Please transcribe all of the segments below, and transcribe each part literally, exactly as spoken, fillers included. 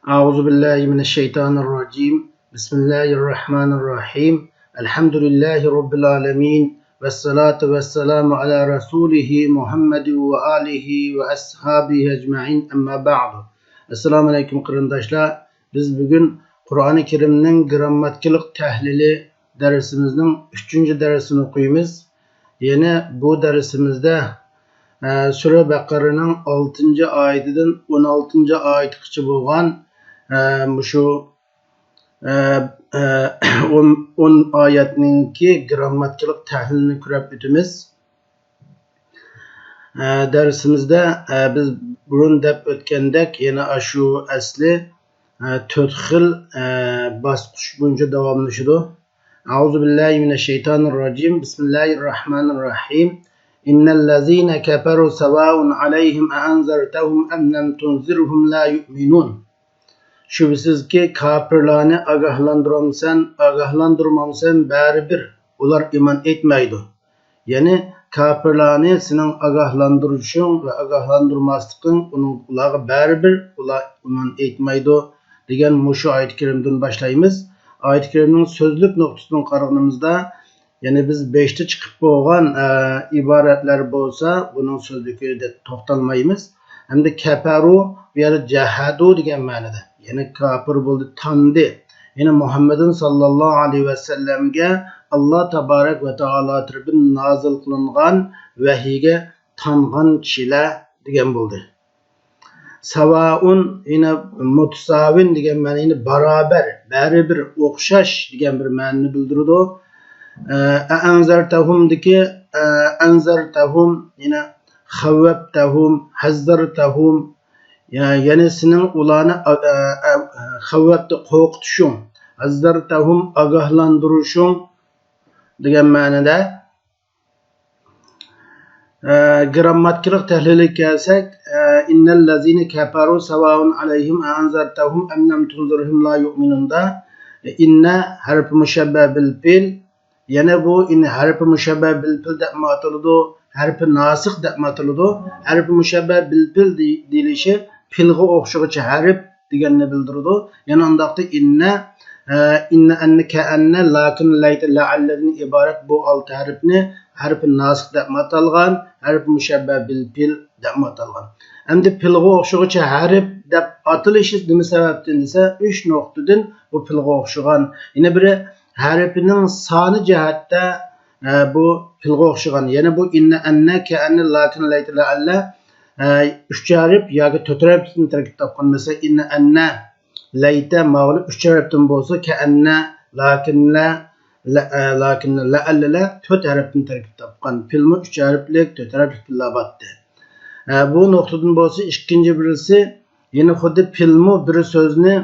أعوذ بالله من الشيطان الرجيم. بسم الله الرحمن الرحيم. الحمد لله رب العالمين. والصلاة والسلام على رسوله محمد وآله وأصحابه أجمعين. أما بعد. ئەسسالامۇ ئەلەيكۇم قېرىنداشلار. بىز بۈگۈن قۇرئانى كەرىمنىڭ گىرامماتىكىلىق تەھلىلى دەرسىمىزنىڭ ئۈچىنچى دەرسىنى ئوقۇيمىز. يەنە بۇ دەرسىمىزدە، ئە، سۈرە بەقەرىنىڭ ئالتىنچى ئايىتىدىن ئون ئالتىنچى ئايىتىغىچە بولغان، ئە، مۇشۇ، ئە، ئە، ئون، ئون ئايەتنىڭكى گىرامماتىكىلىق تەھلىلىنى كۆرۈپ ئۆتىمىز. ئە، دەرسىمىزدە، ئە، بىز بۇرۇن دەپ ئۆتكەندەك، يەنە ئاشۇ ئەسلى، ئە، تۆت خىل، ئە، باسقۇچ بويىچە داۋاملىشىدۇ. أعوذ بالله من الشيطان الرجيم. بسم الله الرحمن الرحيم. إن الذين كفروا سواء عليهم أأنذرتهم أم لم تنذرهم لا يؤمنون. شۈبھىسىزكى، كاپىرلارنى ئاگاھلاندۇرامسەن، ئاگاھلاندۇرمامسەن، بەرىبىر ئۇلار ئىمان ئېيتمايدۇ. يەنى كاپىرلارنى سېنىڭ ئاگاھلاندۇرۇشۇڭ ۋە ئاگاھلاندۇرماسلىقىڭ ئۇنىڭ، ئۇلارغا بەرىبىر، ئۇلار ئىمان ئېيتمايدۇ، دېگەن مۇشۇ ئايەت كەرىمىدىن باشلايمىز. ئايەت كەرىمنىڭ سۆزلۈك نۇقتىسىدىن قارىغىنىمىزدا، يەنى بىز بېشىدا چىقىپ بولغان، ئە، ئىبارەتلەر بولسا، بۇنىڭ سۆزلۈكىدە توختالمايمىز. ھەمدە كەپەرۇ، بۇ يەردە جەھەدۇ دېگەن مەنىدە. يەنى كاپىر بولدى، تاندى. يەنى مۇھەممەدىن ساللاللاھۇ ئەلەيھى ۋەسەللەمگە ئاللا تابارەك ۋە تائالا تەرىپىدىن نازىل قىلىنغان ۋەھىيگە تانغان كىشىلەر دېگەن بولدى. ساۋائۇن، يەنى مۇتساۋىن دېگەن مەنە، يەنى بارابەر، بەرىبىر، ئوخشاش دېگەن بىر مەنىنى بىلدۈرىدۇ. ئە، ئەئەنزەرتەھۇمدىكى، ئە، ئەنزەرتەھۇم، يەنى خەۋۋەبتەھۇم، ھەززەرتەھۇم، يە-، يەنى سېنىڭ ئۇلارنى، ئە، ئە، ئە، خەۋۋەبتە قورقۇتۇشۇڭ، ھەززەرتەھۇم ئاگاھلاندۇرۇشۇڭ دېگەن مەنىدە. ئە، گىرامماتىكىلىق تەھلىلىگە كەلسەك، ئە، إن الذين كفروا سواء عليهم أأنذرتهم أم لم تنذرهم لا يؤمنون دا، ئىننە ھەرپى مۇشەببە بىل پېئىل، يەنە بۇ ئىن ھەرپى مۇشەببە بىل پېئىل دەپمۇ ئاتىلىدۇ، ھەرپى ناسىخ دەپمۇ ئاتىلىدۇ. ھەرپى مۇشەببە بىل پېئىل دېي-، دېيىلىشى پېئىلغا ئوخشىغۇچى ھەرپ دېگەننى بىلدۈرىدۇ. يەنە ئۇنداقتا ئىننە، ئە، ئىننە، ئەننە، كەئەننە، لەكىن، لەيتە، لەئەللىدىن ئىبارەت بۇ ئالتە ھەرپنى ھەرپى ناسىخ دەپمۇ ئاتالغان، ھەرپى مۇشەببە بىل پېئىل دەپمۇ ئاتالغان. ئەمدى پېئىلغا ئوخشىغۇچى ھەرپ دەپ ئاتىلىشى نېمە سەۋەبتىن دېسە، ئۈچ نۇقتىدىن بۇ پېئىلغا ئوخشىغان. يەنە بىرى، ھەرپنىڭ سانى جەھەتتە، ئە، بۇ پېئىلغا ئوخشىغان. يەنە بۇ ئىننە، ئەننە، كەئەننە، لەكىن، لەيتە، لەئەللە، ئە، ئۈچ ھەرپ ياكى تۆت ھەرپتىن تەركىب تاپقان. مەسىلەن، ئىننە، ئەننە، لەيتە، ماۋۇلار ئۈچ ھەرپتىن بولسا، كەئەننە، لەكىننە، لە-، ئە، لەكىننە، لەئەللە تۆت ھەرپتىن تەركىب تاپقان. پېئىلمۇ ئۈچ ھەرپلىك، تۆت ھەرپلىك پېئىللار بارتتى. ئە، بۇ نۇقتىدىن بولسا ئىككىنچى بىرسى، يەنە خۇددى پېئىلمۇ بىر سۆزنى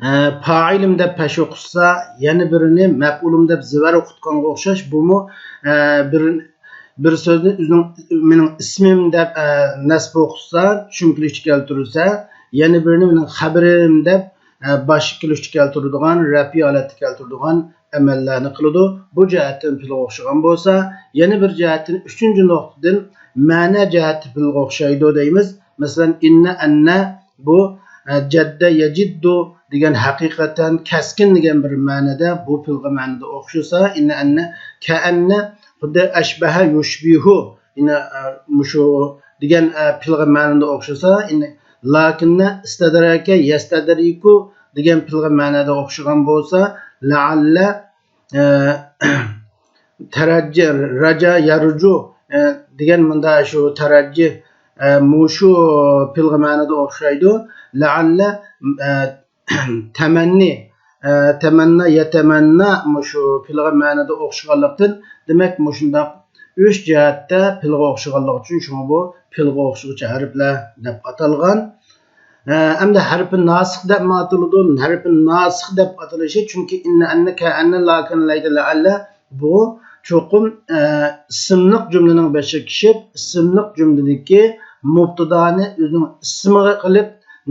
ئە، پائىلىم دەپ پەش ئوقۇتسا، يەنە بىرىنى مەپئۇلۇم دەپ زىۋەر ئوقۇتقانغا ئوخشاش، بۇمۇ، ئە، بىر، بىر سۆزنى ئۆزىنىڭ، مېنىڭ ئىسمىم دەپ، ئە، نەسب ئوقۇتسا، چۈشۈم كېلىشتە كەلتۈرۈلسە، يەنە بىرىنى مېنىڭ خەبىرىم دەپ، ئە، باشقا كېلىشتە كەلتۈرىدىغان، رەپئىي ھالەتتە كەلتۈرىدىغان ئەمەللەرنى قىلىدۇ. بۇ جەھەتتىن پېئىلغا ئوخشىغان بولسا، يەنە بىر جەھەتتىن ئۈچىنچى نۇقتىدىن مەنە جەھەتتە پېئىلغا ئوخشايدۇ دەيمىز. مەسىلەن، ئىننە، ئەننە، بۇ، ئە، جەددە يەجىددۇ دېگەن ھەقىقەتەن كەسكىن دېگەن بىر مەنىدە، بۇ پېئىلغا مەنىدە ئوخشىسا، ئىننە، ئەننە، كەئەننە، خۇددى ئەشبەھە يۇشبىھۇ، ئىننە، ئە، مۇشۇ دېگەن، ئە، پېئىلغا مەنىدە ئوخشىسا، ئىننە، لەكىننە، ئىستەدرەكە يەستەدرىكۇ دېگەن پېئىلغا مەنىدە ئوخشىغان بولسا، لەئەللە، ئە، تەرەججە، رەجا، يەرجۇ، ئە، دېگەن مۇندا شۇ تەرەججى، ئە، مۇشۇ پېئىلغا مەنىدە ئوخشايدۇ. لەئەللە، ئە، تەمەننى، ئە، تەمەننا، يەتەمەننا مۇشۇ پېئىلغا مەنىدە ئوخشىغانلىقتىن، دېمەك، مۇشۇنداق ئۈچ جەھەتتە پېئىلغا ئوخشىغانلىقى ئۈچۈن شۇڭا بۇ پېئىلغا ئوخشىغۇچى ھەرپلەر دەپ ئاتالغان. ئە، ئەمدى ھەرپى ناسىخ دەپمۇ ئاتىلىدۇ. ھەرپى ناسىخ دەپ ئاتىلىشى، چۈنكى ئىننە، ئەننە، كەئەننە، لەكىن، لەيتە، لەئەللە بۇ چوقۇم، ئە، ئىسىملىق جۈملىنىڭ بېشىغا كېلىپ، ئىسىملىق جۈملىدىكى مۇبتىدانى ئۆزىنىڭ ئىسمىغا قىلىپ،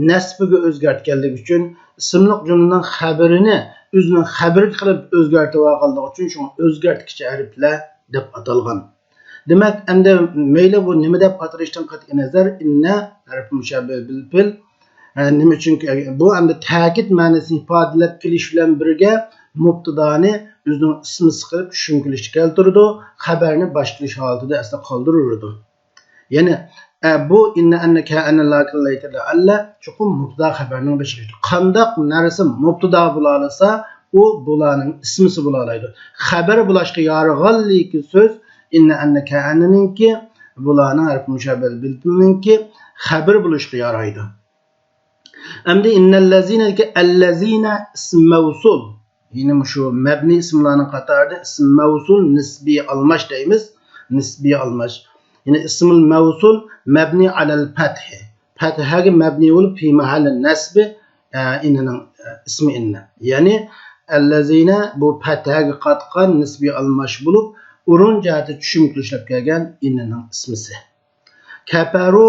نەسبىگە ئۆزگەرتكەنلىكى ئۈچۈن، ئىسىملىق جۈملىنىڭ خەبىرىنى ئۆزىنىڭ خەبىرىگە قىلىپ ئۆزگەرتىۋالغانلىقى ئۈچۈن، شۇڭا ئۆزگەرتكۈچى ھەرپلەر دەپ ئاتالغان. دېمەك، ئەمدى مەيلى بۇ نېمە دەپ ئاتىلىشىدىن قەتئىينەزەر، ئىننە ھەرپى مۇشەببە بىل پېئىل، نېمە ئۈچۈن؟ بۇ ئەمدى تەكىت مەنىسىنى ئىپادىلەپ كېلىش بىلەن بىرگە مۇبتىدانى ئۆزىنىڭ ئىسمى قىلىپ چۈشۈم كېلىشتە كەلتۈرىدۇ، خەبەرنى باش كېلىش ھالىتىدە ئەسلى قالدۇرۇۋېرىدۇ. يەنى، ئە، بۇ ئىننە، ئەننە، كەئەننە، لاكىن، لەيتە، لەئەللە چوقۇم مۇبتىدا خەبەرنىڭ بېشىغا كېلىدۇ. قانداق نەرسە مۇبتىدا بولالايدۇ، ئۇ بۇلارنىڭ ئىسمىسى بولالايدۇ. خەبەر بولۇشقا يارىغانلىكى سۆز ئىننە، ئەننە، كەئەننىنىڭكى، بۇلارنىڭ ھەرپى مۇشابەھە بىلدىنىڭكى خەبەر بولۇشقا يارايدۇ. ئەمدى ئىننەللەزىنەدىكى ئەللەزىنە ئىسىم مەۋسۇل. يەنى مۇشۇ مەبنى ئىسىملارنىڭ قاتارىدا ئىسىم مەۋسۇل نىسبىي ئالماش دەيمىز. نىسبىي ئالماش. يەنى ئىسمۇل مەۋسۇل مەبنى ئەلەل پەتھى. پەتھەگە مەبنى بولۇپ، پى مەھەللى نەسبى، ئە، ئىننىنىڭ، ئە، ئىسمى ئىننە. يەنى ئەللەزىنە بۇ پەتھەگە قاتقان نىسبىي ئالماش بولۇپ، ئورۇن جەھەتتە چۈشۈم كېلىشلەپ كەلگەن ئىننىنىڭ ئىسمىسى. كەپەرۇ،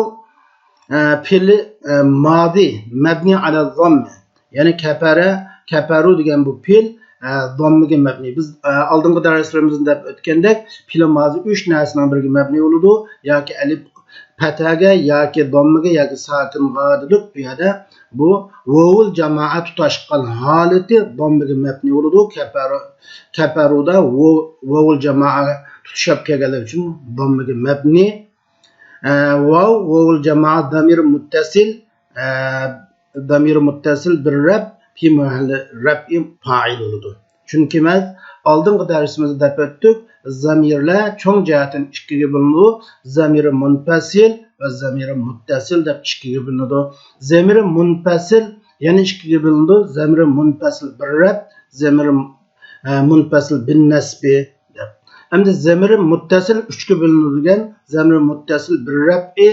ئە، پېئلى، ئە، مادى مەبنى ئەلە زاممە. يەنى كەپەرە، كەپەرۇ دېگەن بۇ پېئل، ئە، زاممىگە مەبنى. بىز، ئە، ئالدىنقى دەرسلىرىمىزدە دەپ ئۆتكەندەك، پېئلى مازى ئۈچ نەرسىنىڭ بىرىگە مەبنى بولىدۇ. ياكى ئەلىپ پەتھەگە، ياكى زاممىگە، ياكى ساكىنغا دېدۇق. بۇ يەردە بۇ ۋاۋۇل جامائە تۇتاشقان ھالىتى زاممىگە مەبنى بولىدۇ. كەپەرۇ، كەپەرۇدا ۋو-، ۋاۋۇل جامائە تۇتىشىپ كەلگەنلىكى ئۈچۈن زاممىگە مەبنى. ئە، ۋاۋ، ۋاۋۇل جامائە، زامىر مۇتتەسىل، ئە، زامىر مۇتتەسىل بىر رەپ، پى مەھەللى رەپئى پائىل بولىدۇ. چۈنكى بىز ئالدىنقى دەرسىمىزدە دەپ ئۆتتۇق، زامىرلار چوڭ جەھەتتىن ئىككىگە بۆلۈنىدۇ، زامىر مۇنپەسىل ۋە زامىر مۇتتەسىل دەپ ئىككىگە بۆلۈنىدۇ. زامىر مۇنپەسىل يەنە ئىككىگە بۆلۈنىدۇ، زامىر مۇنپەسىل بىر رەپ، زامىر، ئە، مۇنپەسىل بىن نەسبى. دەپ. ئەمدى زەمىرى مۇتتەسىل ئۈچكە بۆلۈنىدىكەن. زەمىرى مۇتتەسىل بىر رەپئى،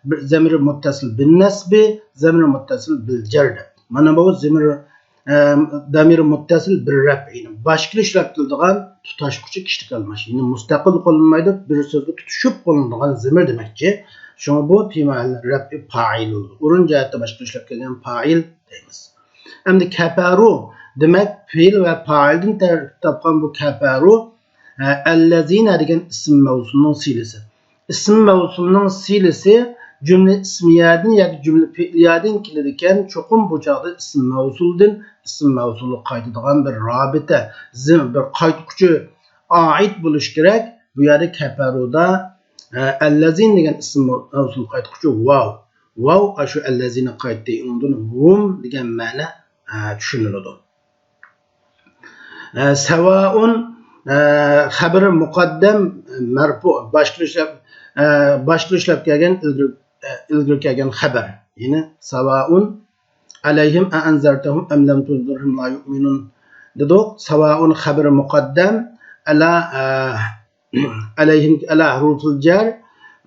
بىر، زەمىرى مۇتتەسىل بىن نەسبى، زەمىرى مۇتتەسىل بىل جەر دەپ. مانا بۇ زەمىر، ئە، زەمىرى مۇتتەسىل بىر رەپئىنى باشقا ئىشلەتىلىدىغان تۇتاشقۇچى كىشىلىك ئالماش. يەنى مۇستەقىل قوللانمايدۇ، بىر سۆزگە تۇتىشىپ قوللىنىدىغان زەمىر دېمەكچى. شۇڭا بۇ پى مەھەللى رەپئى پائىل بولىدۇ. ئورۇن جەھەتتە باشقا ئىشلەپ كەلگەن پائىل دەيمىز. ئەمدى كەپەرۇ دېمەك، پېئىل ۋە پائىلدىن تەركىب تاپقان بۇ كەپەرۇ، ئە، ئەللەزىنە دېگەن ئىسىم مەۋسۇلنىڭ سىلىسى. ئىسىم مەۋسۇلنىڭ سىلىسى جۈملە ئىسمىيەدىن ياكى جۈملە پېئلىيەدىن كېلىدىكەن. چوقۇم بۇ چاغدا ئىسىم مەۋسۇلدىن ئىسىم مەۋسۇلغا قايتىدىغان بىر رابىتە، زىم-، بىر قايتقۇچى ئائىت بولۇشى كېرەك. بۇ يەردە كەپەرۇدا، ئە، ئەللەزىنە دېگەن ئىسىم مەۋسۇل قايتقۇچى ۋاۋ. ۋاۋ ئاشۇ ئەللەزىنە قايتتى. ئۇنىڭدىن ھۇم دېگەن مەنە، ئە، چۈشىنىلىدۇ. ئە، سەۋائۇن، ئە، خەبىرى مۇقەددەم، مەرپۇ، باشقا ئىشلەپ، ئە، باشقا ئىشلەپ كەلگەن ئىلگىرى، ئە، ئىلگىرى كەلگەن خەبەر. يەنى سەۋائۇن ئەلەيھىم ئەئەنزەرتەھۇم ئەم لەم تۇنزىرھۇم لا يۇئمىنۇن دېدۇق. سەۋائۇن خەبىرى مۇقەددەم، ئەلا، ئە، ئەلەيھىم، ئەلا ھۇرۇفۇل جەر،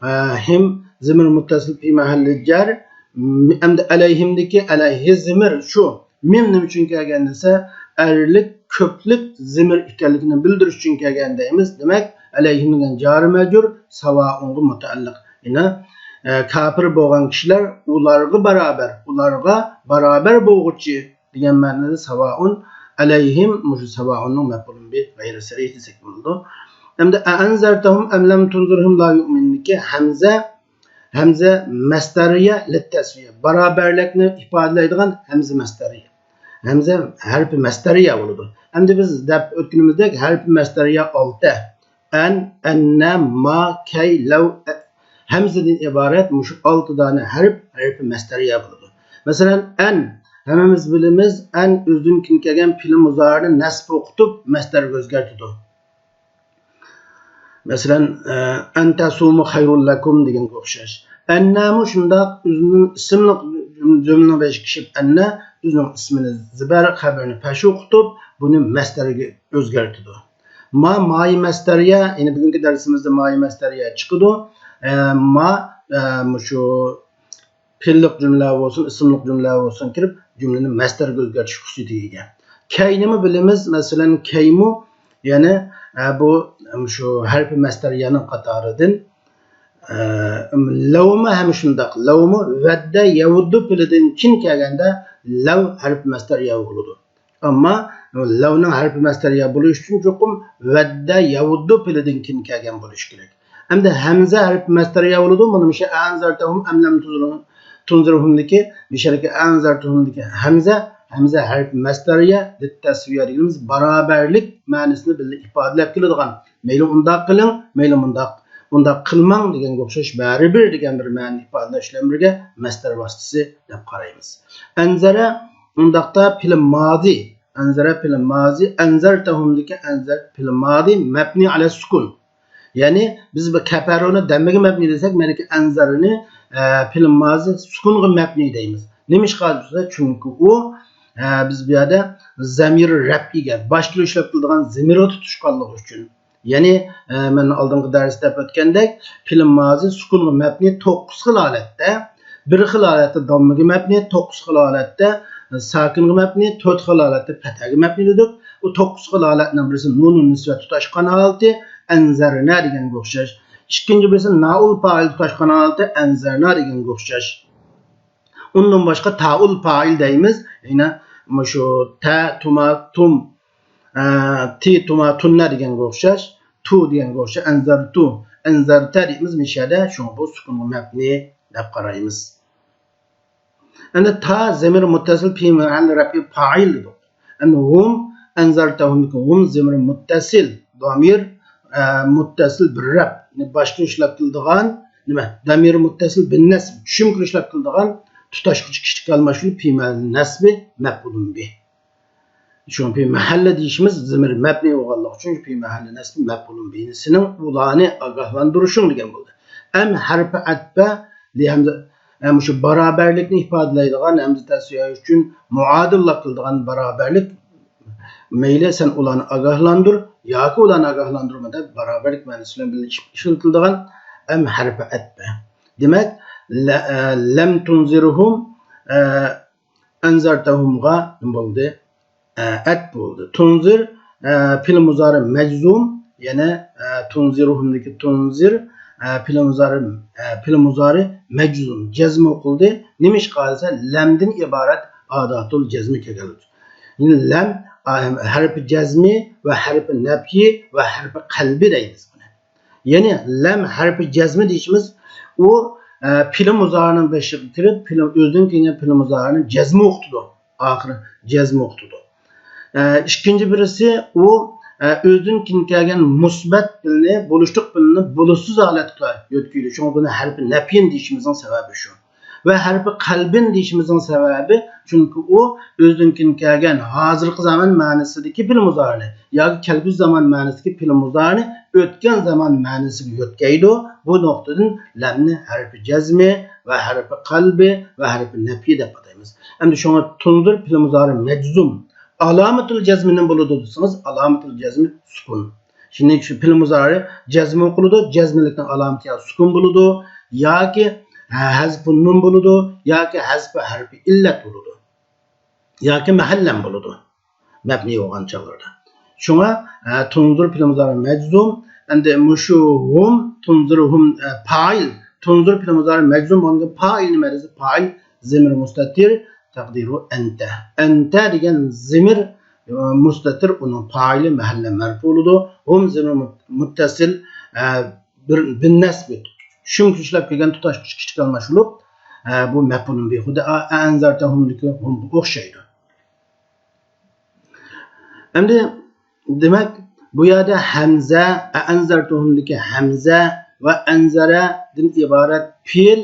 ئە، ھىم زىمىر مۇتتەسىل پى مەھەللى جەر. م-، ئەمدى ئەلەيھىمدىكى ئەلەيھى زىمىر شۇ. مىم نېمە ئۈچۈن كەلگەن دېسە، ئەرلىك، كۆپلۈك زىمىر ئىكەنلىكىنى بىلدۈرۈش ئۈچۈن كەلگەن دەيمىز. دېمەك، ئەلەيھىم دېگەن جارى مەجرۇر سەۋائۇنغا مۇتەئەللىق. يەنى، ئە، كاپىر بولغان كىشىلەر ئۇلارغا بارابەر، ئۇلارغا بارابەر بولغۇچى دېگەن مەنىدە سەۋائۇن ئەلەيھىم، مۇشۇ سەۋائۇننىڭ مەپئۇلى بىھ غەيرى سەرىھ دېسەك بولىدۇ. ئەمدى ئەئەنزەرتەھۇم ئەم لەم تۇنزىرھۇم لا يۇئمىنۇندىكى ھەمزە، ھەمزە مەستەرىيە لىتتەسۋىيە، بارابەرلىكنى ئىپادىلەيدىغان ھەمزە مەستەرىيە. ھەمزە ھەرپى مەستەرىيە بولىدۇ. ئەمدى بىز دەپ ئۆتكىنىمىزدەك ھەرپى مەستەرىيە ئالتە. ئەن، ئەننە، ما، كەي، لەۋ، ئە-، ھەمزىدىن ئىبارەت مۇشۇ ئالتە دانە ھەرپ، ھەرپى مەستەرىيە بولىدۇ. مەسىلەن، ئەن، ھەممىمىز بىلىمىز، ئەن ئۆزىدىن كېيىن كەلگەن پېئىل مۇزارىنى نەسب ئوقۇتۇپ مەستەرگە ئۆزگەرتىدۇ. مەسىلەن، ئە، ئەن تەسۇمۇ خەيرۇن لەكۇم دېگەنگە ئوخشاش. ئەننەمۇ شۇنداق ئۆزىنىڭ ئىسىملىق جۈملىنىڭ بېشىغا كېلىپ ئەننە ئۆزىنىڭ ئىسمىنى زىبەر خەبىرىنى پەش ئوقۇتۇپ، بۇنى مەستەرگە ئۆزگەرتىدۇ. ما، مايى مەستەرىيە، يەنى بۈگۈنكى دەرسىمىزدە مايى مەستەرىيە چىقىدۇ. ئە، ما، ئە، مۇشۇ پېئىللىق جۈملە بولسۇن، ئىسىملىق جۈملە بولسۇن كىرىپ، جۈملىنى مەستەرگە ئۆزگەرتىش خۇسۇسىيىتىگە ئىگە. كەينىمۇ بىلىمىز، مەسىلەن، كەيمۇ، يەنى، ئە، بۇ، شۇ ھەرپى مەستەرىيەنىڭ قاتارىدىن، ئە، لەۋمۇ ھەم شۇنداق. لەۋمۇ ۋەددە يەۋۇددۇ پېئلىدىن كېيىن كەلگەندە لەۋ ھەرپى مەستەرىيە بولىدۇ. ئەمما لەۋنىڭ ھەرپى مەستەرىيە بولۇش ئۈچۈن چوقۇم ۋەددە يەۋۇددۇ پېئلىدىن كېيىن كەلگەن بولۇشى كېرەك. ئەمدى ھەمزە ھەرپى مەستەرىيە بولىدۇ. مانا مۇشۇ ئەنزەرتەھۇم ئەم لەم تۇنزىرھۇم، تۇنزىرھۇمدىكى، مىشەدىكى ئەنزەرتۇھۇمدىكى ھەمزە، ھەمزە ھەرپ مەسدەرىيە، لىتتەسۋىيە دېگىنىمىز باراۋەرلىك مەنىسىنى بىللە ئىپادىلەپ كېلىدىغان. مەيلى ئۇنداق قىلىڭ، مەيلى مۇنداق، ئۇنداق قىلماڭ دېگەنگە ئوخشاش بەرىبىر دېگەن بىر مەنىنى ئىپادىلەش بىلەن بىرگە مەسدەر ۋاسىتىسى دەپ قارايمىز. ئەنزەرە ئۇنداقتا پېئىل مازى، ئەنزەرە پېئىل مازى، ئەنزەرتەھۇمدىكى ئەنزەر پېئىل مازى مەبنى ئەلە سۇكۇن. يەنى بىز بۇ كەپەرۇنى دەممىگە مەبنى دېسەك، مەنىكى ئەنزەرنى، ئە، پېئىل مازى سۇكۇنغا مەبنى دەيمىز. نېمىشقا دېسە، چۈنكى ئۇ، ئە، بىز بۇ يەردە زەمىر رەپئىگە، باشتا ئىشلەپ كېلىدىغان زېمىرغا تۇتۇشقانلىقى ئۈچۈن. يەنى، ئە، مەن ئالدىنقى دەرستە دەپ ئۆتكەندەك، پېئىل مازى سۇكۇنغا مەبنى توققۇز خىل ھالەتتە، بىر خىل ھالەتتە داممىگە مەبنى، توققۇز خىل ھالەتتە، ئە، ساكىنغا مەبنى، تۆت خىل ھالەتتە پەتھەگە مەبنى دېدۇق. ئۇ توققۇز خىل ھالەتنىڭ بىرسى نۇنۇن نىسۋەت تۇتاشقان ھالىتى، ئەنزەرنە دېگەنگە ئوخشاش. ئىككىنچى بىرسى نائۇل پائىل تۇتاشقان ھالىتى، ئەنزەرنا دېگەنگە ئوخشاش. ئۇندىن باشقا تائۇل پائىل دەيمىز. يەنە مۇشۇ تە، تۇما، تۇم، ئە، تى، تۇما، تۇننە دېگەنگە ئوخشاش. تۇ دېگەنگە ئوخشاش. ئەنزەرتۇ، ئەنزەرتە دەيمىز مىشەدە. شۇڭا بۇ سۈكۈنغا مەبنى دەپ قارايمىز. ئەمدى تا زەمىر مۇتتەسىل پى مەھەللى رەپئى پائىل دېدۇق. ئەمدى ھۇم، ئەنزەرتەھۇمدىكى ھۇم زەمىر مۇتتەسىل، دامىر، ئە، مۇتتەسىل بىر رەپ، يەنى باشتا ئىشلەپ كېلىدىغان نېمە؟ دامىر مۇتتەسىل بىن نەسب، چۈشۈمكە ئىشلەپ كېلىدىغان تۇتاشقۇچى كىشىلىك ئالماشتۇرۇپ پى مەھەللى نەسبى مەپئۇلۇن بىھ. شۇڭا پى مەھەللە دېيىشىمىز زەمىر مەبنى بولغانلىقى ئۈچۈن پى مەھەللە نەسبى مەپئۇلۇن بىھنىڭ ئۇلارنى ئاگاھلاندۇرۇشۇڭ دېگەن بولدى. ئەم ھەرپى ئەتپە لىھەمزە، ئە، مۇشۇ باراۋەرلىكنى ئىپادىلەيدىغان ھەمزە تەسۋىيە ئۈچۈن مۇئادىللىق قىلىدىغان باراۋەرلىك. مەيلى سەن ئۇلارنى ئاگاھلاندۇر ياكى ئۇلارنى ئاگاھلاندۇرما دەپ باراۋەرلىك مەنىسى بىلەن بىللە ئىشلىتىلىدىغان ئەم ھەرپى ئەتپە. دېمەك، لە-، ئە، لەم تۇنزىرھۇم، ئە، ئەنزەرتەھۇمغا نېمە بولدى؟ ئە، ئەتپ بولدى. تۇنزىر، ئە، پېئىل مۇزارى مەجزۇم، يەنى، ئە، تۇنزىرھۇمدىكى تۇنزىر، ئە، پېئىل مۇزارى، ئە، پېئىل مۇزارى مەجزۇم، جەزم ئوقۇلدى. نېمىشقا دېسە، لەمدىن ئىبارەت ئاداتۇل جەزمى كەلگەن. يەنى لەم، ئە، ھەرپى جەزمى ۋە ھەرپى نەپيى ۋە ھەرپى قەلبى دەيمىز بۇنى. يەنى لەم ھەرپى جەزمى دېيىشىمىز، ئۇ، ئە، پېئىل مۇزارىنىڭ بېشىغا كىرىپ، پېئىل، ئۆزىدىن كېيىن پېئىل مۇزارىنى جەزمى ئوقۇتىدۇ. ئاخىرى جەزمى ئوقۇتىدۇ. ئە، ئىككىنچى بىرسى، ئۇ، ئە، ئۆزىدىن كېيىن كەلگەن مۇسبەت پېئىلنى، بولۇشلۇق پېئىلنى بولۇشسىز ھالەتكە يۆتكىيدۇ. شۇڭا بۇنى ھەرپى نەپيىن دېيىشىمىزنىڭ سەۋەبى شۇ. ۋە ھەرپى قەلبىن دېيىشىمىزنىڭ سەۋەبى، چۈنكى ئۇ ئۆزىدىن كېيىن كەلگەن ھازىرقى زامان مەنىسىدىكى پېئىل مۇزارىنى ياكى كەلگۈسى زامان مەنىسىدىكى پېئىل مۇزارىنى ئۆتكەن زامان مەنىسىگە يۆتكەيدۇ. بۇ نۇقتىدىن لەمنى ھەرپى جەزمى ۋە ھەرپى قەلبى ۋە ھەرپى نەپيى دەپ ئاتايمىز. ئەمدى شۇڭا تۇنزىر پېئىل مۇزارى مەجزۇم. ئالامەتۇل جەزمى نېمە بولىدۇ دېسىڭىز، ئالامەتۇل جەزمى سۈكۈن. شۇنىڭ ئۈچۈن پېئىل مۇزارى جەزم ئوقۇلىدۇ، جەزملىكنىڭ ئالامىتى يا سۈكۈن بولىدۇ، ياكى ھەزفۇ نۇن بولىدۇ، ياكى ھەزفۇ ھەرپى ئىللەت بولىدۇ، ياكى مەھەللەم بولىدۇ. مەبنى بولغان چاغلىرىدا. شۇڭا، ئە، تۇنزىر پېئىل مۇزارى مەجزۇم. ئەمدى مۇشۇ ھۇم، تۇنزىر ھۇم، ئە، پائىل. تۇنزىر پېئىل مۇزارى مەجزۇم بولغان پائىل نېمە دېسە، پائىل زەمىر مۇستەتىر، تەقدىرۇ ئەنتە. ئەنتە دېگەن زەمىر، ئە، مۇستەتىر، ئۇنىڭ پائىلى مەھەللە مەرپۇ بولىدۇ. ھۇم زەمىر مۇت-، مۇتتەسىل، ئە، بىر، بىر نەسبى. چۈشۈمكە ئىشلەپ كەلگەن تۇتاشقۇچى كىشىلىك ئالماش بولۇپ، ئە، بۇ مەپئۇلۇن بىھ. خۇددى ئە-، ئەنزەرتەھۇمدىكى ھۇمغا ئوخشايدۇ. ئەمدى، دېمەك، بۇ يەردە ھەمزە، ئەنزەرتۇھۇمدىكى ھەمزە ۋە ئەنزەرەدىن ئىبارەت پېئىل،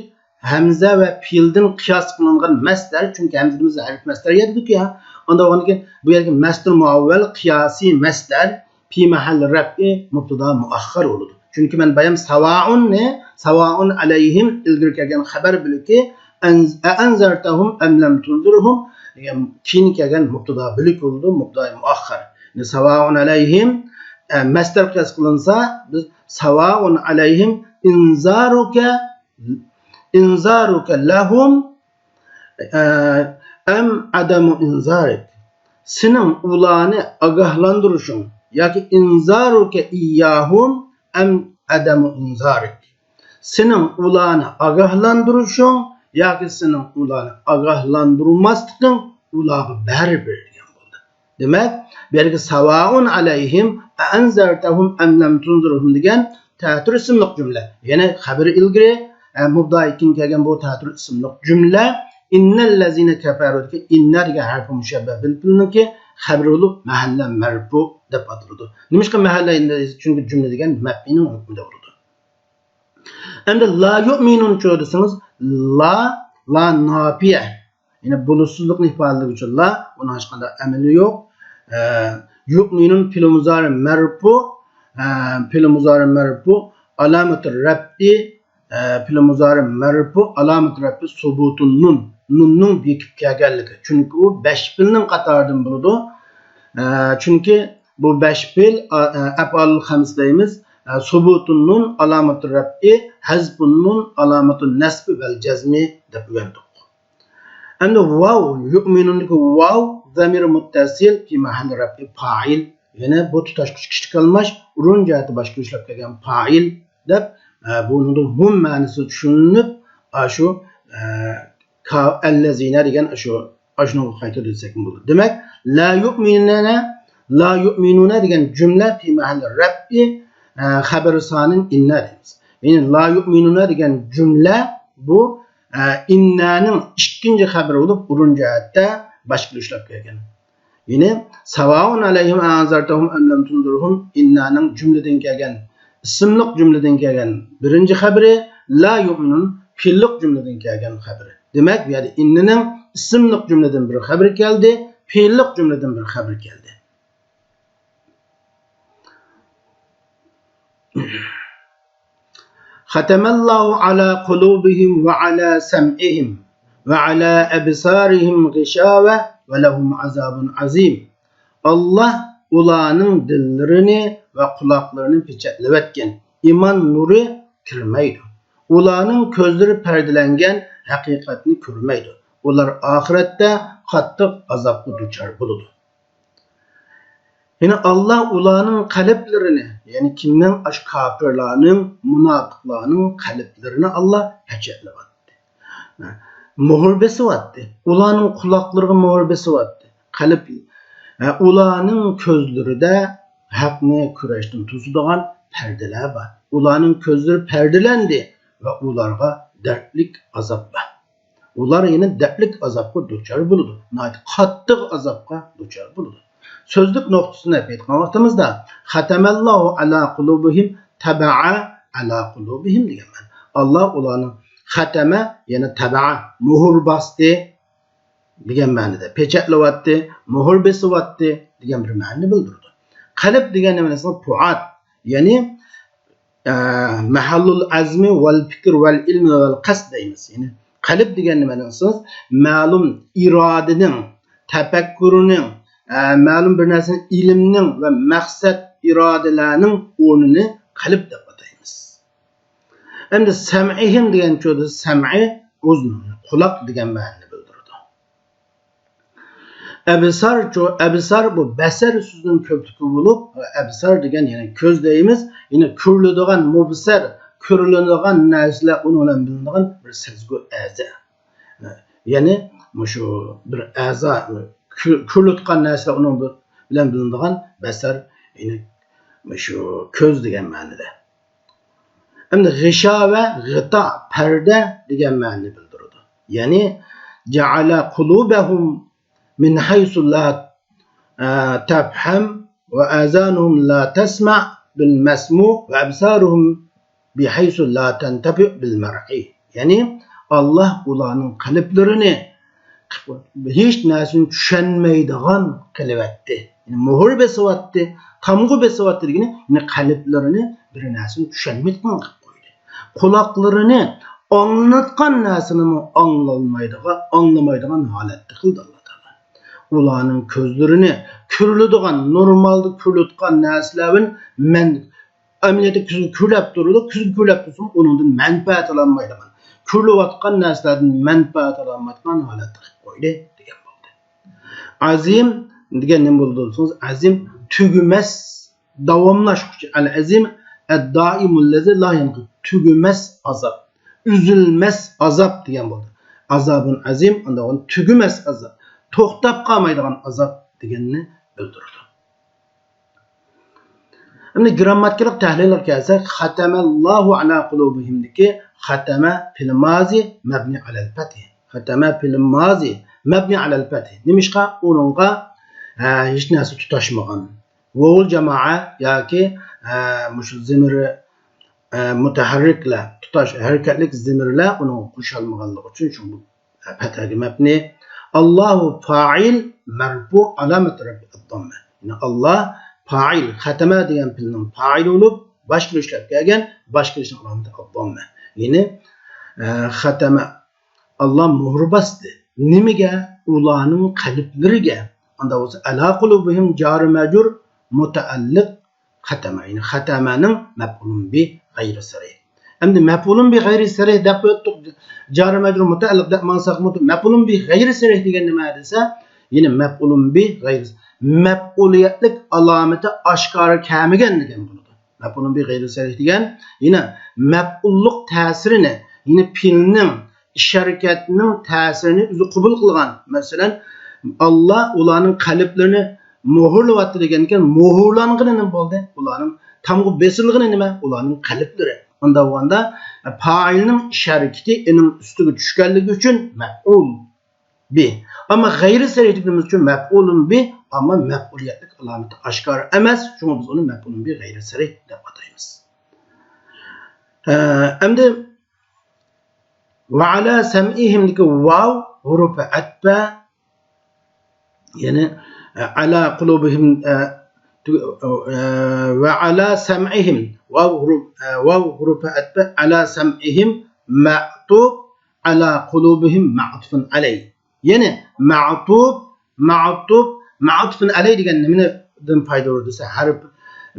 ھەمزە ۋە پېئىلدىن قىياس قىلىنغان مەسدەر، چۈنكى ھەمزىمىز ھەرپ مەسدەرىيە دېدۇككۇ يا، ئۇنداق بولغاندىكىن بۇ يەردىكى مەسدەر مۇئەۋۋەل قىياسىي مەسدەر پى مەھەللى رەپئى مۇبتىدا مۇئەخخەر بولىدۇ. چۈنكى مەن بايام ساۋائۇننى، ساۋائۇن ئەلەيھىم ئىلگىرى كەلگەن خەبەر بۆلىكى، ئەنز-، ئەئەنزەرتەھۇم ئەم لەم تۇنزىرھۇم دېگەن كېيىن كەلگەن مۇبتىدا بۆلۈك بولىدۇ، مۇبتىدا مۇئەخخەر. يەنى ساۋائۇن ئەلەيھىم، ئە، مەسدەر قىياس قىلىنسا، بىز ساۋائۇن ئەلەيھىم ئىنزارۇكە، ئىنزارۇكە لەھۇم، ئە، ئەم ئەدەمۇ ئىنزارىك. سېنىڭ ئۇلارنى ئاگاھلاندۇرۇشۇڭ ياكى ئىنزارۇكە ئىيياھۇم ئەم ئەدەمۇ ئىنزارىك. سېنىڭ ئۇلارنى ئاگاھلاندۇرۇشۇڭ ياكى سېنىڭ ئۇلارنى ئاگاھلاندۇرماسلىقىڭ ئۇلارغا بەرىبىر دېگەن بولدى. دېمەك، بۇ يەردىكى ساۋائۇن ئەلەيھىم ئەئەنزەرتەھۇم ئەم لەم تۇنزىرھۇم دېگەن تەتۈر ئىسىملىق جۈملە. يەنى خەبىرى ئىلگىرى، ئە، مۇبتەدا ئىكەن كەلگەن بۇ تەتۈر ئىسىملىق جۈملە، ئىننەللەزىنە كەفەرۇ دېگەن ئىننە دېگەن ھەرپى مۇشەببە بىل پېئىلنىڭكى خەبىرى بولۇپ، مەھەللە مەرپۇ دەپ ئاتىلىدۇ. نېمىشقا مەھەللە ئىننە دېسە، چۈنكى جۈملە دېگەن مەبنىنىڭ ھۆكمىدە بولىدۇ. ئەمدى لا يۇئمىنۇنچۇ دېسىڭىز، لا، لا نافىيە. يەنى بولۇشسىزلىقنى ئىپادىلىگۈچى لا، ئۇنىڭ ھېچقانداق ئەمىلى يوق. ئە، يۇئمىنۇن پېئلى مۇزارى مەرپۇ، ئە، پېئلى مۇزارى مەرپۇ، ئالامەتۇ رەپئى، ئە، پېئلى مۇزارى مەرپۇ، ئالامەتۇ رەپئى سۇبۇتۇن نۇن. نۇننىڭ بېكىپ كەلگەنلىكى. چۈنكى ئۇ بەش پېئىلنىڭ قاتارىدىن بولىدۇ. ئە، چۈنكى بۇ بەش پېئىل، ئە، ئە، ئەپئالۇل خەمسە دەيمىز. ئە، سۇبۇتۇن نۇن ئالامەتۇ رەپئى، ھەزفۇن نۇن ئالامەتۇ نەسبى ۋەل جەزمى دەپ ئۆگەندۇق. ئەمدى ۋاۋ، يۇئمىنۇندىكى ۋاۋ، زەمىر مۇتتەسىل، پى مەھەللى رەپئى پائىل. يەنى بۇ تۇتاشقۇچ كىشىلىك ئالماش، ئورۇن جەھەتتە باشقا ئىشلەپ كەلگەن پائىل دەپ، ئە، بۇنىڭدا ھۇم مەنىسى چۈشىنىلىپ، ئاشۇ، ئە، كا-، ئەللەزىنە دېگەن ئاشۇ، ئاشۇنىڭغا قايتىدۇ دېسەكمۇ بولىدۇ. دېمەك، لا يۇئمىنۇنە، لا يۇئمىنۇنە دېگەن جۈملە پى مەھەللى رەپئى، ئە، خەبىرى سانىن ئىننە دەيمىز. يەنى لا يۇئمىنۇنە دېگەن جۈملە بۇ، ئە، ئىننەنىڭ ئىككىنچى خەبىرى بولۇپ، ئورۇن جەھەتتە باشقىلا ئىشلەپ كەلگەن. يەنى ساۋائۇن ئەلەيھىم ئەئەنزەرتەھۇم ئەم لەم تۇنزىرھۇم، ئىننەنىڭ جۈملىدىن كەلگەن، ئىسىملىق جۈملىدىن كەلگەن بىرىنچى خەبىرى، لا يۇئمىنۇن پېئىللىق جۈملىدىن كەلگەن خەبىرى. دېمەك، بۇ يەردە ئىننىنىڭ ئىسىملىق جۈملىدىن بىر خەبىرى كەلدى، پېئىللىق جۈملىدىن بىر خەبىرى كەلدى. ختم الله على قلوبهم وعلى سمعهم وعلى أبصارهم غشاوة ولهم عذاب عظيم. ئاللاھ ئۇلارنىڭ دىللىرىنى ۋە قۇلاقلىرىنى پېچەتلەۋەتكەن، ئىمان نۇرى كىرمەيدۇ. ئۇلارنىڭ كۆزلىرى پەردىلەنگەن، ھەقىقەتنى كۆرمەيدۇ. ئۇلار ئاخىرەتتە قاتتىق ئازابقا دۇچار بولىدۇ. يەنى ئاللاھ ئۇلارنىڭ قەلبلىرىنى، يەنى كىمنىڭ؟ ئاشۇ كاپىرلارنىڭ، مۇناپىقلارنىڭ قەلبلىرىنى ئاللاھ پېچەتلەۋاتتى. مۆھۈر بېسىۋاتتى. ئۇلارنىڭ قۇلاقلىرىغا مۆھۈر بېسىۋاتتى. قەلب، ئۇلارنىڭ كۆزلىرىدە ھەقنى كۆرۈشتىن توسىدىغان پەردىلەر بار. ئۇلارنىڭ كۆزلىرى پەردىلەندى ۋە ئۇلارغا دەردلىك ئازاب بار. ئۇلار يەنە دەردلىك ئازابقا دۇچار بولىدۇ. ناھايىتى قاتتىق ئازابقا دۇچار بولىدۇ. سۆزلۈك نۇقتىسىنى ئېيتقان ۋاقتىمىزدا، ختم الله على قلوبهم، طبع على قلوبهم دېگەن مەنە. ئاللاھ ئۇلارنىڭ، ختم، يەنى طبع، مۆھۈر باستى دېگەن مەنىدە، پېچەتلەۋاتتى، مۆھۈر بېسىۋاتتى دېگەن بىر مەنىنى بىلدۈرىدۇ. قەلب دېگەن نېمە دېسىڭىز، پۇئاد، يەنى ئە، مەھەللۇل ئەزمى ۋەل پىكىر ۋەل ئىلمى ۋەل قەست دەيمىز. يەنى قەلب دېگەن نېمە دېسىڭىز، مەلۇم ئىرادىنىڭ، تەپەككۇرنىڭ، ئە، مەلۇم بىر نەرسىنى ئىلىمنىڭ ۋە مەقسەت ئىرادىلەرنىڭ ئورنىنى قەلب دەپ ئاتايمىز. ئەمدى سەمئىھىم دېگەن چۆدە سەمئى ئۇزۇن، قۇلاق دېگەن مەنىنى بىلدۈرىدۇ. ئەبسارچۇ، ئەبسار بۇ بەسەر سۆزىنىڭ كۆپلۈكى بولۇپ، ئەبسار دېگەن يەنى كۆز دەيمىز، يەنى كۆرۈلىدىغان مۇبسەر، كۆرۈلىدىغان نەرسىلەر ئۇنىڭ بىلەن بىلىنىدىغان بىر سەزگۈ ئەزا. يەنى مۇشۇ بىر ئەزا، كۆ-، كۆرۈلۈۋاتقان نەرسىلەر ئۇنىڭ بىلەن بىلىنىدىغان بەسەر، يەنى مۇشۇ كۆز دېگەن مەنىدە. ئەمدى غىشاۋە، غىتا، پەردە دېگەن مەنىنى بىلدۈرىدۇ. يەنى جەئەلە قۇلۇبەھۇم مىن ھەيسۇ لا، ئە، تەفھەم ۋە ئازانۇھۇم لا تەسمەئ بىل مەسمۇ ۋە ئەبسارۇھۇم بىھەيسۇ لا تەنتەفىئ بىل مەرئى. يەنى ئاللاھ ئۇلارنىڭ قەلبلىرىنى ھېچ نەرسىنى چۈشەنمەيدىغان قىلىۋەتتى. يەنى مۆھۈر بېسىۋەتتى، تامغا بېسىۋەتتى دېگىنى، يەنى قەلبلىرىنى بىر نەرسىنى چۈشەنمەيدىغان قىلىپ قويدى. قۇلاقلىرىنى ئاڭلىنىدىغان نەرسىنىمۇ ئاڭلالمايدىغان، ئاڭلىمايدىغان ھالەتتە قىلدى ئاللاھ تائالا. ئۇلارنىڭ كۆزلىرىنى كۆرۈلىدىغان، نورمالدا كۆرۈلۈۋاتقان نەرسىلەر بىلەن مەن ئەمەلىيەتتە كۆزگە كۆرۈلۈپ تۇرىدۇ. كۆزگە كۆرۈلۈپ تۇرسىمۇ، ئۇنىڭدىن مەنپەئەت ئالالمايدىغان، كۆرۈلۈۋاتقان نەرسىلەردىن مەنپەئەت ئالالمايدىغان ھالەتتە قىلىپ قويدى دېگەن بولدى. ئازىم دېگەن نېمە بولىدۇ دېسىڭىز، ئازىم تۈگىمەس، داۋاملاشقۇچى. ئەل ئەزىم، ئەددائىمۇللەزى لا يەنقىتۇ، تۈگىمەس ئازاب، ئۈزۈلمەس ئازاب دېگەن بولدى. ئازابۇن ئەزىم، ئاندىن تۈگىمەس ئازاب، توختاپ قالمايدىغان ئازاب دېگەننى بىلدۈرىدۇ. ئەمدى گىرامماتىكىلىق تەھلىلگە كەلسەك، ختەمەللاھۇ ئەلا قۇلۇبىھىمدىكى ختم في الماضي مبني على الفتح. ختم في الماضي مبني على الفتح. نېمىشقا؟ ئۇنىڭغا، ئە، ھېچ نەرسە تۇتاشمىغان. ۋاۋۇل جامائە ياكى، ئە، مۇشۇ زېمىرى، ئە، مۇتەھەررىكلەر، تۇتاش ھەرىكەتلىك زېمىرلەر ئۇنىڭغا قوشۇلمىغانلىقى ئۈچۈن شۇ پەتھەگە مەبنى. الله فاعل مرفوع علامة رفعه الضمة. يەنى ئاللا پائىل، ختم دېگەن پېئىلنىڭ پائىلى بولۇپ، باشقا ئىشلەپ كەلگەن، باشقا ئىشنىڭ ئالامىتى الضمة. يەنى، ئە، ختم، ئاللا مۆھۈر باستى. نېمىگە؟ ئۇلارنىڭ قەلبلىرىگە. ئاندا بولسا، على قلوبهم جار مجرور مۇتەئەللىق ختم. يەنى ختمنىڭ مەپئۇلۇن بى غەيرى سەرىھ. ئەمدى مەپئۇلۇن بى غەيرى سەرىھ دەپ ئۆتتۇق. جار مەجرۇر مۇتەئەللىق دەپ ماڭساقمۇ، مەپئۇلۇن بى غەيرى سەرىھ دېگەن نېمە دېسە، يەنى مەپئۇلۇن بى غەيرى، مەپئۇلىيەتلىك ئالامىتى ئاشكارا كەلمىگەن دېگەن بولىدۇ. مەپئۇلۇن بى غەيرى سەرىھ دېگەن، يەنى مەپئۇللۇق تەسىرىنى، يەنى پېئىلنىڭ، ئىش ھەرىكەتنىڭ تەسىرىنى ئۆزى قوبۇل قىلغان. مەسىلەن، ئاللا ئۇلارنىڭ قەلبلىرىنى مۆھۈرلەۋاتتى دېگەنكەن، مۆھۈرلانغىنى نېمە بولدى؟ ئۇلارنىڭ تامغا بېسىلغىنى نېمە؟ ئۇلارنىڭ قەلبلىرى. ئۇنداق بولغاندا، پائىلنىڭ ئىش ھەرىكىتى ئېنىڭ ئۈستىگە چۈشكەنلىكى ئۈچۈن مەپئۇل بى. ئەمما غەيرى سەرىھ دېگىنىمىز ئۈچۈن مەپئۇلۇن بى، ئەمما مەپئۇلىيەتلىك ئالامىتى ئاشكارا ئەمەس. شۇڭا بىز ئۇنى مەپئۇلۇن بى غەيرى سەرىھ دەپ ئاتايمىز. ئە، ئەمدى ۋە ئەلا سەمئىھىمدىكى ۋاۋ ھۇرۇپى ئەتپە، يەنى، ئە، ئەلا قۇلۇبىھىم، ئە، تۈ-، ئە، ۋە ئەلا سەمئىھىم، ۋاۋ ھۇرۇپ، ئە، ۋاۋ ھۇرۇپى ئەتپە، ئەلا سەمئىھىم مەئتۇپ، ئەلا قۇلۇبىھىم مەئتۇپۇن ئەلەي. يەنى مەئتۇپ، مەئتۇپ، مەئتۇپۇن ئەلەي دېگەن نېمىدىن پايدا بولىدۇ دېسە، ھەرپ،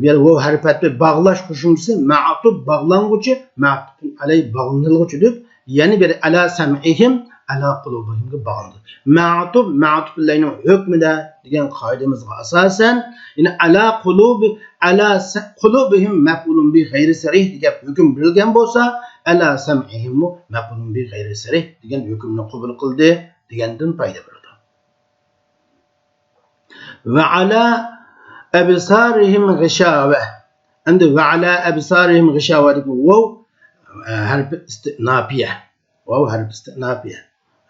بۇ يەردە ۋاۋ ھەرپ ئەتپى باغلاش قوشۇمچىسى، مەئتۇپ باغلانغۇچى، مەئتۇپۇن ئەلەي باغلىنىلغۇچى دەپ، يەنى بىر ئەلا سەمئىھىم، ئەلا قۇلۇبىھىمگە باغلىنىدۇ. مەئتۇپ، مەئتۇپ ئەلەينىڭ ھۆكمىدە دېگەن قائىدىمىزغا ئاساسەن، يەنى ئەلا قۇلۇبى، ئەلا سە-، قۇلۇبىھىم مەپئۇلۇن بى غەيرى سەرىھ دېگەن ھۆكۈم بېرىلگەن بولسا، ئەلا سەمئىھىممۇ مەپئۇلۇن بى غەيرى سەرىھ دېگەن ھۆكۈمنى قوبۇل قىلدى دېگەندىن پايدا بېرىدۇ. ۋە ئەلا ئەبسارىھىم غىشاۋە. ئەمدى ۋە ئەلا ئەبسارىھىم غىشاۋەدىكى ۋاۋ، ئە، ھەرپى ئىستىئناپىيە. ۋاۋ ھەرپى ئىستىئناپىيە.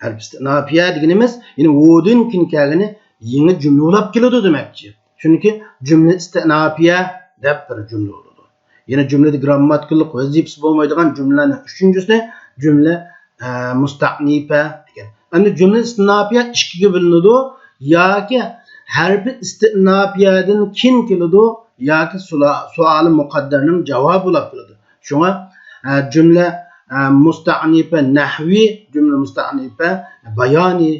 ھەرپى ئىستىئناپىيە دېگىنىمىز، يەنى ۋاۋدىن كېيىن كەلگىنى يېڭى جۈملە بولاپ كېلىدۇ دېمەكچى. چۈنكى جۈملە ئىستىئناپىيە دەپ بىر جۈملە بولىدۇ. يەنى جۈملىدە گىرامماتىكىلىق ۋەزىپىسى بولمايدىغان جۈملىلەرنىڭ ئۈچىنچىسى جۈملە، ئە، مۇستەئنىپە دېگەن. ئەمدى جۈملە ئىستىناپىيە ئىككىگە بۆلۈنىدۇ. ياكى ھەرپى ئىستىناپىيەدىن كېيىن كېلىدۇ، ياكى سۇلا-، سوئالى مۇقەددەرنىڭ جاۋابى بولاپ كېلىدۇ. شۇڭا، ئە، جۈملە، ئە، مۇستەئنىپە نەھۋى، جۈملە مۇستەئنىپە بايانى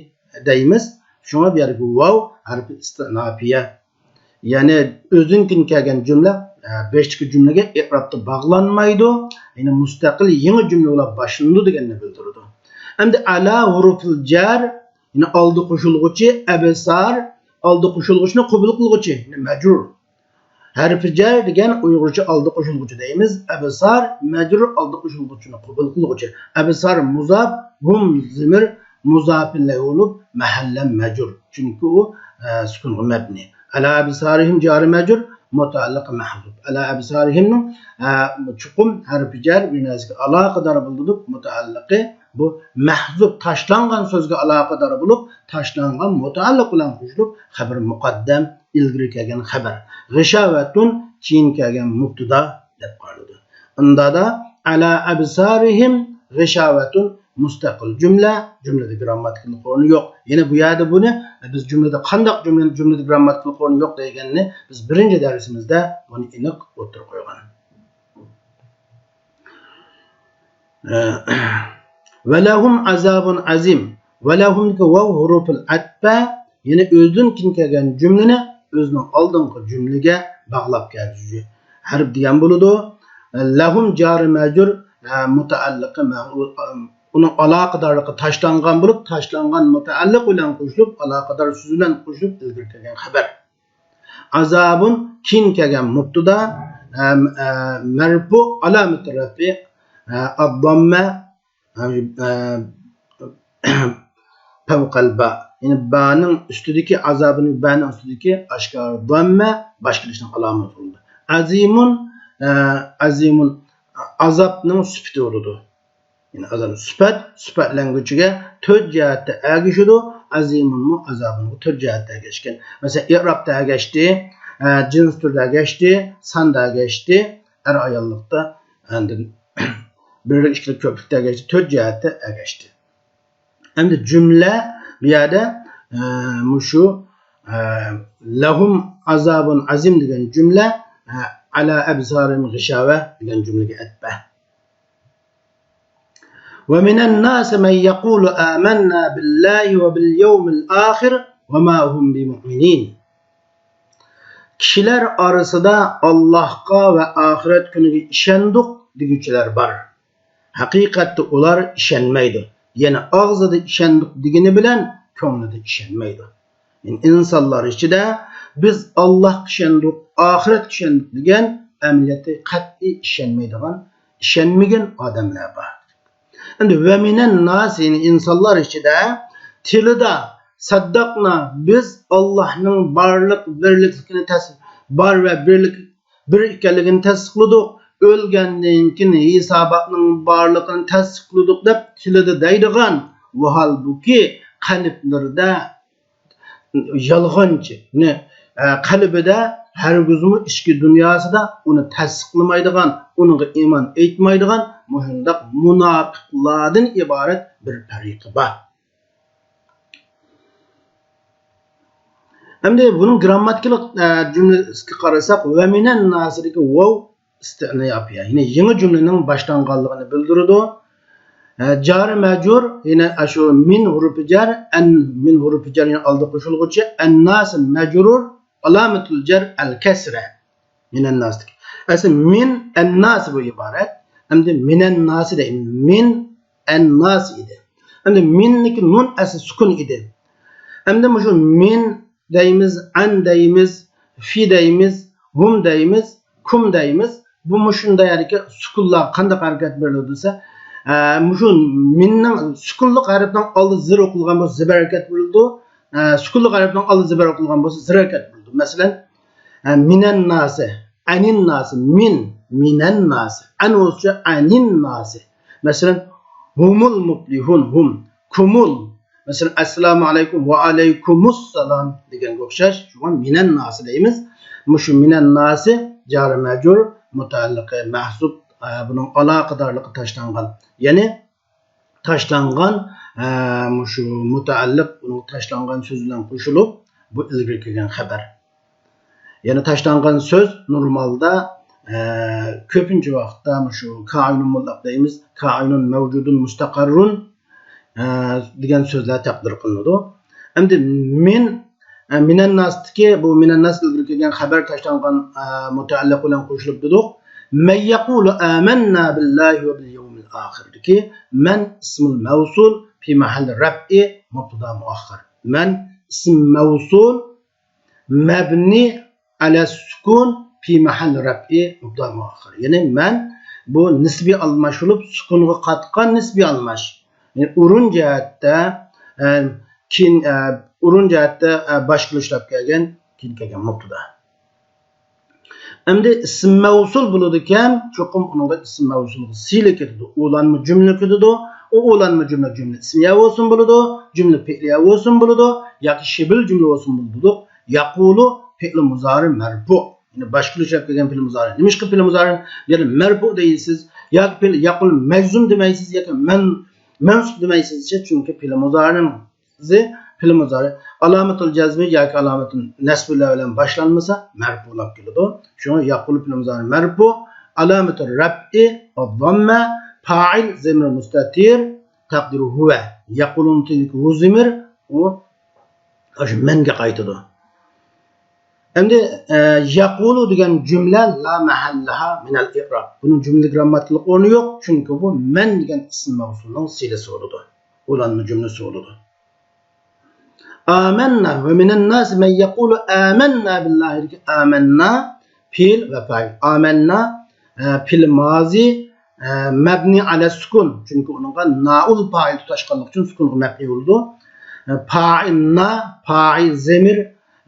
دەيمىز. شۇڭا بۇ يەردىكى ۋاۋ ھەرپى ئىستىناپىيە. يەنى ئۆزىدىن كېيىن كەلگەن جۈملە، ئە، بېشىدىكى جۈملىگە ئېئرابتا باغلانمايدۇ. يەنى مۇستەقىل يېڭى جۈملە بولاپ باشلىنىدۇ دېگەننى بىلدۈرىدۇ. ئەمدى ئەلا ھۇرۇپۇل جەر، يەنى ئالدى قوشۇلغۇچى، ئەبسار، ئالدى قوشۇلغۇچىنى قوبۇل قىلغۇچى، يەنى مەجرۇر. ھەرپى جەر دېگەن ئۇيغۇرچە ئالدى قوشۇلغۇچى دەيمىز. ئەبسار، مەجرۇر ئالدى قوشۇلغۇچىنى قوبۇل قىلغۇچى. ئەبسار مۇزاپ، ھۇم زىمىر، مۇزاپىلەي بولۇپ، مەھەللە مەجرۇر. چۈنكى ئۇ، ئە، سۈكۇنغا مەبنى. ئەلا ئەبسارىھىم جارى مەجرۇر، مۇتەئەللىقى مەھزۇپ. ئەلا ئەبسارىھىمنىڭ، ئە، چوقۇم ھەرپى جەر بىر نەرسىگە ئالاقىدار بولىدۇ، مۇتەئەللىقى بۇ مەھزۇپ، تاشلانغان سۆزگە ئالاقىدار بولۇپ، تاشلانغان مۇتەئەللىق بىلەن قوشۇلۇپ، خەبەر مۇقەددەم، ئىلگىرى كەلگەن خەبەر. غىشاۋەتۇن، كېيىن كەلگەن مۇبتىدا دەپ قارىلىدۇ. ئۇندادا ئەلا ئەبسارىھىم غىشاۋەتۇن مۇستەقىل جۈملە، جۈملىدە گىرامماتىكىلىق ئورنى يوق. يەنە بۇ يەردە بۇنى بىز جۈملىدە قانداق جۈملىنى جۈملىدە گىرامماتىكىلىق ئورنى يوق دېگەننى بىز بىرىنچى دەرسىمىزدە بۇنى ئېنىق ئوتتۇرىغا قويغان. ۋەلەھۇم ئازابۇن ئەزىم. ۋەلەھۇمدىكى ۋاۋ ھۇرۇپۇل ئەتپە، يەنى ئۆزىدىن كېيىن كەلگەن جۈملىنى ئۆزىنىڭ ئالدىنقى جۈملىگە باغلاپ كەلگۈچى ھەرپ دېگەن بولىدۇ. لەھۇم جارى مەجرۇر، ھە، مۇتەئەللىقى مەغ-، ئۇنىڭ ئالاقىدارلىقى تاشلانغان بولۇپ، تاشلانغان مۇتەئەللىق بىلەن قوشۇلۇپ، ئالاقىدار سۆز بىلەن قوشۇلۇپ ئىلگىرى كەلگەن خەبەر. ئازابۇن كېيىن كەلگەن مۇبتىدا، ئە، ئە، مەرپۇ ئالامىتى رەفئى، ئە، ئەدداممە، ئە، ئە، پەۋقەل با. يەنى بانىڭ ئۈستىدىكى، ئازابىنىڭ بانىڭ ئۈستىدىكى ئاشكارا داممە باش كېلىشنىڭ ئالامىتى بولىدۇ. ئەزىمۇن، ئە، ئەزىمۇن ئازابنىڭ سۈپىتى بولىدۇ. يەنى ئازابى سۈپەت، سۈپەتلەنگۈچىگە تۆت جەھەتتە ئەگىشىدۇ. ئەزىمۇنمۇ ئازابىنغا تۆت جەھەتتە ئەگەشكەن. مەسىلەن، ئىرابتا ئەگەشتى، ئە، جىنس تۈردە ئەگەشتى، ساندا ئەگەشتى، ئەر ئاياللىقتا، ئاندىن بىرلىك، ئىككىلىك، كۆپلۈكتە ئەگەشتى، تۆت جەھەتتە ئەگەشتى. ئەمدى جۈملە بۇ يەردە، ئە، مۇشۇ، ئە، لەھۇم ئازابۇن ئەزىم دېگەن جۈملە، ئە، ئەلا ئەبسارىم غىشاۋە دېگەن جۈملىگە ئەتبە. ومن الناس من يقول آمنا بالله وباليوم الآخر وما هم بمؤمنين. كىشىلەر ئارىسىدا ئاللاھقا ۋە ئاخىرەت كۈنىگە ئىشەندۇق دېگۈچىلەر بار. ھەقىقەتتە ئۇلار ئىشەنمەيدۇ. يەنى ئاغزىدا ئىشەندۇق دېگىنى بىلەن كۆڭلىدە ئىشەنمەيدۇ. يەنى ئىنسانلار ئىچىدە بىز ئاللاھقا ئىشەندۇق، ئاخىرەتكە ئىشەندۇق دېگەن ئەمەلىيەتتە قەتئىي ئىشەنمەيدىغان، ئىشەنمىگەن ئادەملەر بار. ئەمدى ۋە مىنەن ناس، يەنى ئىنسانلار ئىچىدە تىلىدا سەددەقنا، بىز ئاللاھنىڭ بارلىق بىرلىكلىكىنى تەس-، بار ۋە بىرلىك، بىر ئىكەنلىكىنى تەستىقلىدۇق، ئۆلگەندىن كېيىن ھېساباتنىڭ بارلىقىنى تەستىقلىدۇق دەپ تىلىدا دەيدىغان، ۋاھالبۇكى قەلبلىرىدە يالغانچى، يەنى، ئە، قەلبىدە ھەرگىزمۇ ئىچكى دۇنياسىدا ئۇنى تەستىقلىمايدىغان، ئۇنىڭغا ئىمان ئېيتمايدىغان مۇشۇنداق مۇناپىقلاردىن ئىبارەت بىر پەرىقى بار. ئەمدى بۇنىڭ گرامماتىكىلىق، ئە، جۈملىسىگە قارىساق، ۋە مىنەن ناسىدىكى ۋاۋ ئىستىئناپىيە، يەنى يېڭى جۈملىنىڭ باشلانغانلىقىنى بىلدۈرىدۇ. ئە، جارى مەجرۇر، يەنى ئاشۇ مىن ھۇرۇپى جەر، ئەن مىن ھۇرۇپى جەر، يەنى ئالدى قوشۇلغۇچى، ئەنناسى مەجرۇر، ئالامەتۇل جەر ئەل كەسرە. مىنەن ناسىدىكى. ئەسلى مىن ئەنناسى بۇ ئىبارەت. ئەمدى مىنەن ناسى دەيمىز. مىن ئەنناسى ئىدى. ئەمدى مىننىكى نۇن ئەسلى سۈكۈن ئىدى. ئەمدى مۇشۇ مىن دەيمىز، ئەن دەيمىز، فى دەيمىز، ھۇم دەيمىز، كۇم دەيمىز. بۇ مۇشۇنداق يەردىكى سۈكۈنلار قانداق ھەرىكەت بېرىلىدۇ دېسە، ئە، مۇشۇ مىننىڭ سۈكۈنلۇق ھەرپنىڭ ئالدى زېر ئوقۇلغان بولسا زېبەر ھەرىكەت بېرىلىدۇ. ئە، سۈكۈنلۇق ھەرپنىڭ ئالدى زېبەر ئوقۇلغان بولسا زېر ھەرىكەت بېرىلىدۇ. مەسىلەن، ئە، مىنەن ناسى، ئەنىن ناسى، مىن، مىنەن ناسى، ئەن بولسا ئەنىن ناسى. مەسىلەن، ھۇمۇل مۇپلىھۇن، ھۇم، كۇمۇل. مەسىلەن، ئەسسالامۇ ئەلەيكۇم، ۋە ئەلەيكۇمۇسسالام دېگەنگە ئوخشاش. شۇڭا مىنەن ناسى دەيمىز. مۇشۇ مىنەن ناسى جارى مەجرۇر، مۇتەئەللىقى مەھزۇپ، ئە، بۇنىڭ ئالاقىدارلىقى تاشلانغان. يەنى تاشلانغان، ئە، مۇشۇ مۇتەئەللىق ئۇنىڭ تاشلانغان سۆزى بىلەن قوشۇلۇپ، بۇ ئىلگىرى كەلگەن خەۋەر. يەنى تاشلانغان سۆز نورمالدا، ئە، كۆپىنچە ۋاقىتتا مۇشۇ كائىنۇن مۇتلەق دەيمىز، كائىنۇن مەۋجۇدۇن مۇستەقەررۇن، ئە، دېگەن سۆزلەر تەقدىر قىلىنىدۇ. ئەمدى مىن، ئە، مىنەن ناستىكى، بۇ مىنەن ناس ئىلگىرى كەلگەن خەۋەر تاشلانغان، ئە، مۇتەئەللىق بىلەن قوشۇلۇپ دېدۇق. مەن يەقۇلۇ ئامەننا بىللاھى ۋە بىل يەۋمىل ئاخىردىكى مەن ئىسمۇل مەۋسۇل فى مەھەللى رەپئى مۇبتىدا مۇئەخخەر. مەن ئىسم مەۋسۇل مەبنى ئەلە سۈكۇن فى مەھەللى رەپئى مۇبتىدا مۇئەخخەر. يەنى مەن بۇ نىسبىي ئالماش بولۇپ، سۈكۇنغا قاتقان نىسبىي ئالماش. يەنى ئورۇن جەھەتتە، ئە، كېيىن، ئە، ئورۇن جەھەتتە، ئە، باشقىلار ئىشلەپ كەلگەن، كېيىن كەلگەن مۇبتىدا. ئەمدى ئىسىم مەۋسۇل بولىدىكەن، چوقۇم ئۇنىڭغا ئىسىم مەۋسۇلغا سىلە كېتىدۇ. ئۇلانما جۈملە كېتىدۇ. ئۇ ئۇلانما جۈملە، جۈملە ئىسمىيە بولسۇن بولىدۇ، جۈملە پېئلىيە بولسۇن بولىدۇ، ياكى شىبىل جۈملە بولسۇن بولىدۇ. يەقۇلۇ پېئلى مۇزارى مەرپۇ. يەنى باشقىلار ئىشلەپ كەلگەن پېئلى مۇزارى. نېمىشقا پېئلى مۇزارى يەنى مەرپۇ دەيسىز؟ ياكى پېئلى يەقۇلۇ مەجزۇم دېمەيسىز ياكى مەن-، مەنسۇب دېمەيسىز دېسە، چۈنكى پېئلى مۇزارىنىڭ ئىزى پېئلى مۇزارى. ئالامەتۇل جەزمى ياكى ئالامەتۇل نەسبىلەر بىلەن باشلانمىسا، مەرپۇلاپ كېلىدۇ. شۇڭا يەقۇلۇ پېئلى مۇزارى مەرپۇ، ئالامەتۇل رەپئى ۋەززەممە، پائىل زەمىر مۇستەتىر، تەقدىرى ھۇۋە. يەقۇلۇنىڭ تېگىدىكى ھۇ زەمىر، ئۇ ئاشۇ مەنگە قايتىدۇ. ئەمدى، ئە، يەقۇلۇ دېگەن جۈملە لا مەھەللىھا مىنەل ئىئراب. بۇنىڭ جۈملە گرامماتىكىلىق ئورنى يوق، چۈنكى بۇ مەن دېگەن ئىسىم مەۋسۇلنىڭ سىلىسى بولىدۇ. ئۇلانما جۈملىسى بولىدۇ. ئامەننا ۋە مىنەن ناسى مەن يەقۇلۇ ئامەننا بىللاھىدىكى ئامەننا پېئىل ۋە پائىل. ئامەننا، ئە، پېئىل مازى، ئە، مەبنى ئەلە سۈكۇن. چۈنكى ئۇنىڭغا نائۇل پائىل تۇتاشقانلىقى ئۈچۈن سۈكۇنغا مەبنى بولىدۇ. ئە، پائىل نا، پائىل زەمىر،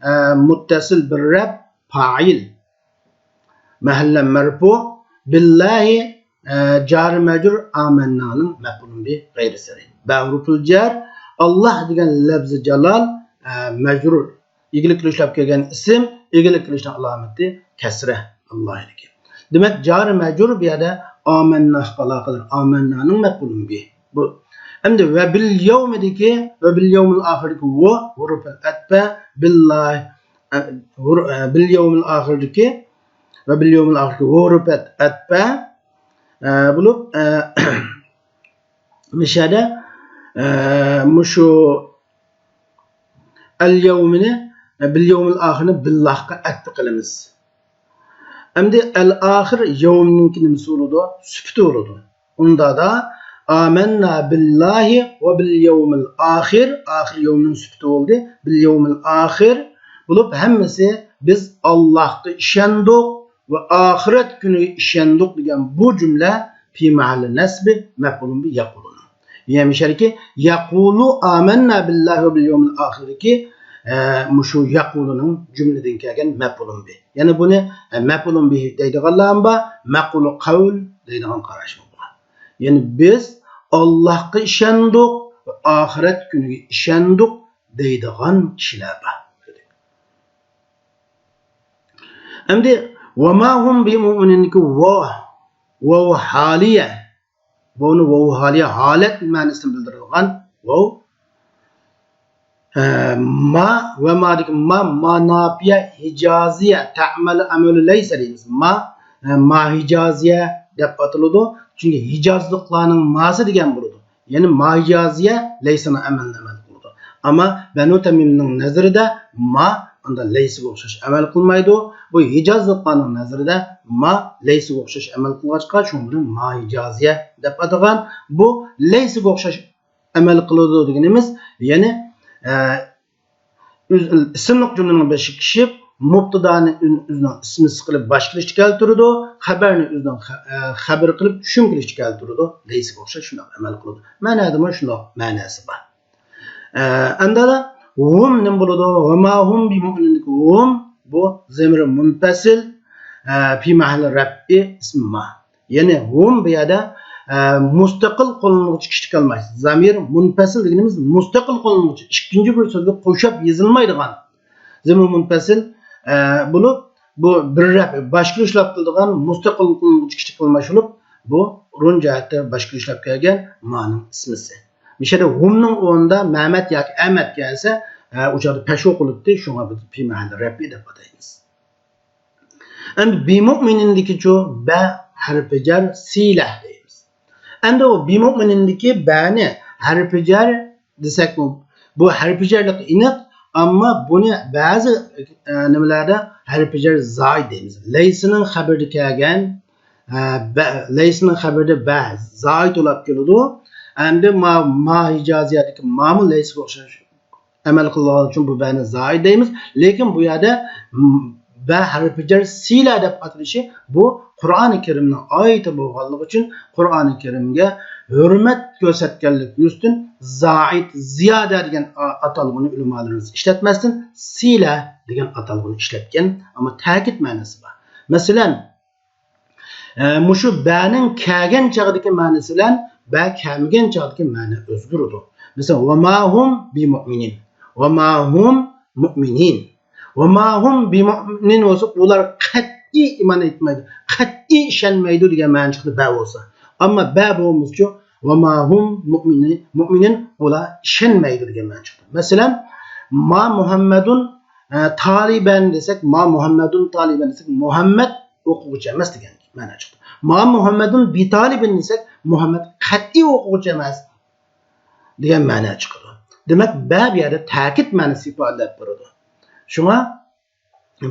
ئە، مۇتتەسىل بىر رەپ، پائىل. مەھەللە مەرپۇ، بىللاھى، ئە، جارى مەجرۇر ئامەننانىڭ مەپئۇلۇن بىھى غەيرى سەرىھ. بە ھۇرۇپۇل جەر، ئاللاھ دېگەن لەپزى جالال، ئە، مەجرۇر، ئىگىلىك قىلىشلاپ كەلگەن ئىسىم، ئىگىلىك قىلىشنىڭ ئالامىتى كەسرە، ئاللاھنىڭكى. دېمەك، جارى مەجرۇر بۇ يەردە ئامەنناغا ئالاقىدار، ئامەننانىڭ مەپئۇلۇن بىھى. بۇ. ئەمدى ۋە بىل يەۋمىدىكى، ۋە بىل يەۋمىل ئاخىردىكى ۋو، ھۇرۇپەل ئەتپە، بىللاھ، ئە، ھۇر-، ئە، بىل يەۋمىل ئاخىردىكى، ۋە بىل يەۋمىل ئاخىردىكى ۋو ھۇرۇپەل ئەتپە، ئە، بولۇپ، ئە، مۇشۇ يەردە، ئە، مۇشۇ ئەل يەۋمىنى، ئە، بىل يەۋمىل ئاخىرنى بىللاھقا ئەتپە قىلىمىز. ئەمدى ئەل ئاخىر يەۋمنىڭكى نېمىسى بولىدۇ؟ سۈپىتى بولىدۇ. ئۇندادا ئامەننا بىللاھى ۋە بىل يەۋمىل ئاخىر، ئاخىر يەۋمنىڭ سۈپىتى بولدى. بىل يەۋمىل ئاخىر بولۇپ، ھەممىسى بىز ئاللاھقا ئىشەندۇق ۋە ئاخىرەت كۈنىگە ئىشەندۇق دېگەن بۇ جۈملە في محل نصب مفعول به يقول. يەنى مۇشۇ يەردىكى يەقۇلۇ ئامەننا بىللاھى ۋە بىل يەۋمىل ئاخىردىكى، ئە، مۇشۇ يەقۇلۇنىڭ جۈملىدىن كەلگەن مەپئۇلۇن بىھ. يەنى بۇنى، ئە، مەپئۇلۇن بىھ دەيدىغانلار ھەم بار، مەقۇلۇ قەۋل دەيدىغان قاراشمۇ بار. يەنى بىز ئاللاھقا ئىشەندۇق ۋە ئاخىرەت كۈنىگە ئىشەندۇق دەيدىغان كىشىلەر بار. ئەمدى ۋە ما ھۇم بىمۇئمىنىندىكى ۋاۋ، ۋاۋ ھالىيە. ۋاۋنى ۋاۋ ھالىيە، ھالەت مەنىسىنى بىلدۈرىدىغان ۋاۋ. ئە، ما ۋە مادىكى ما، ما ناپىيە ھىجازىيە، تەئمەلۇ ئەمەلۇ لەيسە دەيمىز. ما، ئە، ما ھىجازىيە دەپ ئاتىلىدۇ. چۈنكى ھىجازلىقلارنىڭ ماسى دېگەن بولىدۇ. يەنى ما ھىجازىيە لەيسىنىڭ ئەمەلىنى ئەمەل قىلىدۇ. ئەمما بەنۇ تەمىمنىڭ نەزىرىدە ما ئاندا لەيسىگە ئوخشاش ئەمەل قىلمايدۇ. بۇ ھىجازلىقلارنىڭ نەزىرىدە ما لەيسىگە ئوخشاش ئەمەل قىلغاچقا، شۇڭا بۇنى ما ھىجازىيە دەپ ئاتىغان. بۇ لەيسىگە ئوخشاش ئەمەل قىلىدۇ دېگىنىمىز، يەنى، ئە، ئۆز-، ئىسىملىق جۈملىنىڭ بېشىغا كىشىپ، مۇبتىدانى ئۆ-، ئۆزىنىڭ ئىسمى قىلىپ باش كېلىشتە كەلتۈرىدۇ، خەبەرنى ئۆزىنىڭ خە-، ئە، خەبىرى قىلىپ چۈشۈم كېلىشتە كەلتۈرىدۇ. لەيسىگە ئوخشاش شۇنداق ئەمەل قىلىدۇ. مەنادىمۇ شۇنداق مەناسى بار. ئە، ئەمدى ھۇم نېمە بولىدۇ؟ ۋە ما ھۇم بىمۇئمىنىندىكى ھۇم، بۇ زەمىر مۇنپەسىل، ئە، في محل رفع اسم ما. يەنى ھۇم بۇ يەردە، ئە، مۇستەقىل قوللانغۇچى كىشىلىك ئالماش. زەمىر مۇنپەسىل دېگىنىمىز مۇستەقىل قوللانغۇچى، ئىككىنچى بىر سۆزگە قوشۇپ يېزىلمايدىغان. زەمىر مۇنپەسىل، ئە، بولۇپ، بۇ بىر رەپ، باشقا ئىشلەپ قىلىدىغان مۇستەقىل قوللانغۇچى كىشىلىك ئالماش بولۇپ، بۇ ئورۇن جەھەتتە باشقا ئىشلەپ كەلگەن مانىڭ ئىسمىسى. مۇشۇ يەردە ھۇمنىڭ ئورنىدا مەمەت ياكى ئەمەت كەلسە، ئە، ئۇ چاغدا پەش ئوقۇلۇپتۇ، شۇڭا بىز في محل رفع دەپ ئاتايمىز. ئەمدى بىمۇئمىنىندىكىچۇ بە ھەرپى جەر سىلە دەيمىز. ئەمدى ئۇ بىمۇئمىنىندىكى بەنى ھەرپى جەر دېسەكمۇ، بۇ ھەرپى جەرلىك ئېنىق، ئەمما بۇنى بەزى، ئە، نېمىلەردە ھەرپى جەر زائىد دەيمىز. لەيسىنىڭ خەبىرىدە كەلگەن، ئە، بە-، لەيسىنىڭ خەبىرىدە بە زائىد بولاپ كېلىدۇ. ئەمدى ما، ما ھىجازىيەدىكى مامۇ لەيسىگە ئوخشاش ئەمەل قىلىدىغانلىقى ئۈچۈن بۇ بەنى زائىد دەيمىز. لېكىن بۇ يەردە، م، بە ھەرپى جەر سىلە دەپ ئاتىلىشى بۇ قۇرئانى كەرىمنىڭ ئايىتى بولغانلىقى ئۈچۈن قۇرئانى كەرىمگە ھۆرمەت كۆرسەتكەنلىك يۈزىسىدىن زائىد، زىيادە دېگەن ئا-، ئاتالغۇنى ئۆلىمالىرىمىز ئىشلەتمەستىن سىلە دېگەن ئاتالغۇنى ئىشلەتكەن، ئەمما تەكىت مەنىسى بار. مەسىلەن، ئە، مۇشۇ بەنىڭ كەلگەن چاغدىكى مەنىسى بىلەن بە كەلمىگەن چاغدىكى مەنە ئۆزگىرىدۇ. مەسىلەن، ۋە ما ھۇم بىمۇئمىنىن. ۋە ما ھۇم مۇئمىنىن. ۋە ما ھۇم بىمۇئمىنىن بولسا، ئۇلار قەتئىي ئىمان ئېيتمايدۇ، قەتئىي ئىشەنمەيدۇ دېگەن مەنە چىقتى، بە بولسا. ئەمما بە بولمىسىچۇ، ۋە ما ھۇم مۇئمىنىن، مۇئمىنىن، ئۇلار ئىشەنمەيدۇ دېگەن مەنە چىقتى. مەسىلەن، ما مۇھەممەدۇن، ئە، تالىبەن دېسەك، ما مۇھەممەدۇن تالىبەن دېسەك، مۇھەممەد ئوقۇغۇچى ئەمەس دېگەن مەنە چىقتى. ما مۇھەممەدۇن بىتالىبىن دېسەك، مۇھەممەد قەتئىي ئوقۇغۇچى ئەمەس دېگەن مەنە چىقىدۇ. دېمەك، بە بۇ يەردە تەكىت مەنىسى ئىپادىلەپ بېرىدۇ. شۇڭا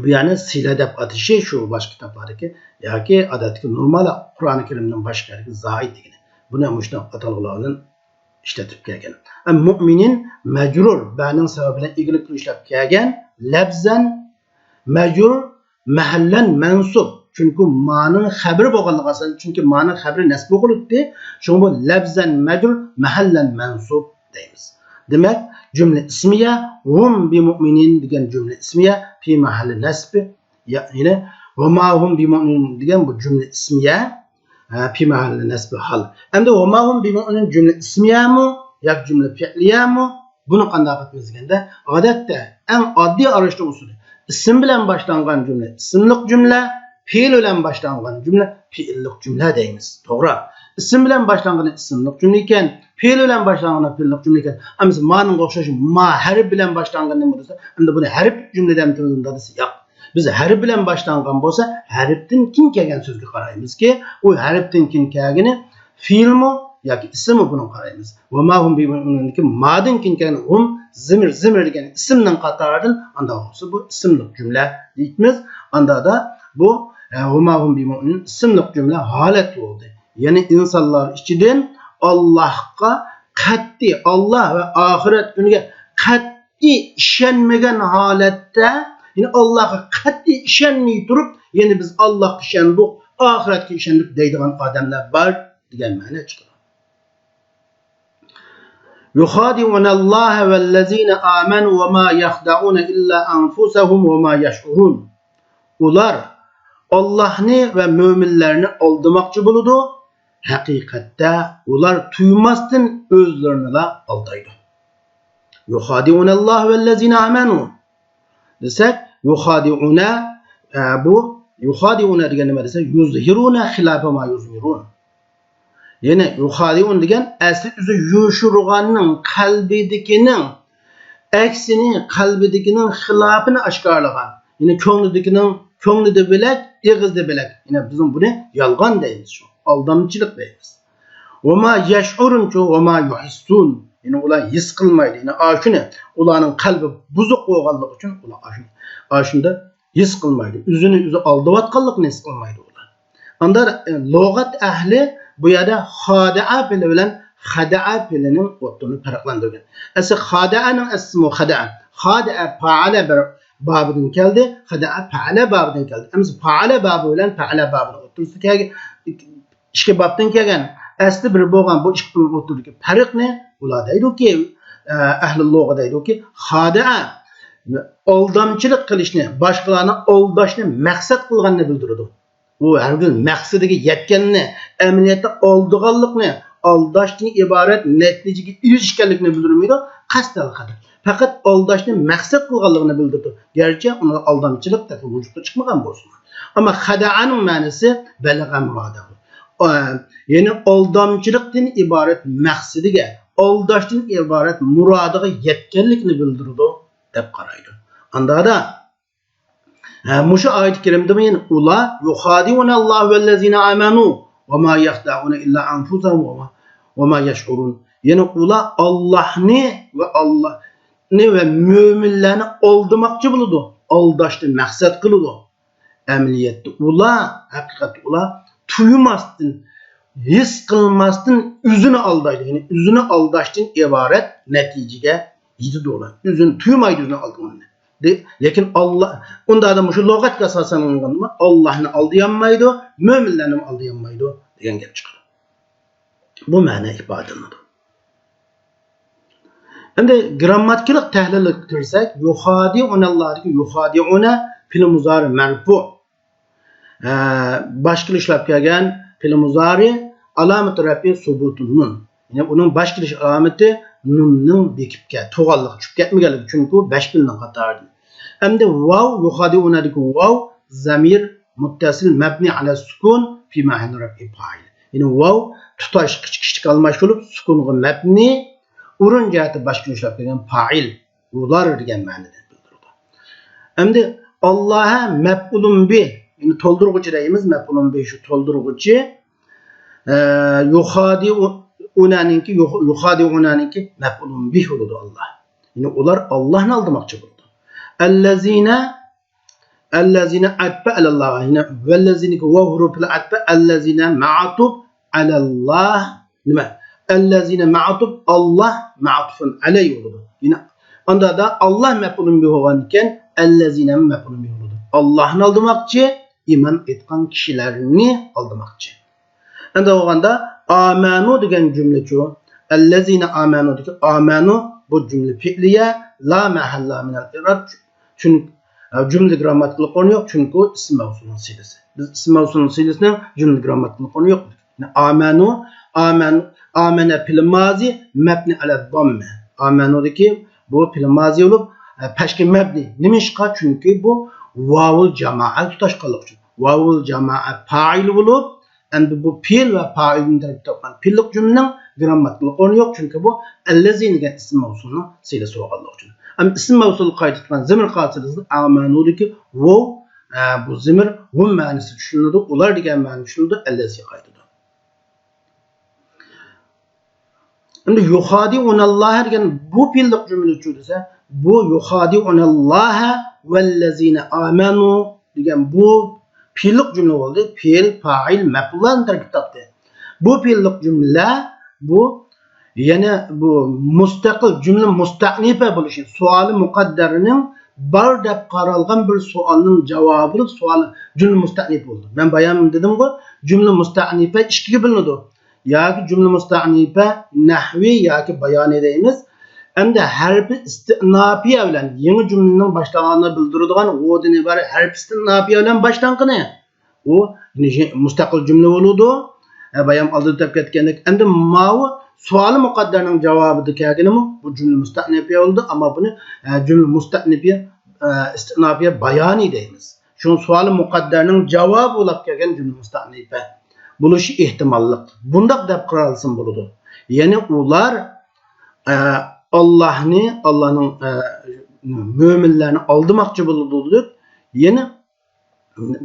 بۇ يەرنى سىلە دەپ ئاتىشى شۇ باشقا كىتابلاردىكى ياكى ئادەتتىكى نورمال قۇرئانى كەرىمنىڭ باشقا يەردىكى زائىد دېگىنى. بۇنى مۇشۇنداق ئاتالغۇلار بىلەن ئىشلىتىپ كەلگەن. ئە، مۇئمىنىن مەجرۇر، بەنىڭ سەۋەبى بىلەن ئىگىلىك قىلىشلاپ كەلگەن، لەفزەن مەجرۇر، مەھەللەن مەنسۇب. چۈنكى مانىڭ خەبىرى بولغانلىقى ئاساسەن، چۈنكى مانىڭ خەبىرى نەسب بولۇپتى. شۇڭا بۇ لەفزەن مەجرۇر، مەھەللەن مەنسۇب دەيمىز. دېمەك، جۈملە ئىسمىيە، ھۇم بىمۇئمىنىن دېگەن جۈملە ئىسمىيە، في محل نصب، يەنى، ۋە ما ھۇم بىمۇئمىنىن دېگەن بۇ جۈملە ئىسمىيە، ھە، پى مەھەللى نەسبى ھال. ئەمدى ۋە ما ھۇم بىمۇئمىنىن جۈملە ئىسمىيەمۇ ياكى جۈملە پېئلىيەمۇ؟ بۇنى قانداق ئېيتىمىز دېگەندە، ئادەتتە ئەڭ ئاددىي ئارىلاشتۇرۇش ئۇسۇلى، ئىسىم بىلەن باشلانغان جۈملە ئىسىملىق جۈملە، پېئىل بىلەن باشلانغان جۈملە پېئىللىق جۈملە دەيمىز. توغرا. ئىسىم بىلەن باشلانغىنى ئىسىملىق جۈملە ئىكەن، پېئىل بىلەن باشلانغىنى پېئىللىق جۈملە ئىكەن. ئەمىسە مانىڭغا ئوخشاش ما ھەرپ بىلەن باشلانغىنى نېمە دېسە، ئەمدى بۇنى ھەرپ جۈملە دەمتىمىزمۇ دېسە، ياق. بىز ھەرپ بىلەن باشلانغان بولسا، ھەرپتىن كېيىن كەلگەن سۆزگە قارايمىزكى، ئۇ ھەرپتىن كېيىن كەلگىنى فېئىلمۇ ياكى ئىسىممۇ، بۇنى قارايمىز. ۋە ما ھۇم بىمۇئمىنىندىكى مادىن كېيىن كەلگەن ھۇم، زىمىر، زىمىر دېگەن ئىسىمنىڭ قاتارىدىن، ئانداق بولسا بۇ ئىسىملىق جۈملە دەيمىز. ئاندادا بۇ، ئە، ۋە ما ھۇم بىمۇئمىنىن ئىسىملىق جۈملە ھالەت بولدى. يەنى ئىنسانلار ئىچىدىن ئاللاھقا قەتئىي، ئاللاھ ۋە ئاخىرەت كۈنىگە قەتئىي ئىشەنمىگەن ھالەتتە، يەنى ئاللاھقا قەتئىي ئىشەنمەي تۇرۇپ، يەنى بىز ئاللاھقا ئىشەندۇق، ئاخىرەتكە ئىشەندۇق دەيدىغان ئادەملەر بار دېگەن مەنە چىقىدۇ. يخادعون الله والذين آمنوا وما يخدعون إلا أنفسهم وما يشعرون. ئۇلار ئاللاھنى ۋە مۆمىنلەرنى ئالدىماقچى بولىدۇ، ھەقىقەتتە ئۇلار تۇيماستىن ئۆزلىرىنىلا ئالدايدۇ. يخادعون الله والذين آمنوا دېسەك، يخادعون، ئە، بۇ يخادعون دېگەن نېمە دېسە، يظهرون خلاف ما يظهرون. يەنى يخادعون دېگەن ئەسلى ئۆزى يوشۇرغاننىڭ، قەلبىدىكىنىڭ ئەكسىنى، قەلبىدىكىنىڭ خىلاپىنى ئاشكارىلىغان. يەنى كۆڭلىدىكىنىڭ، كۆڭلىدە بۆلەك، ئېغىزدا بۆلەك. يەنى بىزنىڭ بۇنى يالغان دەيمىز، شۇ ئالدامچىلىق دەيمىز. وما يشعرون، شۇ وما يحسون. يەنى ئۇلار ھېس قىلمايدۇ. يەنى ئاشۇنى، ئۇلارنىڭ قەلبى بۇزۇق بولغانلىقى ئۈچۈن ئۇلار ئاشۇنى، ئاشۇندا ھېس قىلمايدۇ. ئۆزىنى ئۆزى ئالداۋاتقانلىقىنى ھېس قىلمايدۇ ئۇلار. ئاندا، ئە، لۇغەت ئەھلى بۇ يەردە خادىئە پېئىلى بىلەن خەدەئە پېئىلىنىڭ ئوتتۇرىنى پەرقلەندۈرگەن. ئەسلى خادىئەنىڭ ئەسلىمۇ خەدەئە. خادىئە پەئەلە بىر بابىدىن كەلدى، خەدەئە پەئەلە بابىدىن كەلدى. ئەمىسە پەئەلە بابى بىلەن پەئەلە بابىنىڭ ئوتتۇرىسىدا كەلگەن، ئىككى بابتىن كەلگەن، ئەسلى بىر بولغان بۇ ئىككىنىڭ ئوتتۇرىدىكى پەرقنى ئۇلار دەيدۇكى، ئە، ئەھلى لۇغە دەيدۇكى، خادىئە ئالدامچىلىق قىلىشنى، باشقىلارنى ئالداشنى مەقسەت قىلغاننى بىلدۈرىدۇ. ئۇ ھەرگىز مەقسىتىگە يەتكەننى، ئەمەلىيەتتە ئالدىغانلىقنى، ئالداشتىن ئىبارەت نەتىجىگە ئېرىشكەنلىكىنى بىلدۈرمەيدۇ، قەستەن قىلىدۇ. پەقەت ئالداشنى مەقسەت قىلغانلىقىنى بىلدۈرىدۇ. گەرچە ئۇنىڭدا ئالدامچىلىق تېخى ۋۇجۇدقا چىقمىغان بولسىمۇ. ئەمما خەدەئەنىڭ مەنىسى بەلەغە مۇرادەھۇ. ئە، يەنى ئالدامچىلىقتىن ئىبارەت مەقسىتىگە، ئالداشتىن ئىبارەت مۇرادىغا يەتكەنلىكىنى بىلدۈرىدۇ، دەپ قارايدۇ. ئاندادا، ھە، مۇشۇ ئايەت كەرىمدىمۇ يەنە ئۇلار يخادعون الله والذين آمنوا وما يخدعون إلا أنفسهم وما، وما يشعرون. يەنى ئۇلار ئاللاھنى ۋە ئاللاھنى ۋە مۆمىنلەرنى ئالدىماقچى بولىدۇ. ئالداشنى مەقسەت قىلىدۇ. ئەمەلىيەتتە ئۇلار، ھەقىقەتتە ئۇلار تۇيماستىن، ھېس قىلماستىن ئۆزىنى ئالدايدۇ. يەنى ئۆزىنى ئالداشتىن ئىبارەت نەتىجىگە يېتىدۇ ئۇلار. ئۆزىنى تۇيمايدۇ، ئۆزىنى ئالدىغىنىنى. دە-، لېكىن ئاللا، ئۇنداقتا مۇشۇ لۇغەتكە ئاساسەن ئالغاندا، ئاللاھنى ئالدىيالمايدۇ، مۆمىنلەرنىمۇ ئالدىيالمايدۇ دېگەن گەپ چىقىدۇ. بۇ مەنە ئىپادىلىنىدۇ. ئەمدى گرامماتىكىلىق تەھلىلگە كىرسەك، يخادعون اللهدىكى يخادعون پېئىل مۇزارى مەرپۇ. ئە، باش كېلىشلەپ كەلگەن پېئىل مۇزارى، ئالامىتى رەپئى سۇبۇتۇن نۇن. يەنى ئۇنىڭ باش كېلىش ئالامىتى نۇننىڭ بېكىپ كەت-، تۇغانلىقى، چۈشۈپ كەتمىگەنلىكى، چۈنكى بەش پېئىلنىڭ قاتارىدىن. ئەمدى ۋاۋ، يخادعوندىكى ۋاۋ، زەمىر مۇتتەسىل مەبنى ئەلە سۇكۇن فى مەھەللى رەپئى پائىل. يەنى ۋاۋ تۇتاش قىچ-، كىچىك ئالماش بولۇپ، سۇكۇنغا مەبنى، ئورۇن جەھەتتە باش كېلىشلەپ كەلگەن پائىل. ئۇلار دېگەن مەنىدە بىلدۈرىدۇ. ئەمدى ئاللاھە مەپئۇلۇن بىھ، يەنى تولدۇرغۇچى دەيمىز، مەپئۇلۇن بىھ شۇ تولدۇرغۇچى. ئە، يخادعوننىڭكى، يخ-، يخادعوننىڭكى مەپئۇلۇن بىھ بولىدۇ ئاللاھ. يەنى ئۇلار ئاللاھنى ئالدىماقچى بولىدۇ. ئەللەزىنە، ئەللەزىنە ئەتپە ئەلەللاھ، يەنى ۋەللەزىنىكى ۋاۋ ھۇرۇپىل ئەتپە، ئەللەزىنە مەئتۇپ ئەلەللاھ. نېمە؟ ئەللەزىنە مەئتۇپ، ئاللاھ مەئتۇفۇن ئەلەيھ بولىدۇ. يەنى ئاندا دا ئاللاھ مەپئۇلۇن بىھ بولغان ئىكەن، ئەللەزىنە مەپئۇلۇن بىھ بولىدۇ. ئاللاھنى ئالدىماقچى، ئىمان ئېيتقان كىشىلەرنى ئالدىماقچى. ئەندى بولغاندا ئامەنۇ دېگەن جۈملىچۇ؟ ئەللەزىنە ئامەنۇدىكى ئامەنۇ بۇ جۈملە پېئلىيە، لا مەھەللە مىنەل ئىراب. چۈنكى، ئە، جۈملە گرامماتىكىلىق ئورنى يوق، چۈنكى ئىسىم مەۋسۇلنىڭ سىلىسى. بىز ئىسىم مەۋسۇلنىڭ سىلىسىنىڭ جۈملە گرامماتىكىلىق ئورنى يوق دېدۇق. ئامەنۇ، ئامەن، ئامەنە پېئىل مازى مەبنى ئەلە زاممە. ئامەنۇدىكى بۇ پېئىل مازى بولۇپ، ئە، پەشكە مەبنى. نېمىشقا؟ چۈنكى بۇ ۋاۋۇل جامائە تۇتاشقانلىقى ئۈچۈن. ۋاۋۇل جامائە پائىل بولۇپ، ئەمدى بۇ پېئىل ۋە پائىلدىن تەركىب تاپقان پېئىللىق جۈملىنىڭ گرامماتىكىلىق ئورنى يوق، چۈنكى بۇ ئەللەزى دېگەن ئىسىم مەۋسۇلنىڭ سىلىسى بولغانلىقى ئۈچۈن. ئەمما ئىسىم مەۋسۇلغا قايتىدىغان زىمىر قاچىلىسىدا ئامەنۇدىكى ۋاۋ، ئە، بۇ زىمىر ھۇم مەنىسى چۈشىنىلىدۇ، ئۇلار دېگەن مەنىدە چۈشىنىلىدۇ، ئەللەزىگە قايتىدۇ. ئەمدى يۇخادىئۇنەللاھە دېگەن بۇ پېئىللىق جۈملە چۈ دېسە، بۇ يۇخادىئۇنەللاھە ۋەللەزىنە ئامەنۇ دېگەن بۇ پېئىللىق جۈملە بولدى. پېئىل، پائىل، مەپئۇللاردىن تەركىب تاپتى. بۇ پېئىللىق جۈملە بۇ، يەنى بۇ مۇستەقىل جۈملە مۇستەئنىپە بولۇشى، سوئالى مۇقەددەرنىڭ بار دەپ قارالغان بىر سوئالنىڭ جاۋابى بولۇپ، سوئال جۈملە مۇستەئنىپە بولدى. مەن بايان دېدىمغۇ، جۈملە مۇستەئنىپە ئىككىگە بۆلۈنىدۇ. ياكى جۈملە مۇستەئنىپە نەھۋىي ياكى بايانىي دەيمىز. ئەمدى ھەرپى ئىستىئناپىيە بىلەن يېڭى جۈملىنىڭ باشلانغانلىقىنى بىلدۈرىدىغان ۋودىن ئىبارەت ھەرپى ئىستىئناپىيە بىلەن باشلانغىنى. ئۇ مۇستەقىل جۈملە بولىدۇ. ھە، بايام ئالدىدا دەپ كەتكەندەك، ئەمدى ماۋۇ سوئالى مۇقەددەرنىڭ جاۋابىدا كەلگىنىمۇ بۇ جۈملە مۇستەئنىپىيە بولىدۇ. ئەمما بۇنى، ھە، جۈملە مۇستەئنىپىيە، ئە، ئىستىئناپىيە بايانىي دەيمىز. شۇڭا سوئالى مۇقەددەرنىڭ جاۋابى بولاپ كەلگەن جۈملە مۇستەئنىپە بولۇشى ئېھتىماللىق. بۇنداق دەپ قارالسىمۇ بولىدۇ. يەنى ئۇلار، ئە، ئاللاھنى، ئاللاھنىڭ، ئە، مۆمىنلەرنى ئالدىماقچى بولىدۇ دېدۇق. يەنى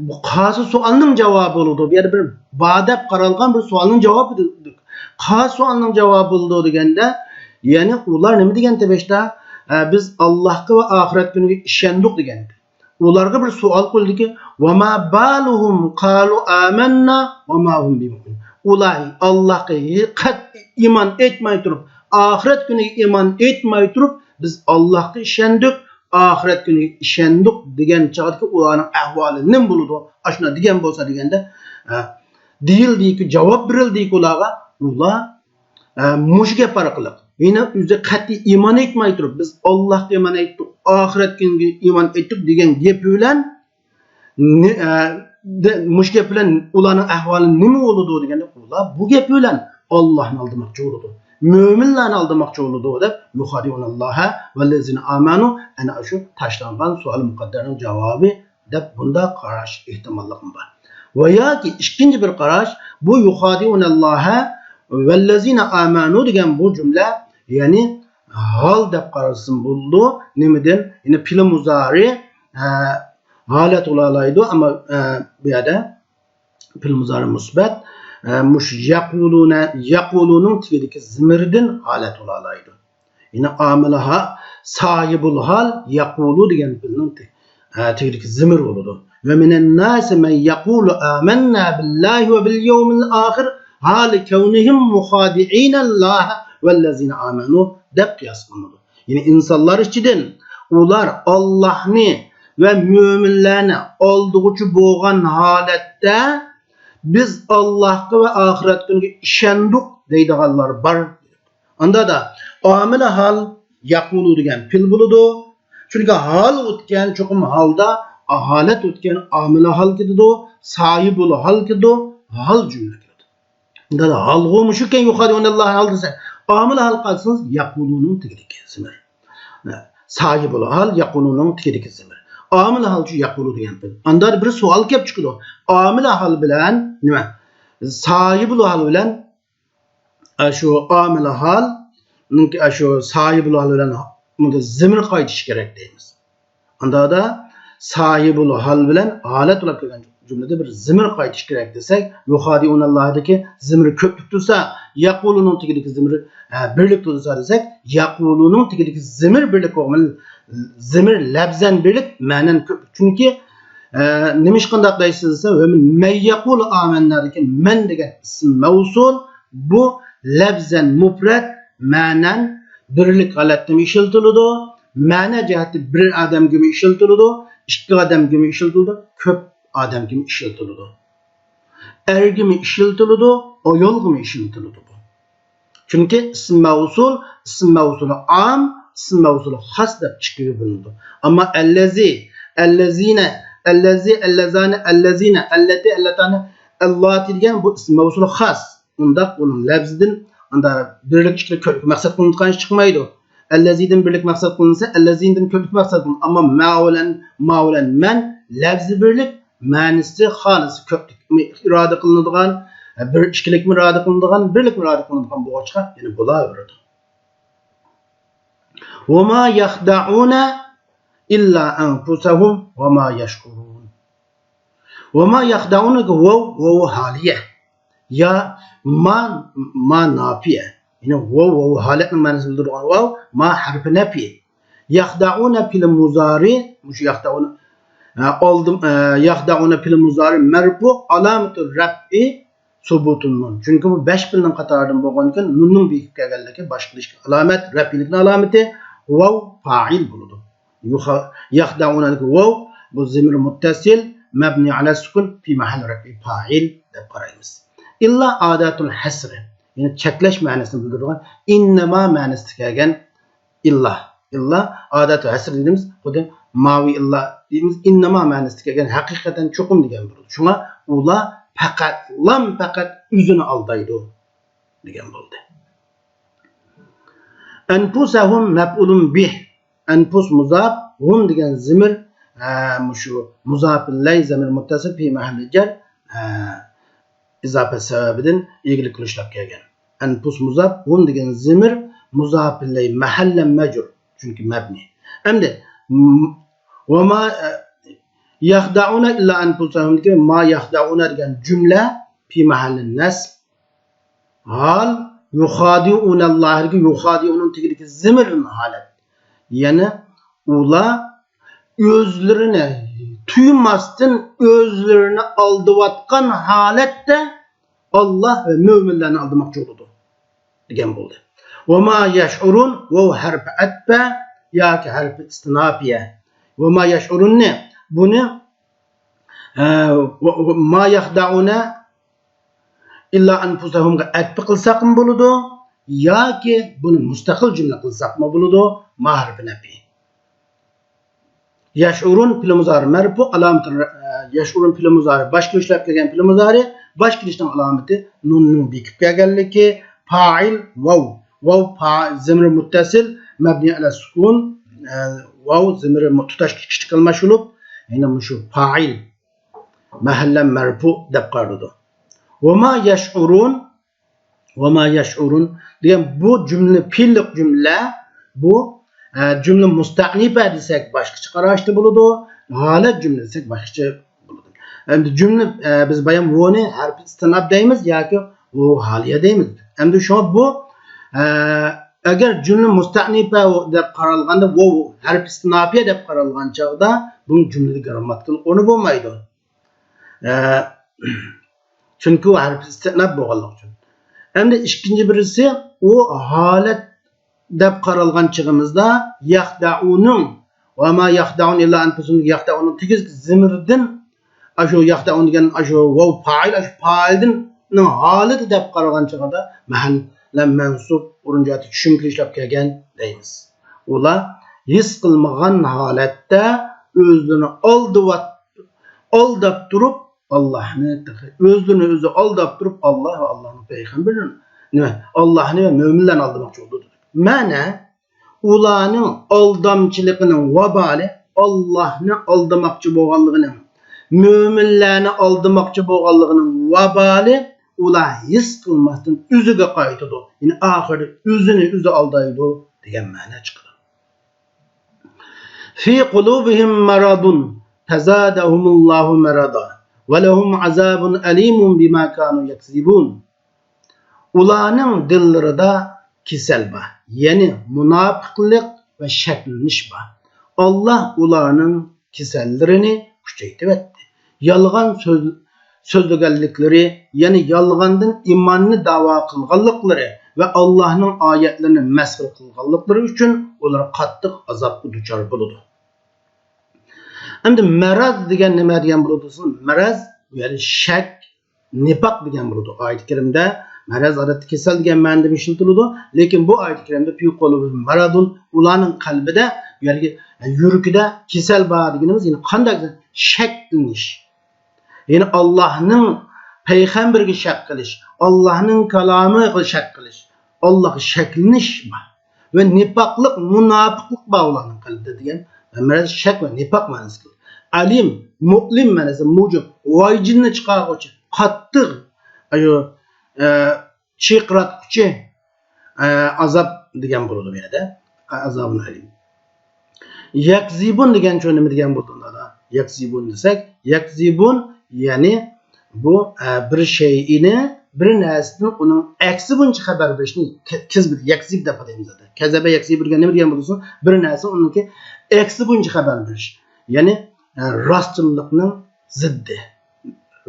بۇ قايسى سوئالنىڭ جاۋابى بولىدۇ؟ بۇ يەردە بىر بار دەپ قارالغان بىر سوئالنىڭ جاۋابى دېدۇق. قايسى سوئالنىڭ جاۋابى بولىدۇ دېگەندە، يەنى ئۇلار نېمە دېگەنتى بېشىدا؟ ئە، بىز ئاللاھقا ۋە ئاخىرەت كۈنىگە ئىشەندۇق دېگەنتى. ئۇلارغا بىر سوئال قويۇلدىكى، ۋەما بالۇھۇم قالۇ ئامەننا ۋەما ھۇم بىمۇئمىنىن. ئۇلار ئاللاھقا قەتئىي ئىمان ئېيتماي تۇرۇپ، ئاخىرەت كۈنىگە ئىمان ئېيتماي تۇرۇپ، بىز ئاللاھقا ئىشەندۇق، ئاخىرەت كۈنىگە ئىشەندۇق دېگەن چاغدىكى ئۇلارنىڭ ئەھۋالى نېمە بولىدۇ؟ ئاشۇنداق دېگەن بولسا دېگەندە، ئە، دېيىلدىكى، جاۋاب بېرىلدىكى ئۇلارغا، ئۇلار، ئە، مۇشۇ گەپ ئارقىلىق، يەنە ئۆزى قەتئىي ئىمان ئېيتماي تۇرۇپ، بىز ئاللاھقا ئىمان ئېيتتۇق، ئاخىرەت كۈنىگە ئىمان ئېيتتۇق دېگەن گېپى بىلەن نى-، ئە، دە-، مۇشۇ گەپ بىلەن ئۇلارنىڭ ئەھۋالى نېمە بولىدۇ دېگەندە، ئۇلار بۇ گەپ بىلەن ئاللاھنى ئالدىماقچى بولىدۇ، مۆمىنلەرنى ئالدىماقچى بولىدۇ دەپ، يۇخادىئۇنەللاھە ۋەللەزىنە ئامەنۇ، ئەنە شۇ تاشلانغان سوئال مۇقەددەرنىڭ جاۋابى دەپ بۇنداق قاراش ئېھتىماللىقمۇ بار. ۋە ياكى ئىككىنچى بىر قاراش، بۇ يۇخادىئۇنەللاھە ۋەللەزىنە ئامەنۇ دېگەن بۇ جۈملە، يەنى ھال دەپ قارىسىمۇ بولىدۇ. نېمىدىن؟ يەنى پېئىل مۇزارى، ئە، ھالەت بولالايدۇ، ئەمما، ئە، بۇ يەردە پېئىل مۇزارى مۇسبەت، ئە، مۇشۇ يەقۇلۇنە، يەقۇلۇنىڭ تېگىدىكى زىمىردىن ھالەت بولالايدۇ. يەنى ئامىلى ھا-، ساھىبۇل ھال يەقۇلۇ دېگەن پېئىلنىڭ تې-، ئە، تېگىدىكى زىمىر بولىدۇ. ۋە مىنەن ناسى مەن يەقۇلۇ ئامەننا بىللاھى ۋە بىل يەۋمىل ئاخىر ھالى كەۋنىھىم مۇخادىئىنەللاھە ۋەللەزىنە ئامەنۇ دەپ قىياس قىلىنىدۇ. يەنى ئىنسانلار ئىچىدىن ئۇلار ئاللاھنى ۋە مۆمىنلەرنى ئالدىغۇچى بولغان ھالەتتە، بىز ئاللاھقا ۋە ئاخىرەت كۈنىگە ئىشەندۇق دەيدىغانلار بار. ئاندا دا ئامىلى ھال يەقۇلۇ دېگەن پېئىل بولىدۇ. چۈنكى ھال ئۆتكەن، چوقۇم ھالدا ھالەت ئۆتكەن، ئامىلى ھال كېتىدۇ، ساھىبۇل ھال كېتىدۇ، ھال جۈملە كېتىدۇ. ئاندا دا ھالغۇ مۇشۇكەن يۇخادىئۇنەللاھە ھال دېسە، ئامىلى ھال قالسىڭىز يەقۇلۇنىڭ تېگىدىكى زىمىر. ساھىبۇل ھال يەقۇلۇنىڭ تېگىدىكى زىمىر. ئامىلى ھال شۇ يەقۇلۇ دېگەن پېئىل. ئاندا بىر سوئال كېلىپ چىقىدۇ. ئامىلى ھال بىلەن نېمە؟ ساھىبۇل ھال بىلەن ئاشۇ ئامىلى ھال، ئاشۇ ساھىبۇل ھال بىلەن بۇندا زىمىر قايتىشى كېرەك دەيمىز. ئاندا دا ساھىبۇل ھال بىلەن ھالەت بولاپ كەلگەن جۈملىدە بىر زىمىر قايتىشى كېرەك دېسەك، يۇخادىئۇنەللاھدىكى زىمىر كۆپلۈك تۇرسا، يەقۇلۇنىڭ تېگىدىكى زىمىر، ھە، بىرلىك تۇرسا دېسەك، يەقۇلۇنىڭ تېگىدىكى زىمىر بىرلىك بولغىنى، زىمىر لەپزەن بىرلىك، مەنەن كۆپلۈك. چۈنكى، ئە، نېمىشقا ئۇنداق دەيسىز دېسە، ۋە مەن يەقۇلۇ ئامەننادىكى مەن دېگەن ئىسىم مەۋسۇل، بۇ لەپزەن مۇپرەت، مەنەن بىرلىك ھالەتتىمۇ ئىشلىتىلىدۇ، مەنە جەھەتتە بىر ئادەمگىمۇ ئىشلىتىلىدۇ، ئىككى ئادەمگىمۇ ئىشلىتىلىدۇ، كۆپ ئادەمگىمۇ ئىشلىتىلىدۇ. ئەرگىمۇ ئىشلىتىلىدۇ، ئايالغىمۇ ئىشلىتىلىدۇ بۇ. چۈنكى ئىسىم مەۋسۇل، ئىسىم مەۋسۇلى ئام، ئىسىم مەۋسۇلى خاس دەپ ئىككىگە بۆلۈنىدۇ. ئەمما ئەللەزى، ئەللەزىنە، ئەللەزى، ئەللەزانە، ئەللەزىنە، ئەللەتى، ئەللەتانە، ئەللاتى دېگەن بۇ ئىسم مەۋسۇلى خاس. ئۇنداق ئۇنىڭ لەپزىدىن ئاندا بىرلىك، ئىككىلىك، كۆپلۈك مەقسەت قىلىنىدىغان ئىش چىقمايدۇ. ئەللەزىدىن بىرلىك مەقسەت قىلىنسا، ئەللەزىدىن كۆپلۈك مەقسەت قىلىنىدۇ. ئەمما ما بىلەن، ما بىلەن مەن لەپزى بىرلىك، مەنىسى خالىس كۆپلۈك ئىرادە قىلىنىدىغان، بىر ئىككىلىكمۇ ئىرادە قىلىنىدىغان، بىرلىكمۇ ئىرادە قىلىنىدىغان بولغاچقا، يەنە بولاۋېرىدۇ. وما يخدعون إلا أنفسهم وما يشعرون. وما يخدعون ۋاۋ، ۋاۋ ھالىيە. يا ما، ما نافىيە. يەنى ۋاۋ، ۋاۋ ھالەتنىڭ مەنىسىنى بىلدۈرىدىغان ۋاۋ، ما ھەرپى نەپى. يخدعون پېئىل مۇزارى، مۇشۇ يخدعون، ئە، ئالدىم، ئە، يخدعون پېئىل مۇزارى مەرپۇ، ئالامەتۇ رەپئى سۇبۇتۇن نۇن. چۈنكى بۇ بەش پېئىلنىڭ قاتارىدىن بولغاندىكىن، نۇننىڭ بېكىپ كەلگەنلىكى باشقا ئىشكە ئالامەت، رەپئىيلىكنىڭ ئالامىتى ۋاۋ پائىل بولىدۇ. يۇخا-، يخدعون ۋاۋ، بۇ زىمىر مۇتتەسىل، مەبنى ئەلە سۇكۇن، پى مەھەل رەپئى پائىل دەپ قارايمىز. ئىللا ئاداتۇل ھەسرى، يەنى چەكلەش مەنىسىنى بىلدۈرىدىغان ئىننەما مەنىسىدە كەلگەن ئىللا. ئىللا ئادەتۇ ھەسر دېگىنىمىز خۇددى ماۋى ئىللا دېگىنىمىز ئىننەما مەنىسىدە كەلگەن ھەقىقەتەن چوقۇم دېگەن بولىدۇ. شۇڭا ئۇلار پەقەتلام پەقەت ئۆزىنى ئالدايدۇ دېگەن بولدى. ئەنپۇسەھۇم مەپئۇلۇن بىھ. ئەنپۇس مۇزاپ، ھۇم دېگەن زىمىر، ئە، مۇشۇ مۇزاپىللەي زىمىر مۇتتەسىل پى مەھەللى جەر، ئە، ئىزاپەت سەۋەبىدىن ئىگىلىك قىلىشلاپ كەلگەن. ئەنپۇس مۇزاپ، ھۇم دېگەن زىمىر مۇزاپىللەي مەھەللە مەجرۇر. چۈنكى مەبنى. ئەمدى، م-، ۋە ما، ئە، يەخدەئۇنە ئىللا ئەنپۇسەھۇم دېگەن ما يەخدەئۇنە دېگەن جۈملە پى مەھەللى نەسب. ھال يۇخادىئۇنەللاھىدىكى يۇخادىئۇنىڭ تېگىدىكى زىمىرىن ھالەت. يەنى ئۇلار ئۆزلىرىنى تۇيماستىن ئۆزلىرىنى ئالدىۋاتقان ھالەتتە ئاللا ۋە مۆمىنلەرنى ئالدىماقچى بولىدۇ دېگەن بولدى. ۋەما يەشئۇرۇن، ۋاۋ ھەرپى ئەتپە ياكى ھەرپى ئىستىناپىيە. ۋەما يەشئۇرۇننى بۇنى، ئە، ۋە-، ۋە-، ما يەخدەئۇنە ئىللا ئەنپۇسەھۇمغا ئەتپە قىلساقمۇ بولىدۇ، ياكى بۇنى مۇستەقىل جۈملە قىلساقمۇ بولىدۇ، ما ھەرپى نەپى. يەشئۇرۇن پېئىل مۇزارى مەرپۇ، ئالامىتى، ئە، يەشئۇرۇن پېئىل مۇزارى، باشقا ئىشلەپ كەلگەن پېئىل مۇزارى، باشقا ئىشنىڭ ئالامىتى نۇننىڭ بېكىپ كەلگەنلىكى، پائىل ۋاۋ، ۋاۋ پا-، زىمىر مۇتتەسىل، مەبنى ئەلە سۇكۇن، ئە، ۋاۋ زىمىر مۇ-، تۇتاش كىچىك قىلماش بولۇپ، يەنى مۇشۇ پائىل، مەھەللە مەرپۇ دەپ قارىلىدۇ. ۋەما يەشئۇرۇن، ۋەما يەشئۇرۇن دېگەن بۇ جۈملە، پېئىللىق جۈملە، بۇ، ئە، جۈملە مۇستەئنىپە دېسەك باشقىچە قاراشتا بولىدۇ، ھالەت جۈملە دېسەك باشقىچە بولىدۇ. ئەمدى جۈملە، ئە، بىز بايام ۋونى ھەرپى ئىستىناپ دەيمىز ياكى ۋو ھالىيە دەيمىز. ئەمدى شۇڭا بۇ، ئە، ئەگەر جۈملە مۇستەئنىپە دەپ قارالغاندا، ۋو ھەرپى ئىستىناپىيە دەپ قارالغان چاغدا بۇنىڭ جۈملىدە گىرامماتىكىلىق ئورنى بولمايدۇ. ئە، چۈنكى ئۇ ھەرپى ئىستىئناپ بولغانلىقى ئۈچۈن. ئەمدى ئىككىنچى بىرسى، ئۇ ھالەت دەپ قارالغان چېغىمىزدا يەخدەئۇنىڭ، ۋەما يەخدەئۇن ئىللا ئەنپۇسۇھۇم، يەخدەئۇنىڭ تېگىس زىمىردىن، ئاشۇ يەخدەئۇن دېگەن ئاشۇ ۋاۋ پائىل، ئاشۇ پائىلدىن ھالىتى دەپ قارىغان چېغىدا مەھەللە مەنسۇب، ئورۇن جەھەتتە چۈشۈمكە ئىشلەپ كەلگەن دەيمىز. ئۇلار ھېس قىلمىغان ھالەتتە ئۆزلىرىنى ئالدىۋات-، ئالداپ تۇرۇپ، ئاللاھنى تېخى، ئۆزلىرىنى ئۆزى ئالداپ تۇرۇپ، ئاللاھ ۋە ئاللاھنىڭ پەيغەمبىرىنى، نېمە، ئاللاھنى ۋە مۆمىنلەرنى ئالدىماقچى بولدى دېدۇق. مەنە، ئۇلارنىڭ ئالدامچىلىقىنىڭ ۋابالى، ئاللاھنى ئالدىماقچى بولغانلىقىنىڭ، مۆمىنلەرنى ئالدىماقچى بولغانلىقىنىڭ ۋابالى، ئۇلار ھېس قىلماستىن ئۆزىگە قايتىدۇ. يەنى ئاخىرىدا ئۆزىنى ئۆزى ئالدايدۇ دېگەن مەنە چىقىدۇ. في قلوبهم مرض فزادهم الله مرضا ولهم عذاب أليم بما كانوا يكذبون. ئۇلارنىڭ دىللىرىدا كېسەل بار، يەنى مۇناپىقلىق ۋە شەكلىنىش بار. ئاللاھ ئۇلارنىڭ كېسەللىرىنى كۈچەيتىۋەتتى. يالغان سۆز-، سۆزلىگەنلىكلىرى، يەنى يالغاندىن ئىماننى داۋا قىلغانلىقلىرى ۋە ئاللاھنىڭ ئايەتلىرىنى مەسخىرە قىلغانلىقلىرى ئۈچۈن ئۇلار قاتتىق ئازابقا دۇچار بولىدۇ. ئەمدى مەرەز دېگەن نېمە دېگەن بولىدۇ دېسىڭىز، مەرەز، يەنى شەك، نىپاق دېگەن بولىدۇ. ئايەتى كەرىمدە مەرەز ئادەتتە كېسەل دېگەن مەنىدە ئىشلىتىلىدۇ. لېكىن بۇ ئايەتى كەرىمدە في قلوبهم مرض، ئۇلارنىڭ قەلبىدە، يەنى يۈرىكىدە كېسەل بار دېگىنىمىز، يەنى قانداق؟ شەكلىنىش. يەنى ئاللاھنىڭ، پەيغەمبەرگە شەك قىلىش، ئاللاھنىڭ كالامىغا شەك قىلىش، ئاللاھقا شەكلىنىش بار. ۋە نىپاقلىق، مۇناپىقلىق بار ئۇلارنىڭ قەلبىدە دېگەن. ھەممە شەك ۋە نىپاق مەنىسى كېلىدۇ. ئەلىم، مۇئلىم مەنىسى، مۇجىب، ۋايجىننى چىقارغۇچى، قاتتىق، ئايۇ، ئە، چىرقىراتقۇچى، ئە، ئازاب دېگەن بولىدۇ بۇ يەردە. ئازابۇن ئەلىم. يەكزىبۇن دېگەن چۆ نېمە دېگەن بولىدۇ ئۇندا؟ يەكزىبۇن دېسەك، يەكزىبۇن، يەنى بۇ، ئە، بىر شەيئىنى، بىر نەرسىدىن ئۇنىڭ ئەكسى بويىچە خەۋەر بېرىشنى كە-، كەزبىدە يەكزىب دەپ ئاتايمىز زادى. كەزەبە يەكزىبۇ دېگەن نېمە دېگەن بولسۇن؟ بىر نەرسە ئۇنىڭكى ئەكسى بويىچە خەۋەر بېرىش. يەنى، ئە، راستچىللىقنىڭ زىددى.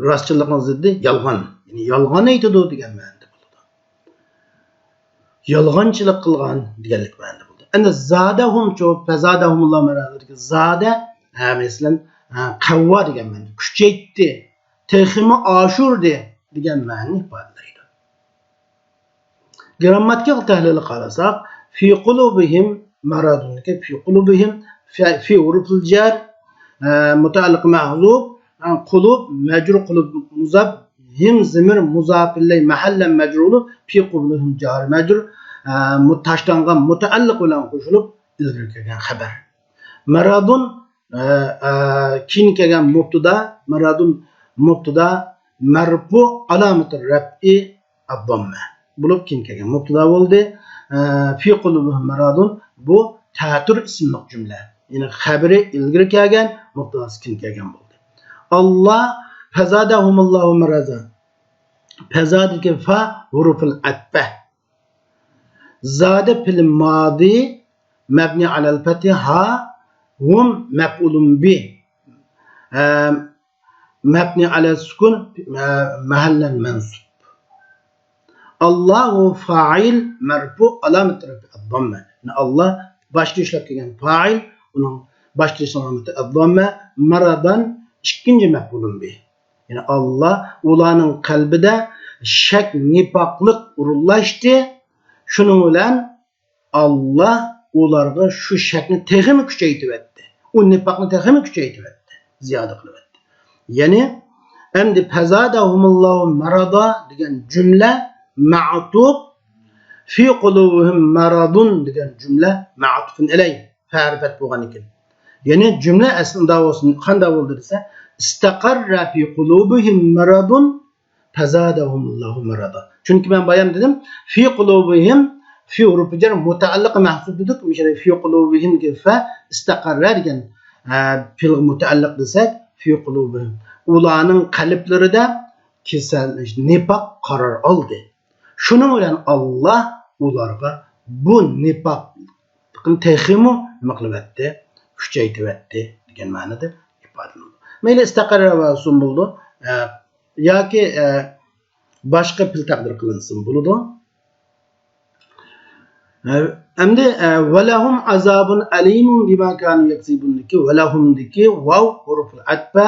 راستچىللىقنىڭ زىددى يالغان. يەنى يالغان ئېيتىدۇ دېگەن مەنىدە بولىدۇ. يالغانچىلىق قىلغان دېگەنلىك مەنىدە بولىدۇ. ئەمدى زادەھۇمچۇ، فەزادەھۇمۇللاھۇ مەرەزا دېگەن زادە، ھە، مەسىلەن، ھە، قەۋۋا دېگەن مەنىدە، كۈچەيتتى، تېخىمۇ ئاشۇردى دېگەن مەنىنى ئىپادىلەيدۇ. گرامماتىكىلىق تەھلىلگە قارىساق، في قلوبهم مرض، في قلوبهم، في، في حروف الجر، ئە، مۇتەئەللىق مەھزۇپ، ئە، قۇلۇب مەجرۇر، قۇلۇب مۇزاپ، ھىم زىمىر مۇزاپ ئىلەيھ مەھەللەن مەجرۇر بولۇپ، في قلوبهم جار مەجرۇر، ئە، مۇ-، تاشلانغان مۇتەئەللىق بىلەن قوشۇلۇپ ئىلگىرى كەلگەن خەۋەر. مەرەزۇن، ئە، ئە، كېيىن كەلگەن مۇبتىدا، مەرەزۇن مۇبتىدا، مەرفۇ ئالامىتى رەفئى ئەدداممە بولۇپ كېيىن كەلگەن مۇبتىدا بولدى. ئە، في قلوبهم مرض، بۇ تەتۈر ئىسىملىق جۈملە. يەنى خەۋىرى ئىلگىرى كەلگەن، مۇبتىداسى كېيىن كەلگەن بولدى. ئاللا، فەزادەھۇمۇللاھۇ مەرەزا. فەزادىكى فا ھۇرۇفۇل ئەتپە. زادە پېئىل مادى مەبنى ئەلەل فەتھى، ھا، ھۇم مەپئۇلۇن بى، ئە، مەبنى ئەلەس سۇكۇن، ئە، مەھەللەن مەنسۇب. ئاللاھۇ فائىل مەرفۇ ئالامەت رەفئى ئەدداممە. يەنى ئاللا باشتا ئىشلەپ كەلگەن فائىل، ئۇنىڭ باشتا ئىشلەش ئالامىتى ئەدداممە، مەرەزان ئىككىنچى مەپئۇلۇن بى. يەنى ئاللا ئۇلارنىڭ قەلبىدە شەك، نىپاقلىق ئورۇنلاشتى. شۇنىڭ بىلەن ئاللا ئۇلارغا شۇ شەكنى تېخىمۇ كۈچەيتىۋەتتى. ئۇ نىپاقنى تېخىمۇ كۈچەيتىۋەتتى، زىيادە قىلىۋەتتى. يەنى ئەمدى فەزادەھۇمۇللاھۇ مەرەزا دېگەن جۈملە مەئتۇپ، في قلوبهم مرض دېگەن جۈملە مەئتۇپۇن ئەلەيھ، فەھەرپەت بولغان ئىكەن. يەنى جۈملە ئەسلىدە بولسۇن، قانداق بولدى دېسە، استقر في قلوبهم مرض فزادهم الله مرضا. چۈنكى مەن بايام دېدىم، في قلوبهم، في ھۇرۇپى جەر مۇتەئەللىقى مەھزۇپ دېدۇق. مۇشۇ في قلوبهم دېگەن فە استەقەررە دېگەن، ئە، پېئىلغا مۇتەئەللىق دېسەك، في قلوبهم. ئۇلارنىڭ قەلبلىرىدە كېسەل، نىپاق قارار ئالدى. شۇنىڭ بىلەن ئاللا ئۇلارغا بۇ نىپاقلىقنى تېخىمۇ نېمە قىلىۋەتتى؟ كۈچەيتىۋەتتى دېگەن مەنىدە ئىپادىلىنىدۇ. مەيلى ئىستەقەررە بولسۇن بولىدۇ. ئە، ياكى، ئە، باشقا پېئىل تەقدىر قىلىنسىمۇ بولىدۇ. ئە، ئەمدى، ئە، ۋەلەھۇم ئازابۇن ئەلىمۇن بىما كانۇ يەكزىبۇندىكى ۋەلەھۇمدىكى ۋاۋ ھۇرۇفۇل ئەتپە،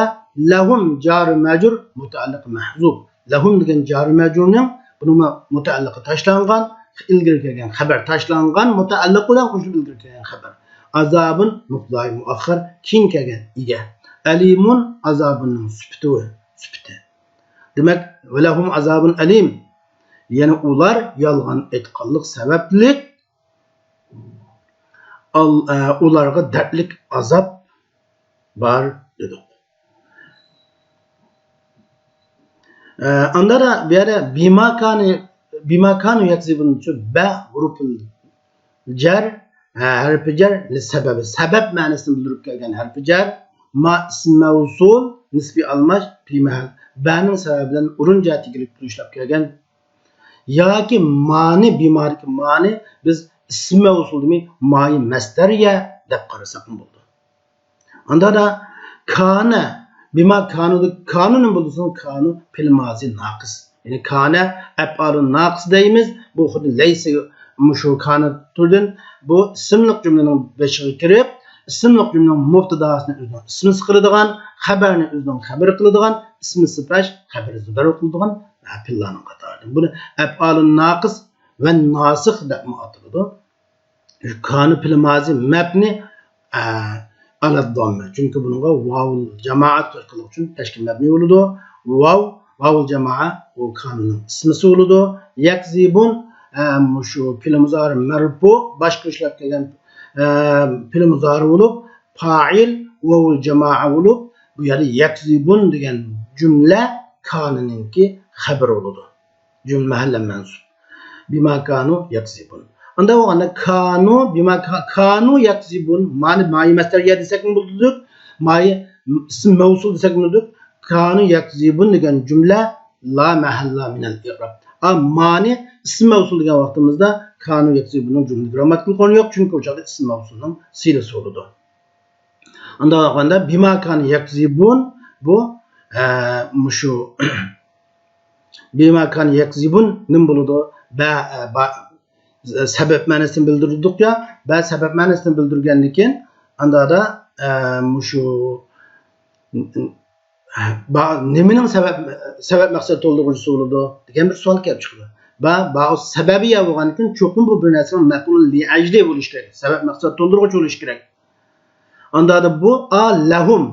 لەھۇم جارى مەجرۇر مۇتەئەللىق مەھزۇپ. لەھۇم دېگەن جارى مەجرۇرنىڭ بۇنىڭ مۇتەئەللىقى تاشلانغان، ئىلگىرى كەلگەن خەۋەر تاشلانغان، مۇتەئەللىق بىلەن قوشۇلۇپ ئىلگىرى كەلگەن خەۋەر. ئازابۇن مۇبتەدا مۇئەخخەر، كېيىن كەلگەن ئىگە. ئەلىمۇن ئازابۇننىڭ سۈپىتى، سۈپىتى. دېمەك، ۋەلەھۇم ئازابۇن ئەلىم. يەنى ئۇلار يالغان ئېيتقانلىق سەۋەبلىك ئال-، ئە، ئۇلارغا دەردلىك ئازاب بار دېدۇق. ئە، ئاندا دا بۇ يەردە بىما كانى، بىما كانۇ يەكزىبۇن، شۇ بە ھۇرۇپۇل جەر، ھە، ھەرپى جەر، لىسەبەبى، سەۋەب مەنىسىنى بىلدۈرۈپ كەلگەن ھەرپى جەر، ما ئىسمى مەۋسۇل، نىسبى ئالماش، پى مەھەل، بەنىڭ سەۋەبى بىلەن ئورۇن جەھەتتە كېلىپ ئىشلەپ كەلگەن. ياكى مانى، بىمادىكى مانى بىز ئىسمى مەۋسۇل دېمەي، مايى مەستەرىيە دەپ قارىساقمۇ بولىدۇ. ئاندا دا كانە، بىما كانۇ، كانۇ نېمە بولىدۇ؟ كانۇ پېئىل مازى ناقىس. يەنى كانە ئەپئالۇن ناقىس دەيمىز. بۇ خۇددى لەيسە مۇشۇ كانە تۈرىدىن. بۇ ئىسىملىق جۈملىنىڭ بېشىغا كىرىپ، ئىسىملىق جۈملىنىڭ مۇبتىداسىنى ئۆزىنىڭ ئىسمىسى قىلىدىغان، خەبەرنى ئۆزىنىڭ خەبىرى قىلىدىغان، ئىسمى سىپەت، خەبىرى زۇبەر قىلىدىغان پېئىللارنىڭ قاتارىدىن. بۇنى ئەپئالۇن ناقىس ۋە ناسىخ دەپمۇ ئاتىلىدۇ. كانۇ پېئىل مازى مەبنى، ئە، ئەلەد داممە. چۈنكى بۇنىڭغا ۋاۋۇل جامائەت قىلغان ئۈچۈن تەشكىل مەبنى بولىدۇ. ۋاۋ ۋاۋۇل جامائە ئۇ كانۇننىڭ ئىسمىسى بولىدۇ. يەكزىبۇن، ئە، مۇشۇ پېئىل مۇزارى مەرپۇ، باشقا ئىشلەپ كەلگەن، ئە، پېئىل مۇزارى بولۇپ، پائىل ۋاۋۇل جامائە بولۇپ، بۇ يەردە يەكزىبۇن دېگەن جۈملە كانىنىڭكى خەبىرى بولىدۇ. جۈملە مەھەللە مەنسۇب. بىما كانۇ يەكزىبۇن. ئاندا بولغاندا كانۇ، بىما كا-، كانۇ يەكزىبۇن. مانى مايى مەستەرىيە دېسەكمۇ بولىدۇ. مايى ئىسم مەۋسۇل دېسەكمۇ بولىدۇ. كانۇ يەكزىبۇن دېگەن جۈملە لا مەھەللە مىنەل ئىئراب. ئا، مانى ئىسم مەۋسۇل دېگەن ۋاقتىمىزدا كانۇ يەكزىبۇننىڭ جۈملە گرامماتىكىلىق ئورنى يوق، چۈنكى ئۇ چاغدا ئىسم مەۋسۇلنىڭ سىلىسى بولىدۇ. ئاندا بولغاندا بىما كانۇ يەكزىبۇن بۇ، ئە، مۇشۇ بىما كان يەكزىبۇن نېمە بولىدۇ؟ بە، بە، سەۋەب مەنىسىنى بىلدۈردۇق يا. بە سەۋەب مەنىسىنى بىلدۈرگەندىن كېيىن، ئاندا دا، ئە، مۇشۇ، با، نېمىنىڭ سەۋەب، سەۋەب مەقسەت تولدۇرغۇچىسى بولىدۇ دېگەن بىر سوئال كېلىپ چىقىدۇ. بە، بە سەۋەبىيە بولغاندىن كېيىن، چوقۇم بۇ بىر نەرسىنىڭ مەپئۇلۇن لىئەجلى بولۇشى كېرەك. سەۋەب مەقسەت تولدۇرغۇچى بولۇشى كېرەك. ئاندا بۇ، ئا، لەھۇم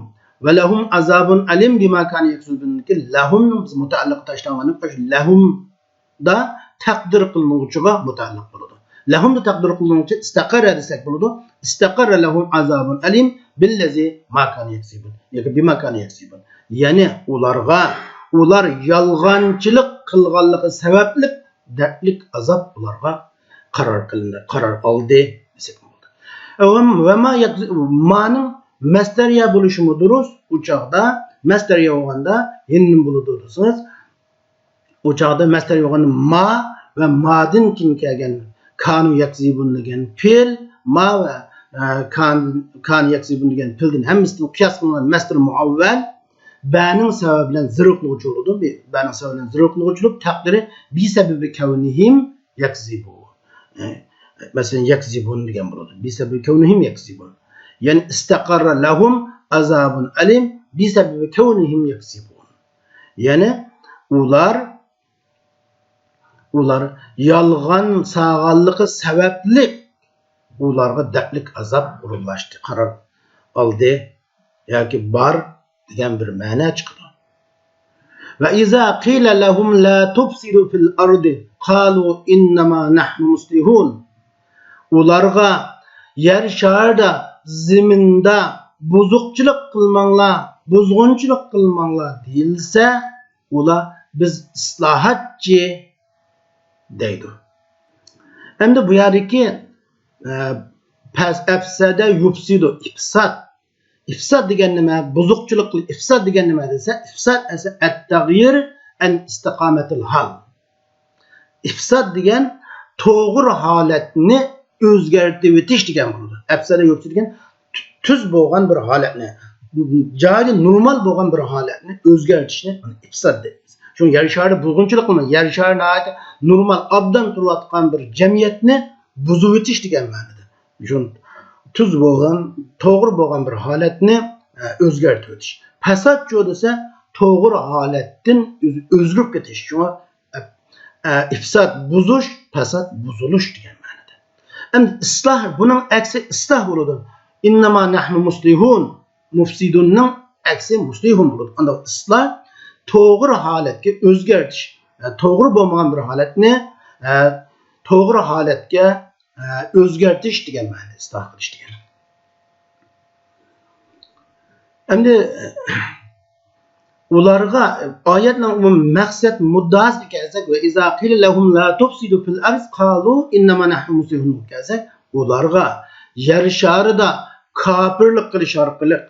ۋە لەھۇم ئازابۇن ئەلىم بىما كانۇ يەكزىبۇندىكى لەھۇمنىڭ بىز مۇتەئەللىقى تاشلانغاندىن كېيىن لەھۇمدا تەقدىر قىلىنغۇچىغا مۇتەئەللىق بولىدۇ. لەھۇمدا تەقدىر قىلىنغۇچى ئىستەقەررە دېسەك بولىدۇ. ئىستەقەررە لەھۇم ئازابۇن ئەلىم بىللەزى ما كانۇ يەكزىبۇن ياكى بىما كانۇ يەكزىبۇن. يەنى ئۇلارغا، ئۇلار يالغانچىلىق قىلغانلىقى سەۋەبلىك دەردلىك ئازاب ئۇلارغا قارار قىلىندى، قارار ئالدى دېسەك بولىدۇ. ۋە، ۋە ما يەك-، مانىڭ مەستەرىيە بولۇشىمۇ دۇرۇس. ئۇ چاغدا مەستەرىيە بولغاندا يەنە نېمە بولىدۇ دېسىڭىز، ئۇ چاغدا مەستەرىيە بولغاندا ما ۋە مادىن كېيىن كەلگەن كانۇ يەكزىبۇن دېگەن پېئىل، ما ۋە، ئە، كان، كانۇ يەكزىبۇن دېگەن پېئىلدىن ھەممىسىدىن قىياس قىلىنغان مەستەر مۇئەۋۋەل بەنىڭ سەۋەبى بىلەن زىرىقلىغۇچى بولىدۇ. بەنىڭ سەۋەبى بىلەن زىرىقلىغۇچى بولۇپ، تەقدىرى بىسەبەبى كەۋنىھىم يەكزىبۇ. ئە، مەسىلەن، يەكزىبۇن دېگەن بولىدۇ. بىسەبەبى كەۋنىھىم يەكزىبۇن. يەنى ئىستەقەررە لەھۇم ئازابۇن ئەلىم بىسەبەبى كەۋنىھىم يەكزىبۇن. يەنى ئۇلار، ئۇلار يالغان سالغانلىقى سەۋەبلىك ئۇلارغا دەردلىك ئازاب ئورۇنلاشتى، قارار ئالدى ياكى بار دېگەن بىر مەنە چىقىدۇ. ۋە ئىزا قىلە لەھۇم لا تۇفسىدۇ فىل ئەردى قالۇ ئىننەما نەھنۇ مۇسلىھۇن. ئۇلارغا يەر شارىدا، زېمىندا بۇزۇقچىلىق قىلماڭلار، بۇزغۇنچىلىق قىلماڭلار دېيىلسە، ئۇلار بىز ئىسلاھاتچى دەيدۇ. ئەمدى بۇ يەردىكى، ئە، پەس-، ئەپسەدە يۇپسىدۇ، ئىپساد. ئىپساد دېگەن نېمە؟ بۇزۇقچىلىق قىل-، ئىپساد دېگەن نېمە دېسە، ئىپساد ئەسلى ئەتتەغيىر ئەن ئىستىقامەتىل ھال. ئىپساد دېگەن توغرا ھالەتنى ئۆزگەرتىۋېتىش دېگەن بولىدۇ. ئەپسەدە يۇپسىدۇ دېگەن تۈ-، تۈز بولغان بىر ھالەتنى، جايىدا نورمال بولغان بىر ھالەتنى ئۆزگەرتىشنى ئىپساد دەيمىز. شۇڭا يەر شارىدا بۇزغۇنچىلىق قىلماي، يەر شارى ناھايىتى نورمال، ئوبدان تۇرۇۋاتقان بىر جەمئىيەتنى بۇزۇۋېتىش دېگەن مەنىدە. شۇ تۈز بولغان، توغرا بولغان بىر ھالەتنى، ئە، ئۆزگەرتىۋېتىش. پەسادچۇ دېسە، توغرا ھالەتتىن ئۆز-، ئۆزگىرىپ كېتىش. شۇڭا، ئە، ئە، ئىپساد بۇزۇش، پەساد بۇزۇلۇش دېگەن مەنىدە. ئەمدى ئىسلاھ، بۇنىڭ ئەكسى ئىسلاھ بولىدۇ. ئىننەما نەھنۇ مۇسلىھۇن. مۇفسىدۇننىڭ ئەكسى مۇسلىھۇن بولىدۇ. ئانداق ئىسلاھ توغرا ھالەتكە ئۆزگەرتىش. ئە، توغرا بولمىغان بىر ھالەتنى، ئە، توغرا ھالەتكە ئە، ئۆزگەرتىش دېگەن مەنىدە، ئىسلاھ قىلىش دېگەن. ئەمدى، ئۇلارغا، ئايەتنىڭ ئومۇمىي مەقسەت مۇددىئاسىغا كەلسەك، ۋە ئىزا قىلە لەھۇم لا تۇفسىدۇ فىل ئەرز قالۇ ئىننەما نەھنۇ مۇسلىھۇن كەلسەك، ئۇلارغا يەر شارىدا كاپىرلىق قىلىش ئارقىلىق،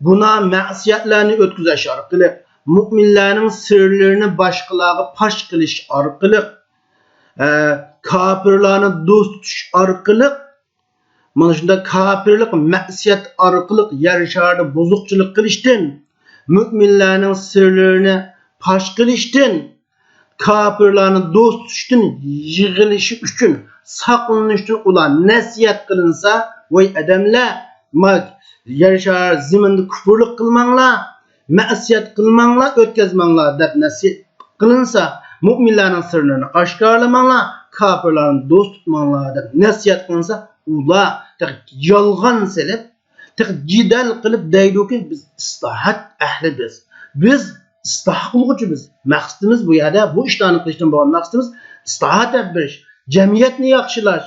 گۇناھ مەسىيەتلەرنى ئۆتكۈزۈش ئارقىلىق، مۇئمىنلەرنىڭ سىرلىرىنى باشقىلارغا پاش قىلىش ئارقىلىق، ئە، كاپىرلارنى دوست تۇتۇش ئارقىلىق، مانا شۇنداق كاپىرلىق، مەسىيەت ئارقىلىق يەر شارىدا بۇزۇقچىلىق قىلىشتىن، مۆمىنلەرنىڭ سىرلىرىنى پاش قىلىشتىن، كاپىرلارنى دوست تۇتۇشتىن يىغىلىشى ئۈچۈن، ساقلىنىشتىن ئۇلار نەسىھەت قىلىنسا، ۋاي ئادەملەر، ما يەر شارى زېمىندا كۇپۇرلۇق قىلماڭلار، مەسىيەت قىلماڭلار، ئۆتكۈزمەڭلار دەپ نەسىھەت قىلىنسا، مۆمىنلەرنىڭ سىرلىرىنى ئاشكارىلىماڭلار، كاپىرلارنى دوست تۇتماڭلار دەپ نەسىھەت قىلىنسا، ئۇلار تېخى يالغان سېلىپ، تېخى جېدەل قىلىپ دەيدۇكى، بىز ئىسلاھات ئەھلى بىز. بىز ئىسلاھ قىلغۇچى بىز. مەقسىتىمىز بۇ يەردە، بۇ ئىشلارنى قىلىشتىن بولغان مەقسىتىمىز ئىسلاھات ئېلىپ بېرىش، جەمئىيەتنى ياخشىلاش،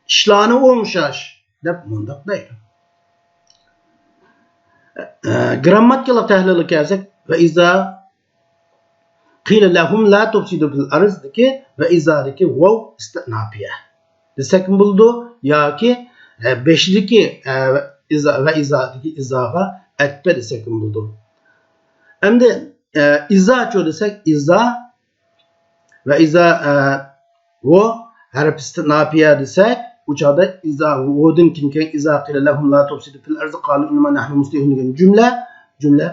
ئىشلارنى ئوڭشاش، دەپ مۇنداق دەيدۇ. ئە، گىرامماتىكىلىق تەھلىلگە كەلسەك، ۋە ئىزا قىلە لەھۇم لا تۇفسىدۇ فىل ئەرزدىكى ۋە ئىزادىكى ۋاۋ ئىستىناپىيە دېسەكمۇ بولىدۇ ياكى، ئە، بېشىدىكى، ئە، ئىزا ۋە ئىزادىكى ئىزاغا ئەتپە دېسەكمۇ بولىدۇ. ئەمدى، ئە، ئىزاچۇ دېسەك، ئىزا ۋە ئىزا، ئە، ۋۇ ھەرپ ئىستىناپىيە دېسەك، ئۇ چاغدا ئىزا، ۋۇدىن كېيىن كەلگەن ئىزا قىلە لەھۇم لا تۇفسىدۇ فىل ئەرزى قالۇ ئىننەما نەھنۇ مۇسلىھۇن دېگەن جۈملە، جۈملە،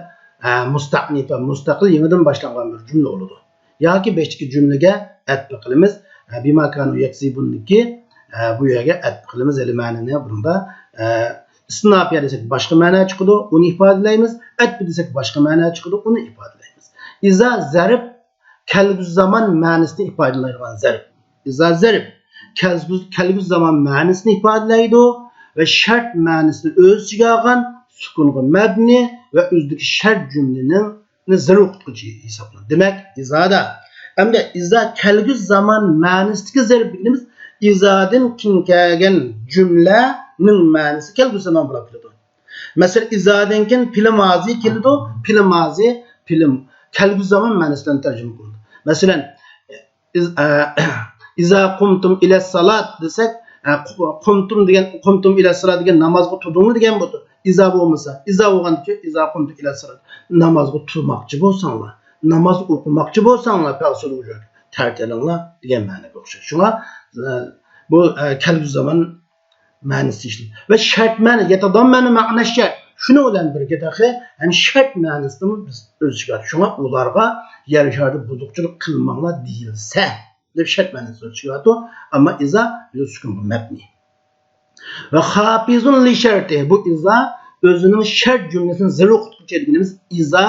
ئە، مۇستەئنىپە، مۇستەقىل، يېڭىدىن باشلانغان بىر جۈملە بولىدۇ. ياكى بېشىدىكى جۈملىگە ئەتپە قىلىمىز. ئە، بىما كانۇ يەكسىبۇندىكى، ئە، بۇ يەرگە ئەتپە قىلىمىز. ھېلى مەنىنى بۇنىڭدا، ئە، ئىستىناپىيە دېسەك باشقا مەنە چىقىدۇ، ئۇنى ئىپادىلەيمىز. ئەتپە دېسەك باشقا مەنە چىقىدۇ، ئۇنى ئىپادىلەيمىز. ئىزا زەرب كەلگۈسى زامان مەنىسىنى ئىپادىلەيدىغان زەرب. ئىزا زەرب كەلگۈسى، كەلگۈسى زامان مەنىسىنى ئىپادىلەيدۇ ۋە شەرت مەنىسىنى ئۆز ئىچىگە ئالغان سۈكۇنغا مەبنى ۋە ئۆزىدىكى شەرت جۈملىنىڭ زەرب ئوقۇتقۇچى ھېسابلىنىدۇ. دېمەك، ئىزادا. ئەمدى ئىزا كەلگۈسى زامان مەنىسىدىكى زەرب دېگىنىمىز ئىزادىن كېيىن كەلگەن جۈملىنىڭ مەنىسى كەلگۈسى زامان بولۇپ كېلىدۇ. مەسىلەن، ئىزادىن كېيىن پېئلى مازى كېلىدۇ. پېئلى مازى، پېئلى، كەلگۈسى زامان مەنىسى بىلەن تەرجىمە قىلىنىدۇ. مەسىلەن، ئىز-، ئە، ئىزا قۇمتۇم ئىلەس سالات دېسەك، ئە، قۇ-، قۇمتۇم دېگەن، قۇمتۇم ئىلەس سالات دېگەن نامازغا تۇردۇڭلار دېگەن بولىدۇ. ئىزا بولمىسا، ئىزا بولغاندىكىن ئىزا قۇمتۇم ئىلەس سالات. نامازغا تۇرماقچى بولساڭلار، ناماز ئوقۇماقچى بولساڭلار، پەغسىل ۋۇجۇھ، تەرەت ئېلىڭلار دېگەن مەنىگە ئوخشاش. شۇڭا، ئە، بۇ، ئە، كەلگۈسى زامان مەنىسى ئىشلىتىلدى. ۋە شەرت مەنە، يەتەزەممەنۇ مەئنە شەرت. شۇنىڭ بىلەن بىرگە تېخى ھەم شەرت مەنىسىنىمۇ بىز ئۆز ئىچىگە ئالدۇق. شۇڭا ئۇلارغا يەر شارىدا بۇزۇقچىلىق قىلماڭلار دېيىلسە، دەپ شەرت مەنىسىنى ئۆز ئىچىگە ئالىدۇ. ئەمما ئىزا ئۆزى سۈكۈنگە مەبنى. ۋە خافىزۇن لى شەرتى. بۇ ئىزا ئۆزىنىڭ شەرت جۈملىسىنى زەرب ئوقۇتقۇچى دېگىنىمىز ئىزا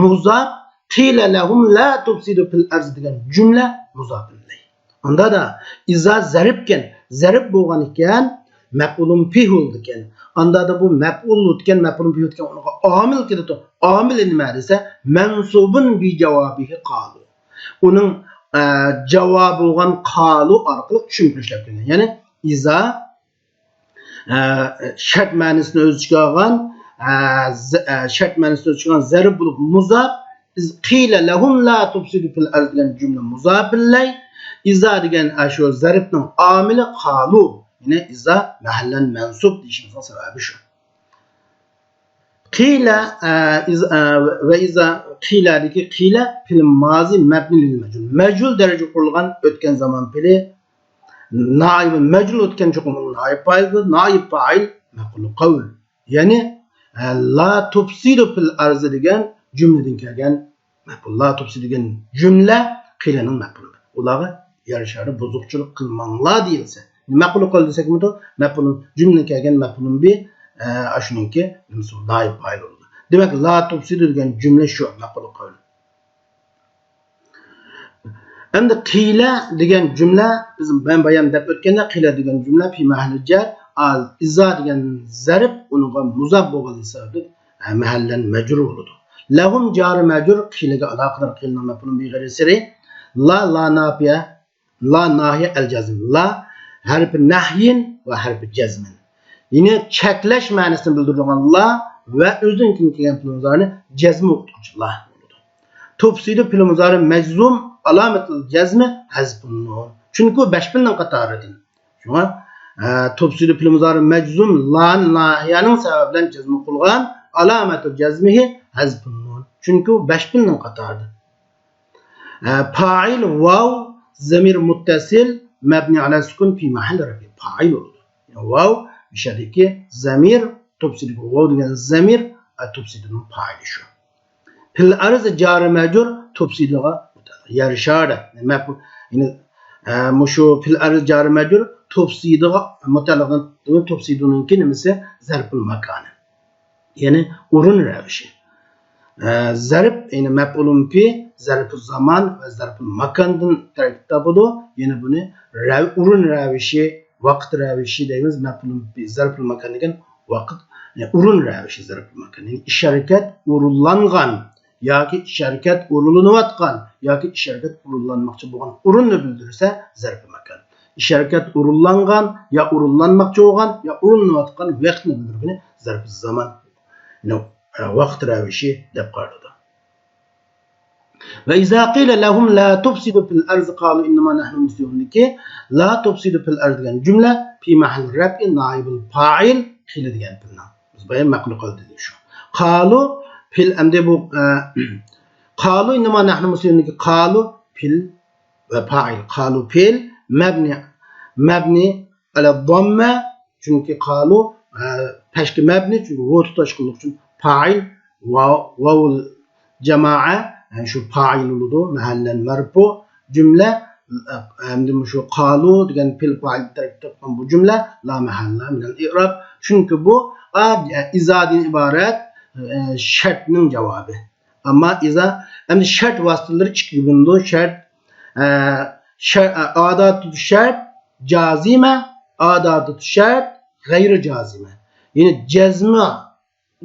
مۇزاپ قىلە لەھۇم لا تۇفسىدۇ فىل ئەرزى دېگەن جۈملە مۇزاپ ئىلەيھ. ئاندا دا ئىزا زەربكەن، زەرب بولغان ئىكەن، مەپئۇلۇن بىھ بولىدىكەن. ئاندا دا بۇ مەپئۇل ئۆتكەن، مەپئۇلۇن بىھ ئۆتكەن، ئۇنىڭغا ئامىل كېلىدۇ. ئامىلى نېمە دېسە، مەنسۇبۇن بى جاۋابىھى قالۇ. ئۇنىڭ، ئە، جاۋابى بولغان قالۇ ئارقىلىق چۈشۈرۈپ ئىشلەپ كەلگەن. يەنى ئىزا ئە، شەرت مەنىسىنى ئۆز ئىچىگە ئالغان، ئە، ز-، ئە، شەرت مەنىسىنى ئۆز ئىچىگە ئالغان زەرب بولۇپ مۇزاپ، ئىز قىلە لەھۇم لا تۇفسىدۇ فىل ئەرز دېگەن جۈملە مۇزاپ ئىلەيھ، ئىزا دېگەن ئاشۇ زەربنىڭ ئامىلى قالۇ، يەنى ئىزا مەھەللەن مەنسۇب دېيىشىمىزنىڭ سەۋەبى شۇ. قىلە، ئە، ئىز-، ئە، ۋە ئىزا قىلەدىكى قىلە پېئىل مازى مەبنى لىل مەجھۇل. مەجھۇل دەرىجىگە قۇرۇلغان ئۆتكەن زامان پېئىلى نائىب مەجھۇل ئۆتكەن چوقۇم نائىب پائىل، نائىب پائىل مەپئۇل قەۋل. يەنى، ئە، لا تۇفسىدۇ فىل ئەرزى دېگەن جۈملىدىن كەلگەن مەپئۇل. لا تۇفسىدۇ دېگەن جۈملە قىلەنىڭ مەپئۇلى. ئۇلارغا يەر شارى بۇزۇقچىلىق قىلماڭلار دېيىلسە. مەپئۇل قەۋل دېسەكمىدۇ؟ مەپئۇل جۈملىدىن كەلگەن مەپئۇل بى، ئە، ئاشۇنىڭكى نېمىسى نائىب پائىل بولىدۇ. دېمەك، لا تۇفسىدۇ دېگەن جۈملە شۇ مەپئۇل قەۋل. ئەمدى قىلە دېگەن جۈملە، بىز، مەن بايام دەپ ئۆتكەندە، قىلە دېگەن جۈملە پى مەھەللى جەر، ئىزا دېگەن زەرب ئۇنىڭغا مۇزاپ بولغانلىقى سەۋەبلىك، ھە، مەھەللەن مەجرۇر بولىدۇ. لەھۇم جارى مەجرۇر، قىلەگە ئالاقىدار، قىلنىڭ مەپئۇلى بى غەيرى سىرى، لا، لا ناپىيە، لا ناھىيە ئەل جەزم، لا ھەرپى نەھيىن ۋە ھەرپى جەزمىن. يەنى چەكلەش مەنىسىنى بىلدۈرىدىغان لا ۋە ئۆزىدىن كېيىن كەلگەن پېئىل مۇزارىنى جەزم ئوقۇتقۇچى لا بولىدۇ. تۇفسىدۇ پېئىل مۇزارى مەجزۇم، ئالامەتۇل جەزمى ھەزفۇن نۇن. چۈنكى ئۇ بەش پېئىلنىڭ قاتارىدىن. شۇڭا، ئە، تۇفسىدۇ پېئىل مۇزارى مەجزۇم، لا ناھىيەنىڭ سەۋەبى بىلەن جەزم قىلغان، ئالامەتۇل جەزمىھى ھەزفۇن نۇن. چۈنكى ئۇ بەش پېئىلنىڭ قاتارىدىن. ئە، پائىل ۋاۋ، زەمىر مۇتتەسىل، مەبنى ئەلە سۈكۇن پى مەھەللى رەفئى، پائىل بولىدۇ. يەنى ۋاۋ، مۇشۇ يەردىكى زەمىر، تۇفسىدۇ ۋاۋ دېگەن زەمىر، ئە، تۇفسىدۇنىڭ پائىلى شۇ. پېئىل ئەرز جارى مەجرۇر، تۇفسىدۇغا يەر شارى. مەپئۇل، يەنى، ئە، مۇشۇ پېئىل ئەرز جارى مەجرۇر، تۇفسىدۇغا مۇتەئەللىق، تۇفسىدۇنىڭكى نېمىسى؟ زەرپۇل ماكانى. يەنى ئورۇن رەۋىشى. ئە، زەرب، يەنى مەپئۇلۇن پى، زەرپۇ زامان ۋە زەرپۇل ماكاندىن تەركىب تاپىدۇ. يەنى بۇنى رەۋ-، ئورۇن رەۋىشى، ۋاقىت رەۋىشى دەيمىز. مەپئۇلۇن پى، زەرپۇل ماكان دېگەن ۋاقىت، يەنى ئورۇن رەۋىشى زەرپۇل ماكان. يەنى ئىش ھەرىكەت ئورۇنلانغان، ياكى ئىش ھەرىكەت ئورۇنلىنىۋاتقان ياكى ئىش ھەرىكەت ئورۇنلانماقچى بولغان ئورۇننى بىلدۈرسە زەرپى ماكان. ئىش ھەرىكەت ئورۇنلانغان يا ئورۇنلانماقچى بولغان يا ئورۇنلىنىۋاتقان ۋاقىتنى بىلدۈرگىنى زەرپى زامان، يەنى ۋاقىت رەۋىشى دەپ قارىلىدۇ. ۋە ئىزا قىلە لەھۇم لا تۇفسىدۇ فىل ئەرزى قالۇ ئىننەما نەھنۇ مۇسلىھۇندىكى لا تۇفسىدۇ فىل ئەرزى دېگەن جۈملە في محل رفع نائب الفاعل قىلە دېگەن پىلنىڭ. بىز بايا مەقۇل قىلدى شۇ. قالۇ پىل ئەمدى بۇ، ئە، قالۇ ئىننەما نەھنۇ مۇسلىھۇندىكى قالۇ پىل ۋە پائىل. قالۇ پىل مەبنى، مەبنى ئەلە ضەممە، چۈنكى قالۇ، ئە، پەشكە مەبنى، چۈنكى ۋو تۇتاشقانلىق ئۈچۈن پائىل، ۋاۋ، ۋاۋۇل جامائە، يەنى شۇ پائىل بولىدۇ، مەھەللەن مەرپۇ، جۈملە، ئە، ئەمدى مۇشۇ قالۇ دېگەن پېئىل پائىل تەركىب تاپقان بۇ جۈملە لا مەھەللە مىنەل ئىئراب، چۈنكى بۇ ئا، ئىزادىن ئىبارەت، ئە، شەرتنىڭ جاۋابى. ئەمما ئىزا، ئەمدى شەرت ۋاسىتىلىرى ئىككىگە بۆلۈنىدۇ. شەرت، ئە، شەر-، ئە، ئاداتۇ شەرت جازىمە، ئاداتۇ شەرت غەيرى جازىمە. يەنى جەزمە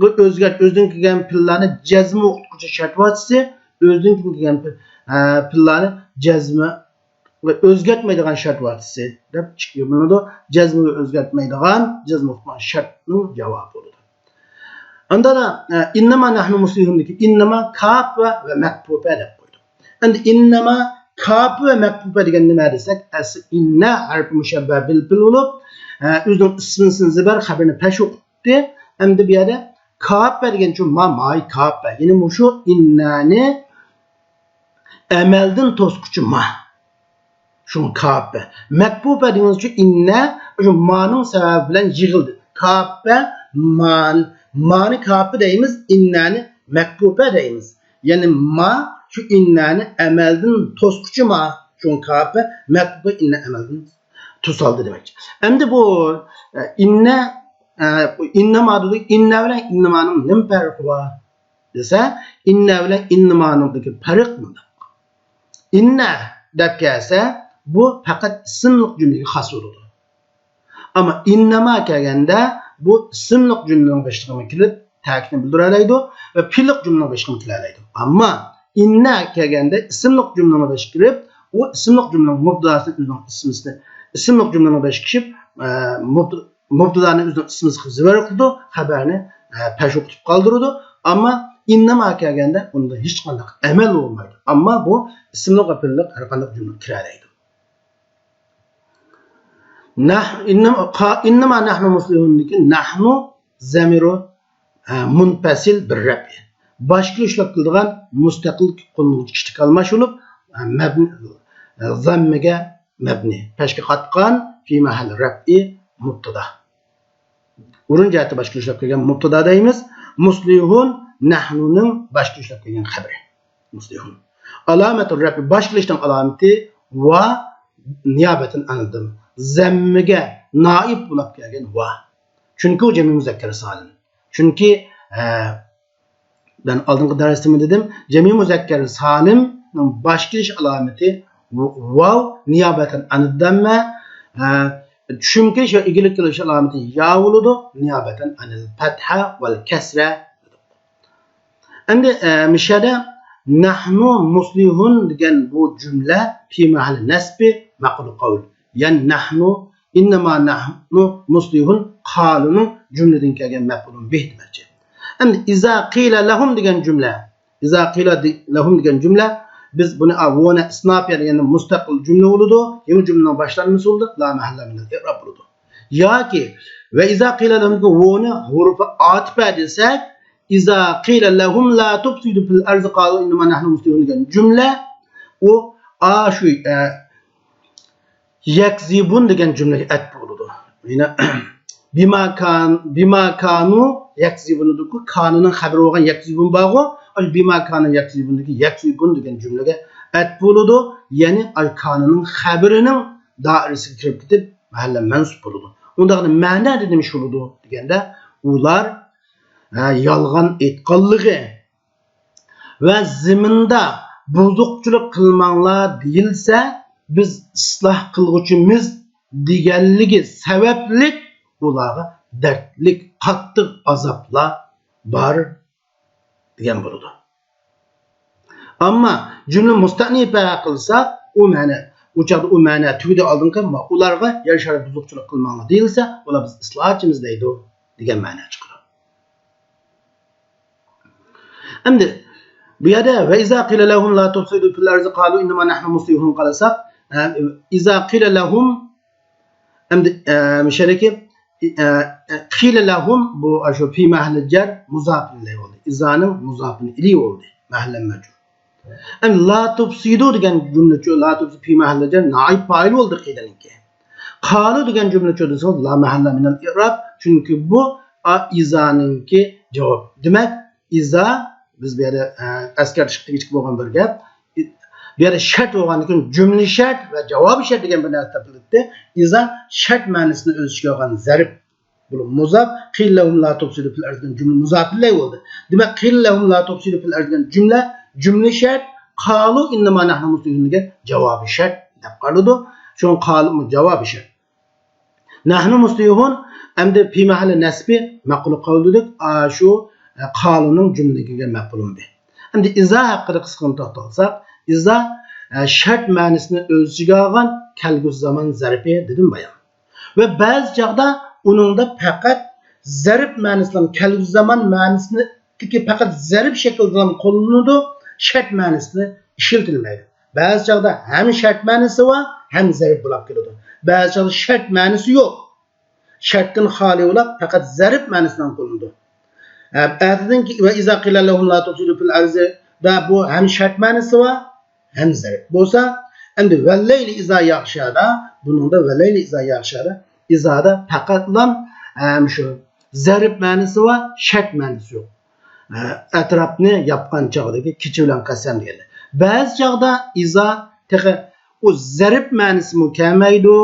ئۆزگەرت-، ئۆزىدىن كەلگەن پېئىللارنى جەزمە ئوقۇتقۇچى شەرت ۋاسىتىسى، ئۆزىدىن كېيىن كەلگەن پېئىل-، ئە، پېئىللارنى جەزمە ئۆزگەرتمەيدىغان شەرت ۋاسىتىسى دەپ ئىككىگە بۆلۈنىدۇ. جەزمىگە ئۆزگەرتمەيدىغان، جەزمە ئوقۇتقان شەرتنىڭ جاۋابى بولىدۇ. ئاندا، ئە، ئىننەما نەھنۇ مۇسلىھۇندىكى ئىننەما كاپە ۋە مەكپۇپە دەپ قويدۇم. ئەمدى ئىننەما كاپە ۋە مەكپۇپە دېگەن نېمە دېسەك، ئەسلى ئىننە ھەرپى مۇشەببە بىل پېئىل بولۇپ، ئە، ئۆزىنىڭ ئىسمىسىنى زىبەر، خەبىرىنى پەش ئوقۇتتى. ئەمدى بۇ يەردە كاپە دېگەن شۇ ما، ماي كاپە. يەنى مۇشۇ ئىننەنى ئەمەلدىن توسقۇچى ما. شۇڭا كاپە. مەكپۇپە دېگىنىمىز شۇ ئىننە، شۇ مانىڭ سەۋەبى بىلەن يىغىلدى. كاپە، مان-، مانى كاپە دەيمىز، ئىننەنى مەكپۇپە دەيمىز. يەنى ما شۇ ئىننەنى ئەمەلدىن توسقۇچى ما. شۇڭا كاپە، مەكپۇپە ئىننە ئەمەلدىن توسالدى دېمەكچى. ئەمدى بۇ، ئە، ئىننە، ئە، بۇ ئىننەما دېدۇق، ئىننە بىلەن ئىننەمانىڭ نېمە پەرقى بار دېسە، ئىننە بىلەن ئىننەمانىڭدىكى پەرق مۇنداق. ئىننە دەپ كەلسە، بۇ پەقەت ئىسىملىق جۈملىگە خاس بولىدۇ. ئەمما ئىننەما كەلگەندە، بۇ ئىسىملىق جۈملىنىڭ بېشىغىمۇ كېلىپ، تەكىتنى بىلدۈرەلەيدۇ ۋە پېئىللىق جۈملىنىڭ بېشىغىمۇ كېلەلەيدۇ. ئەمما ئىننە كەلگەندە، ئىسىملىق جۈملىنىڭ بېشىغا كىرىپ، ئۇ ئىسىملىق جۈملىنىڭ مۇبتىداسىنى ئۆزىنىڭ ئىسمىسىنى، ئىسىملىق جۈملىنىڭ بېشىغا كىرىپ، ئە، مۇبت-، مۇبتىدانى ئۆزىنىڭ ئىسمىسىغا زىبەر قىلىدۇ، خەبەرنى، ئە، پەش ئوقۇتۇپ قالدۇرىدۇ. ئەمما ئىننەما كەلگەندە ئۇندا ھېچقانداق ئەمەل بولمايدۇ. ئەمما بۇ ئىسىملىق ۋە پېئىللىق ھەرقانداق جۈملىگە كىرەلەيدۇ. نەھ-، ئىننەم-، قا-، ئىننەما نەھنۇ مۇسلىھۇندىكى نەھنۇ زەمىرۇ، ئە، مۇنپەسىل بىر رەپئى. باشقىلار ئىشلەپ كېلىدىغان مۇستەقىل قوللىنىلغۇچى كىشىلىك ئالماشۇلۇپ، ئە، مەبنى، ئە، زەممىگە مەبنى. پەشكە قاتقان، في محل رفع مبتدا. ئورۇن جەھەتتە باشقىلار ئىشلەپ كەلگەن مۇبتدا دەيمىز. مۇسلىھۇن نەھنۇنىڭ باشقىلار ئىشلەپ كەلگەن خەبىرى. مۇسلىھۇن. ئالامەتۇ رەپئى، باشقىلىشنىڭ ئالامىتى ۋا نىيابەتەن ئەنىل زەممىگە نائىب بولۇپ كەلگەن ۋا. چۈنكى ئۇ جەمئىي مۇزەككەر سالىم. چۈنكى، ئە، مەن ئالدىنقى دەرستىمۇ دېدىم، جەمئىي مۇزەككەر سالىمنىڭ باش كېلىش ئالامىتى ۋاۋ، نىيابەتەن ئەنىل زەممە، ئە، چۈشۈم كېلىش ۋە ئىگىلىك قىلىش ئالامىتى يا بولىدۇ، نىيابەتەن ئەنىل پەتھە ۋەل كەسرە. ئەمدى، ئە، مۇشۇ يەردە نەھنۇ مۇسلىھۇن دېگەن بۇ جۈملە في محل نصب مفعول قول. يەنى نەھنۇ، ئىننەما نەھنۇ مۇسلىھۇن قالۇنىڭ جۈملىدىن كەلگەن مەپئۇلۇن بىھ دېمەكچى. ئەمدى ئىزا قىلە لەھۇم دېگەن جۈملە، ئىزا قىلە دې-، لەھۇم دېگەن جۈملە، بىز بۇنى، ئا، ۋۇنە ئىستىناپىيە دېگەندە مۇستەقىل جۈملە بولىدۇ، يېڭى جۈملىنىڭ باشلانمىسى بولىدۇ، لا مەھەللە مىنەل ئىئراب بولىدۇ. ياكى ۋە ئىزا قىلە لەھۇم دېگەن ۋۇنى ھۇرۇفى ئاتىپە دېسەك، ئىزا قىلە لەھۇم لا تۇفسىدۇ فىل ئەرزى قالۇ ئىننەما نەھنۇ مۇسلىھۇن دېگەن جۈملە، ئۇ، ئا، شۇ، ئە، يەكزىبۇن دېگەن جۈملىگە ئەتىپ بولىدۇ. يەنە بىما كان، بىما كانۇ يەكزىبۇن دېدۇق. كانىنىڭ خەبىرى بولغان يەكزىبۇن بارغۇ، ئاشۇ بىما كانۇ يەكزىبۇندىكى يەكزىبۇن دېگەن جۈملىگە ئەتىپ بولىدۇ. يەنى ئاشۇ كانىنىڭ خەبىرىنىڭ دائىرىسىگە كىرىپ كېتىپ، مەھەللە مەنسۇپ بولىدۇ. ئۇنداقتا مەنە نېمە ئىش بولىدۇ دېگەندە، ئۇلار، ھە، يالغان ئېيتقانلىقى ۋە زېمىندا بۇزۇقچىلىق قىلماڭلار دېيىلسە، بىز ئىسلاھ قىلغۇچىمىز دېگەنلىكى سەۋەبلىك ئۇلارغا دەردلىك قاتتىق ئازابلار بار دېگەن بولىدۇ. ئەمما جۈملە مۇستەئنىپە قىلسا، ئۇ مەنە، ئۇ چاغدا ئۇ مەنە تۈگىدى ئالدىنقى، ئۇلارغا يەر شارائىت بۇزۇقچىلىق قىلماڭلار دېيىلسە، ئۇلار بىز ئىسلاھاتچىمىز دەيدۇ دېگەن مەنە چىقىدۇ. ئەمدى بۇ يەردە «وإذا قيل لهم لا تفسدوا في الأرض قالوا إنما نحن مصلحون» قارىساق، ئە، «إذا قيل لهم»، ئەمدى، ئە، مۇشۇ يەردىكى، ئە، ئە، «قيل لهم» بۇ ئاشۇ في محل جر مۇزاپىن ئىلەيھى بولدى. «إذا»نىڭ مۇزاپىن ئىلەيھى بولدى. مەھەللە مەجرۇر. ئەمدى «لا تفسدوا» دېگەن جۈملىچۇ، «لا تفسدوا» في محل جر نائىب پائىل بولدى «قيل»نىڭكى. «قالوا» دېگەن جۈملىچۇ دېسىڭىز، لا مەھەللە مىنەل ئىئراب. چۈنكى بۇ ئا، «إذا»نىڭكى جاۋاب. دېمەك، «إذا» بىز بۇ يەردە، ئە، ئەسكەرتىش تېگىشلىك بولغان بىر گەپ. بۇ يەردە شەرت بولغاندىكىن جۈملە شەرت ۋە جاۋابى شەرت دېگەن بىر نەرسە تېپىلىپتۇ. «إذا» شەرت مەنىسىنى ئۆز ئىچىگە ئالغان زەرپ بولۇپ مۇزاپ، «قيل لهم لا تفسدوا في الأرض» دېگەن جۈملە مۇزاپىن ئىلەيھى بولدى. دېمەك، «قيل لهم لا تفسدوا في الأرض» دېگەن جۈملە، جۈملە شەرت، «قالوا إنما نحن مصلحون» دېگەن جاۋابى شەرت دەپ قارىلىدۇ. شۇڭا «قالوا» جاۋابى شەرت. «نحن مصلحون» ئەمدى في محل نەسبى مەقۇل قالدۇق. ئاشۇ، ئە، «قالوا»نىڭ جۈملىگە مەقۇلۇم بى. ئەمدى «إذا» ھەققىدە قىسقىغىنە توختالساق، «إذا»، ئە، شەرت مەنىسىنى ئۆز ئىچىگە ئالغان كەلگۈسى زامان زەرپى دېدىم بايام. ۋە بەزى چاغدا ئۇنىڭدا پەقەت زەرپ مەنىسىنىڭ كەلگۈسى زامان مەنىسىدىكى پەقەت زەرپ شەكلىدىلا قوللىنىدۇ، شەرت مەنىسىدە ئىشلىتىلمەيدۇ. بەزى چاغدا ھەم شەرت مەنىسى بار، ھەم زەرپ بولاپ كېلىدۇ. بەزى چاغدا شەرت مەنىسى يوق، شەرتتىن خالىي بولاپ، پەقەت زەرپ مەنىسىدە قوللىنىدۇ. ئە، ئەتىدىن كېيىن «وإذا قيل لهم لا تفسدوا في الأرض» دا بۇ ھەم شەرت مەنىسى بار، ھەم زەرپ بولسا، ئەمدى «والليل إذا يغشى» دا، بۇنىڭدا «والليل إذا يغشى» دا، «إذا» دا پەقەتلا، ئە، مۇشۇ زەرپ مەنىسى بار، شەرت مەنىسى يوق. ئە، ئەتراپنى ياپقان چاغدىكى كېچە بىلەن قەسەم دېگەندە. بەزى چاغدا «ئىزا» تېخى ئۇ زەرپ مەنىسىمۇ كەلمەيدۇ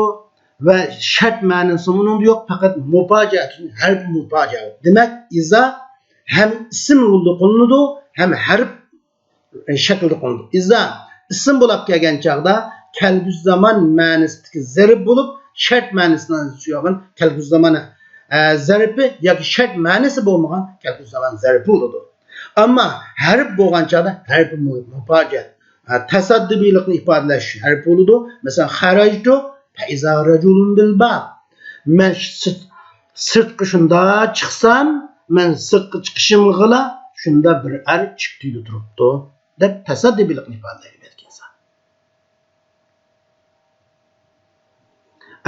ۋە شەرت مەنىسىمۇ ئۇنىڭدا يوق، پەقەت مۇپاجىئەتۇن، ھەرپى مۇپاجىئە. دېمەك، «ئىزا» ھەم ئىسىم بولۇپ قوللىنىدۇ، ھەم ھەرپ شەكلىدە قوللىنىدۇ. «ئىزا» ئىسىم بولاپ كەلگەن چاغدا كەلگۈسى زامان مەنىسىدىكى زەرپ بولۇپ، شەرت مەنىسىنى سۆيۈۋالغان كەلگۈسى زامان، ئە، زەرپى ياكى شەرت مەنىسى بولمىغان كەلگۈسى زامان زەرپى بولىدۇ. ئەمما ھەرپ بولغان چاغدا ھەرپى مۇ-، مۇپاجىئەت، ئە، تاساددىبىيلىقنى ئىپادىلەش ھەرپى بولىدۇ. مەسىلەن، «خرجت فإذا رجل بالباب». مەن سىرت-، سىرتقا شۇنداق چىقسام، مەن سىرتقا چىقىشىمغىلا شۇنداق بىر ئەر ئىشىك تۈۋىدە تۇرۇپتۇ، دەپ تاساددىبىيلىقنى ئىپادىلەيدۇ بەلكى ئىنسان.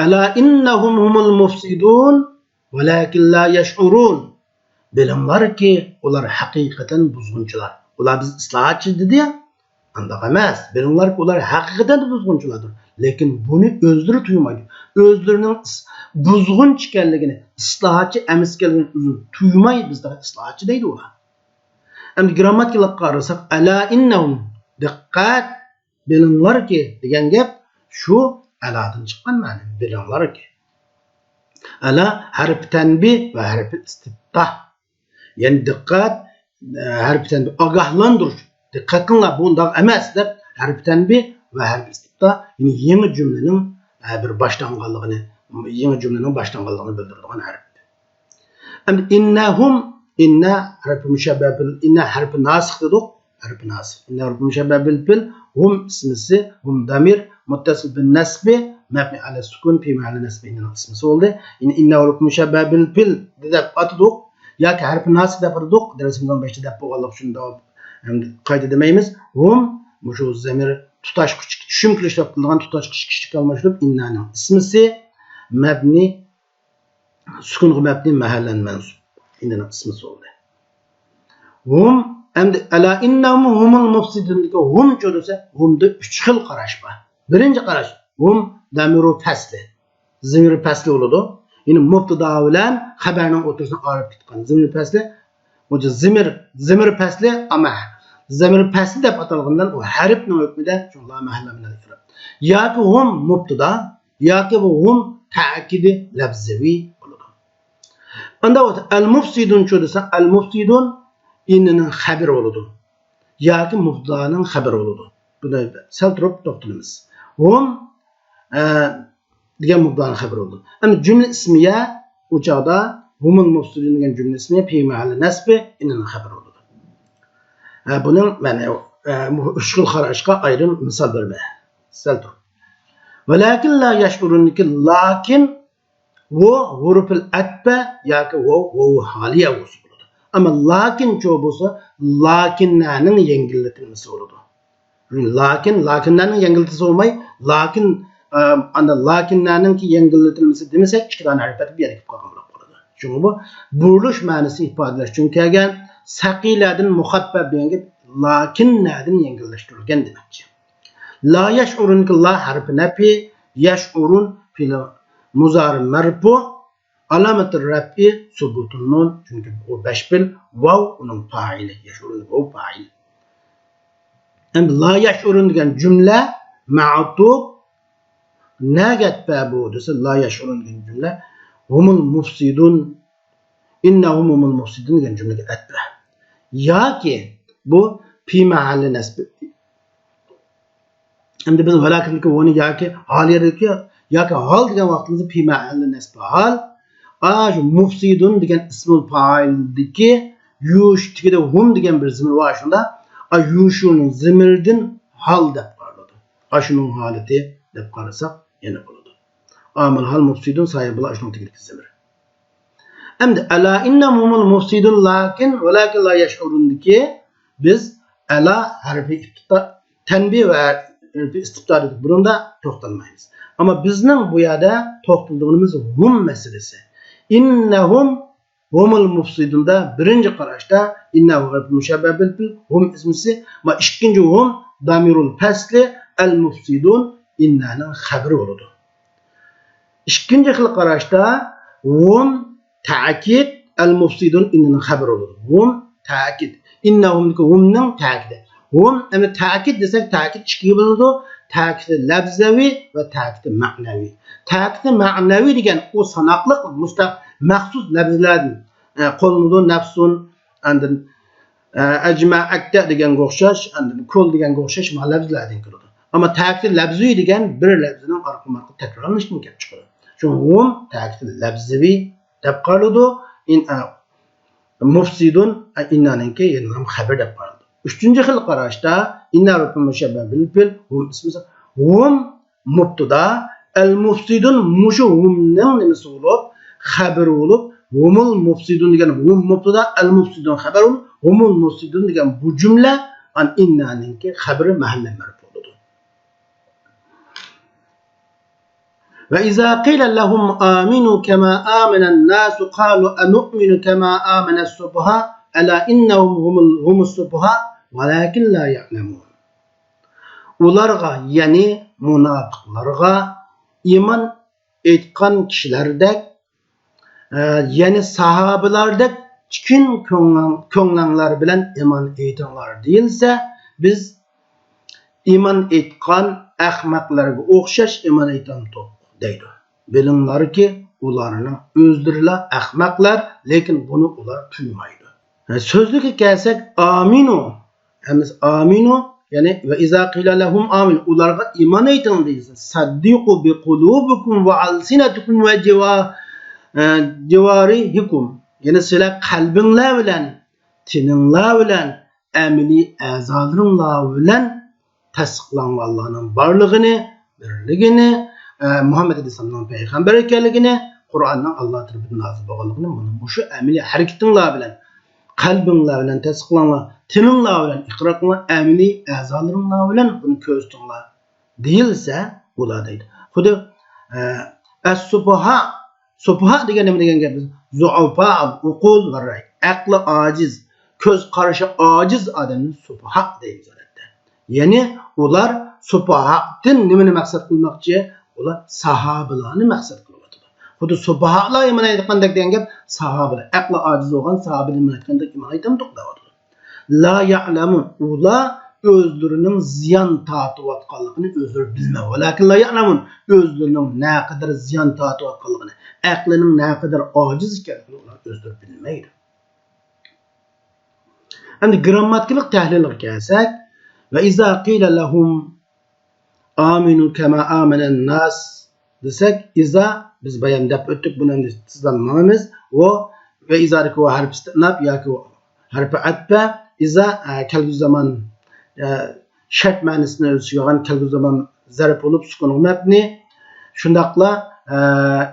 «ألا إنهم هم المفسدون ولكن لا يشعرون». بىلىڭلاركى، ئۇلار ھەقىقەتەن بۇزغۇنچىلار. ئۇلار بىز ئىسلاھاتچى دېدى يا، ئانداق ئەمەس. بىلىڭلاركى، ئۇلار ھەقىقەتەن بۇزغۇنچىلاردۇر. لېكىن بۇنى ئۆزلىرى تۇيمايدۇ. ئۆزلىرىنىڭ ئىس-، بۇزغۇنچى ئىكەنلىكىنى، ئىسلاھاتچى ئەمەس ئىكەنلىكىنى ئۆزلىرى تۇيماي، بىز دېگەن ئىسلاھاتچى دەيدۇ ئۇلار. ئەمدى گرامماتىكىلىققا قارىساق، «ألا إنهم»، دىققەت، بىلىڭلاركى دېگەن گەپ شۇ «ئەلا»دىن چىققان مەنە، بىلىڭلاركى. «ئەلا» ھەرپى تەنبىھ ۋە ھەرپى ئىستىپتا. يەنى دىققەت، ھەرپى تەنبىھ، ئاگاھلاندۇرۇش. دىققەت قىلىڭلار، بۇ ئۇنداق ئەمەس دەپ ھەرپى تەنبىھ ۋە ھەرپى ئىستىپتا، يەنى يېڭى جۈملىنىڭ، ئە، بىر باشلانغانلىقىنى، يېڭى جۈملىنىڭ باشلانغانلىقىنى بىلدۈرىدىغان ھەرپ. ئەمدى «ئىننەھۇم»، «ئىننە» ھەرپى مۇشەببەھ بىل، «ئىننە» ھەرپى ناسىخ دېدۇق، ھەرپى ناسىخ. «ئىننە» ھەرپى مۇشەببەھ بىل پىل، «ھۇم» ئىسمىسى، «ھۇم» دامىر مۇتتەسىل بىل نەسبى مەبنى ئەلە سۇكۇن پى مەھەللى نەسبى ئىننىنىڭ ئىسمىسى بولدى. يەنى «ئىننە» ھەرپى مۇشەببەھ بىل پىل دەپ ئاتىدۇق ياكى ھەرپى ناسىخ دەپ ئاتىدۇق. دەرسىمىزنىڭ بېشىدا دەپ بولغانلىق ئۈچۈن داۋام، ئەمدى قايتا دېمەيمىز. «ھۇم» مۇشۇ زەمىر تۇتاشقۇچ، چۈشۈم كېلىشتۈرۈپ قىلىنغان تۇتاشقۇچ كىشىلىك ئالماشتۇرۇپ، «ئىننەنىڭ» ئىسمىسى مەبنى سۈكۈنغا مەبنى مەھەللەن مەنسۇب. ئىننىنىڭ ئىسمى سولدى. ھۇم، ئەمدى «ئەلا ئىننەھۇم ھۇمۇل مۇفسىدۇن» دىكى «ھۇم» چۆرىسە، «ھۇم» دا ئۈچ خىل قاراش بار. بىرىنچى قاراش، «ھۇم» دامىرۇ پەسلى، زىمىر پەسلى بولىدۇ. يەنى مۇبتىدا بىلەن خەبەرنىڭ ئوتتۇرىسىدا ئايرىلىپ كېتىدىغان زىمىر پەسلى. بۇ زىمىر، زىمىر پەسلى، ئەمما زىمىر پەسلى دەپ ئاتالغىنىدىن ئۇ ھەرپنىڭ ھۆكمىدە، شۇ لا مەھەللە مىنەل ئىراب. ياكى «ھۇم» مۇبتىدا، ياكى بۇ «ھۇم» تەئكىدى لەفزىۋى بولىدۇ. ئانداق بولسا، «ئەل-مۇفسىدۇنچۇ» دېسە، «ئەل-مۇفسىدۇن» ئىننىنىڭ خەبىرى بولىدۇ ياكى مۇبتىدانىڭ خەبىرى بولىدۇ. بۇنى سەل تۇرۇپ توختىلىمىز. «ھۇم»، ئە، دېگەن مۇبتىدانىڭ خەبىرى بولىدۇ. ئەمدى جۈملە ئىسمىيە ئۇ چاغدا «ھۇمۇل مۇفسىدۇن» دېگەن جۈملە ئىسمىيە پى مەھەللى نەسبى ئىننىنىڭ خەبىرى بولىدۇ. ئە، بۇنىڭ مەنە، ئە، مۇ-، ئۈچ خىل قاراشقا ئايرىم مىسال بېرىمەن. سەل تۇرۇڭ. ۋەلەكىن لا يەشئۇرۇندىكى لاكىن ۋو ھۇرۇپىل ئەتپە ياكى ۋو، ۋوۋ ھالىيە بولسا بولىدۇ. ئەمما لاكىنچۇ بولسا، لاكىننەنىڭ يەڭگىللىتىلمىسى بولىدۇ. لاكىن، لاكىننەنىڭ يەڭگىللىتىلمىسى بولماي، لاكىن، ئە، ئاندىن لاكىننەنىڭكى يەڭگىللىتىلمىسى دېمىسەك، ئىككى دانە ھەرىكەت بىر يەرگە كېلىپ قالغان بولۇپ قالىدۇ. شۇڭا بۇ بۇرۇلۇش مەنىسىنى ئىپادىلەش ئۈچۈن كەلگەن سەقىلەدىن مۇخەپپەپ دېگەن گەپ لاكىننەدىن يەڭگىللەشتۈرۈلگەن دېمەكچى. لا يەشئۇرۇندىكى لا ھەرپى نەپى، يەشئۇرۇن فېئىل مۇزارى مەرپۇ، ئالامەتى رەپئى سۇبۇتۇن نۇن، چۈنكى ئۇ بەش پېئىل، ۋاۋ ئۇنىڭ پائىلى، يەشئۇرۇن ۋاۋ پائىل. ئەمدى لا يەشئۇرۇن دېگەن جۈملە مەئتۇپ، نەگە ئەتپە بۇ دېسە، لا يەشئۇرۇن دېگەن جۈملە ھۇمۇل مۇفسىدۇن، ئىننەھۇم ھۇمۇل مۇفسىدۇن دېگەن جۈملىگە ئەتپە. ياكى بۇ پى مەھەللى نەسبى. ئەمدى بىز ۋەلاكىندىكى ۋونى ياكى ھالىيەدىكى ياكى ھال دېگەن ۋاقتىمىزدا پى مەھەللى نەسبى ھال. ئاشۇ مۇفسىدۇن دېگەن ئىسمۇل پائىلدىكى يۇشتىكىدە ھۇم دېگەن بىر زىمىر بار شۇندا. ئا يۇشۇنىڭ زىمىردىن ھال دەپ قارىلىدۇ. ئاشۇنىڭ ھالىتى دەپ قارىساق يەنە بولىدۇ. ئامىل ھال مۇفسىدۇن ساھىبىلا ئاشۇنىڭ تېگىدىكى زىمىر. ئەمدى ئەلا ئىننەھۇم ھۇمۇل مۇفسىدۇن لاكىن ۋەلاكىن لا يەشئۇرۇندىكى بىز ئەلا ھەرپى ئىپتىتا، تەنبىھ ۋە ھەرپى ئىستىپتا دېدۇق. بۇنىڭدا توختالمايمىز. ئەمما بىزنىڭ بۇ يەردە توختىلىدىغىنىمىز ھۇم مەسىلىسى. ئىننەھۇم ھۇمۇل مۇفسىدۇندا بىرىنچى قاراشتا ئىننەھۇ ھەرپى مۇشەببەھ بىل پېئىل، ھۇم ئىسمىسى، ئەمما ئىككىنچى ھۇم دامىرۇل پەسلى ئەل مۇفسىدۇن ئىننەنىڭ خەبىرى بولىدۇ. ئىككىنچى خىل قاراشتا ھۇم تەكىد، ئەل مۇفسىدۇن ئىننىنىڭ خەبىرى بولىدۇ. ھۇم تەكىد. ئىننەھۇمدىكى ھۇمنىڭ تەكىدى. ھۇم، ئەمدى تەكىد دېسەك، تەكىد ئىككىگە بۆلىنىدۇ. تەكىدى لەپزەۋى ۋە تەكىدى مەنەۋى. تەكىدى مەنەۋى دېگەن ئۇ ساناقلىق مۇستەق-، مەخسۇس لەپزلەردىن، ئە، قوللىنىدۇ. نەفسۇن، ئاندىن، ئە، ئەجمە، ئەكتە دېگەنگە ئوخشاش، ئاندىن كۇل دېگەنگە ئوخشاش مانا لەپزلەردىن كېلىدۇ. ئەمما تەكىدى لەپزىۋى دېگەن بىر لەپزىنىڭ ئارقىمۇ ئارقا تەكرارلىنىشىدىن كېلىپ چىقىدۇ. شۇڭا ھۇم تەكىدى لەپزىۋى دەپ قارىلىدۇ. ئىن-، ئە، مۇفسىدۇن، ئە، ئىننانىڭكى يەنە ھەم خەبىر دەپ قارىلىدۇ. ئۈچىنچى خىل قاراشتا ئىننا ھەرپى مۇشەببەھ بىل پېئىل، ھۇم ئىسمى، ھۇم مۇبتىدا، ئەل مۇفسىدۇن مۇشۇ ھۇمنىڭ نېمىسى بولۇپ، خەبىرى بولۇپ، ھۇمۇل مۇفسىدۇن دېگەن ھۇم مۇبتىدا، ئەل مۇفسىدۇن خەبەر بولۇپ، ھۇمۇل مۇفسىدۇن دېگەن بۇ جۈملە ئان ئىننانىڭكى خەبىرى مەھەللە مەرپۇ بولىدۇ. وإذا قيل لهم آمنوا كما آمن الناس قالوا أنؤمن كما آمن السفهاء ألا إنهم هم ال-، هم السفهاء ولكن لا يعلمون. ئۇلارغا، يەنى مۇناپىقلارغا ئىمان ئېيتقان كىشىلەردەك، ئە، يەنى ساھابىلاردەك تىكىن كۆڭلەڭ-، كۆڭلەڭلار بىلەن ئىمان ئېيتىڭلار دېيىلسە، بىز ئىمان ئېيتقان ئەخمەقلەرگە ئوخشاش ئىمان ئېيتامتۇق دەيدۇ. بىلىڭلاركى، ئۇلارنىڭ ئۆزلىرىلا ئەخمەقلەر، لېكىن بۇنى ئۇلار تۇيمايدۇ. ھە، سۆزلۈككە كەلسەك، ئامىنۇ، ھەممىسى ئامىنۇ، يەنى ۋە ئىزا قىلە لەھۇم ئامىنۇ، ئۇلارغا ئىمان ئېيتىڭ دېسە، سەددىقۇ بىقۇلۇبىكۇم ۋە ئەلسىنەتىكۇم ۋە جىۋا-، ئە، جىۋارىھىكۇم، يەنى سىلەر قەلبىڭلار بىلەن، تېنىڭلار بىلەن، ئەمەلىي ئەزالىرىڭلار بىلەن تەستىقلانغانلارنىڭ بارلىقىنى، بىرلىكىنى، ئە، مۇھەممەد ئەلەيھىسسالامنىڭ پەيغەمبەر ئىكەنلىكىنى، قۇرئاننىڭ ئاللا تەرىپىدىن نازىل بولغانلىقىنى، مانا مۇشۇ ئەمەلىي ھەرىكىتىڭلار بىلەن، قەلبىڭلار بىلەن تەستىقلاڭلار، تىلىڭلار بىلەن ئىقرار قىلىڭلار، ئەمەلىي ئەزالىرىڭلار بىلەن بۇنى كۆرسىتىڭلار دېيىلسە، ئۇلار دەيدۇ. خۇددى، ئە، ئەس-سۇپۇھا، سۇپۇھا دېگەن نېمە دېگەن گەپ؟ زۇئەفا ئەقلى ئاجىز، كۆز قارىشى ئاجىز ئادەمنى سۇپۇھا دەيمىز ئادەتتە. يەنى ئۇلار سۇپۇھادىن نېمىنى مەقسەت قىلماقچى؟ ئۇلار ساھابىلارنى مەقسەت قىلىۋاتىدۇ. خۇددى سۇپۇھالار ئىمان ئېيتقاندەك دېگەن گەپ، ساھابىلار، ئەقلى ئاجىز بولغان ساھابىلار ئىمان ئېيتقاندەك ئىمان ئېيتامدۇق دەۋاتىدۇ. لا يەئلەمۇن، ئۇلار ئۆزلىرىنىڭ زىيان تارتىۋاتقانلىقىنى ئۆزلىرى بىلمەي. ۋەلاكىن لا يەئلەمۇن، ئۆزلىرىنىڭ نەقەدەر زىيان تارتىۋاتقانلىقىنى، ئەقلىنىڭ نەقەدەر ئاجىز ئىكەنلىكىنى ئۇلار ئۆزلىرى بىلمەيدۇ. ئەمدى گىرامماتىكىلىق تەھلىلگە كەلسەك، ۋە ئىزا قىلە لەھۇم ئامىنۇ كەما ئامەنەن ناس دېسەك، ئىزا، بىز بايام دەپ ئۆتتۇق، بۇنى ئەمدى تېزلا ماڭىمىز. ۋو ۋە ئىزادىكى ۋو ھەرپى ئىستىئناپ ياكى ۋو ھەرپى ئەتپە، ئىزا، ئە، كەلگۈ زامان ئە، شەرت مەنىسىنى ئۆز ئىچىگە ئالغان كەلگۈزى زامان زەرپ بولۇپ سۈكۇنغا مەبنى. شۇنداقلا، ئە،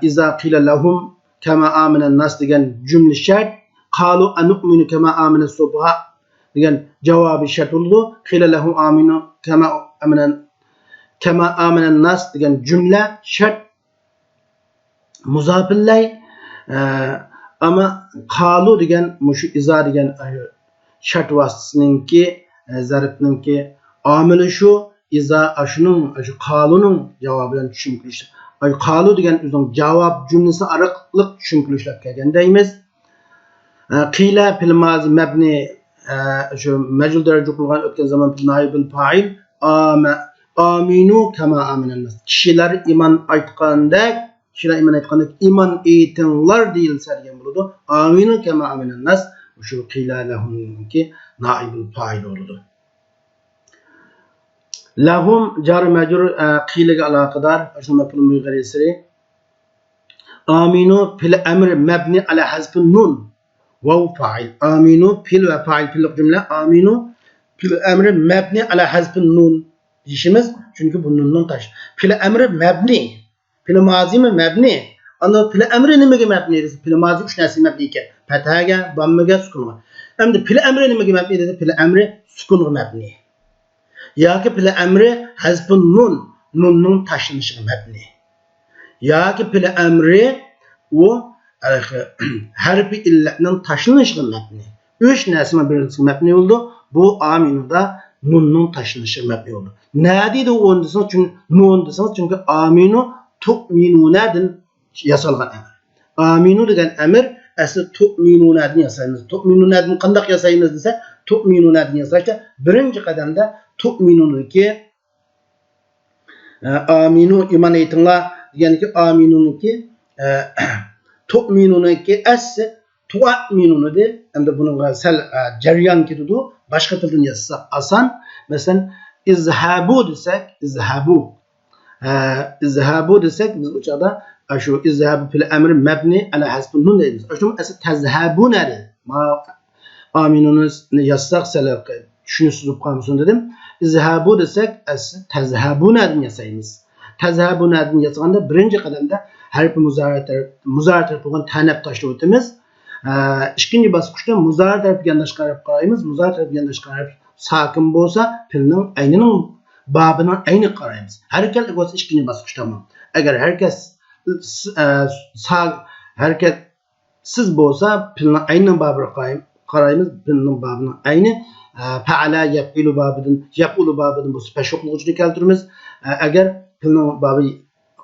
ئىزا قىلە لەھۇم كەما ئامەنەن ناس دېگەن جۈملە شەرت. قالۇ ئەنۇئمىنۇ كەما ئامەنەس سۇفەھا دېگەن جاۋابى شەرت بولىدۇ. قىلە لەھۇم ئامىنۇ كەما ئامەنەن، كەما ئامەنەن ناس دېگەن جۈملە شەرت مۇزاپىلەي. ئە، ئەمما قالۇ دېگەن مۇشۇ ئىزا دېگەن، ئە، شەرت ۋاسىتىسىنىڭكى، ئە، زەرپنىڭكى ئامىلى شۇ. ئىزا ئاشۇنىڭ، ئاشۇ قالۇنىڭ جاۋابى بىلەن چۈشۈم كېلىش. ئاي، قالۇ دېگەن ئۆزىنىڭ جاۋاب جۈملىسى ئارقىلىق چۈشۈم كېلىشلەپ كەلگەن دەيمىز. ئە، قىلە پېئىل مازى مەبنى، ئە، شۇ مەجھۇل دەرىجىدە قىلغان ئۆتكەن زامان پېئىل نائىبىل پائىل. ئامە-، ئامىنۇ كەما ئامەنەن ناس. كىشىلەر ئىمان ئېيتقاندەك، كىشىلەر ئىمان ئېيتقاندەك ئىمان ئېيتىڭلار دېيىلسە دېگەن بولىدۇ. ئامىنۇ كەما ئامەنەن ناس. شۇ قىلە لەھۇمنىڭكى نائىبىل پائىل بولىدۇ. لەھۇم جار مەجرۇر، ئە، قىلىگە ئالاقىدار. شۇ مەپئۇل مۇغەييىرسى. ئامىنۇ پېئىل ئەمرى مەبنى ئەلە ھەزفى نۇن. ۋاۋ پائىل. ئامىنۇ پېئىل ۋە پائىل پېئىللىق جۈملە. ئامىنۇ پېئىل ئەمرى مەبنى ئەلە ھەزفى نۇن دېيىشىمىز. چۈنكى بۇ نۇننىڭ تاش. پېئىل ئەمرى مەبنى. پېئىل مازىمۇ مەبنى. ئاندىن پېئىل ئەمرى نېمىگە مەبنى دېسە، پېئىل مازى ئۈچ نەرسىگە مەبنى ئىكەن. پەتھەگە، داممىگە، سۈكۇنغا. ئەمدى پېئىل ئەمرى نېمىگە مەبنى دېسە، پېئىل ئەمرى سۈكۇنغا مەبنى. ياكى پېئىل ئەمرى ھەزفۇ نۇن، نۇننىڭ تاشلىنىشىغا مەبنى. ياكى پېئىل ئەمرى ئۇ ھەرپى ئىللەتنىڭ تاشلىنىشىغا مەبنى. ئۈچ نەرسىنىڭ بىرسىگە مەبنى بولىدۇ. بۇ ئامىنۇدا نۇننىڭ تاشلىنىشىغا مەبنى بولىدۇ. نە دېدى ئۇ دېسىڭىز، چۈن-، نۇن دېسىڭىز، چۈنكى ئامىنۇ تۇئمىنۇنەدىن ياسالغان ئەمىر. ئامىنۇ دېگەن ئەمىر ئەسلى تۇئمىنۇنەدىن ياسايمىز. تۇئمىنۇنەدىن قانداق ياسايمىز دېسە، تۇئمىنۇنەدىن ياساشتا بىرىنچى قەدەمدە تۇئمىنۇنىكى، ئە، ئامىنۇ ئىمان ئېيتىڭلار دېگەنكى ئامىنۇنىكى، ئە، تۇئمىنۇنىكى ئەسلى تۇئمىنۇنىدى. ئەمدى بۇنىڭغا سەل، ئە، جەريان كېتىدۇ. باشقا تىلدىن يازساق ئاسان. مەسىلەن، ئىزھەبۇ دېسەك، ئىزھەبۇ. ئە، ئىزھەبۇ دېسەك، بىز ئۇ چاغدا، ئە، شۇ ئىزھەبۇ پېئىل ئەمرى مەبنى ئەلە ھەزفى نۇن دەيمىز. ئاشۇ ئەسلى تەزھەبۇنە دەيمىز. ما-، ئامىنۇنى يازساق سەل چۈشىنىشسىز بولۇپ قالمىسۇن دېدىم. ئىزھەبۇ دېسەك، ئەسلى تەزھەبۇنەدىن ياسايمىز. تەزھەبۇنەدىن ياسىغاندا بىرىنچى قەدەمدە ھەرپى مۇزارى تەرەپ، مۇزارى تەرەپ بولغان تەنەپ تاشلاۋېتىمىز. ئە، ئىككىنچى باسقۇچتا مۇزارى تەرەپكە يانداشقان ھەرپ قارايمىز. مۇزارى تەرەپكە يانداشقان ھەرپ ساكىن بولسا، پېئىلنىڭ ئەينىنىڭ بابىنىڭ ئەينىگە قارايمىز. ھەرىكەتلىك بولسا ئىككىنچى باسقۇچ تامام. ئەگەر ھەرىكەت س-، ئە، سا-، ھەرىكەتسىز بولسا، پېئىلنىڭ ئەينىنىڭ بابىغا قاراي-، قارايمىز. پېئىلنىڭ بابىنىڭ ئەينى، ئە، پەئەلە، يەپئىلۇ بابىدىن، يەپئۇلۇ بابىدىن بولسا پەشۋا قىلغۇچىنى كەلتۈرىمىز. ئە، ئەگەر پېئىلنىڭ بابى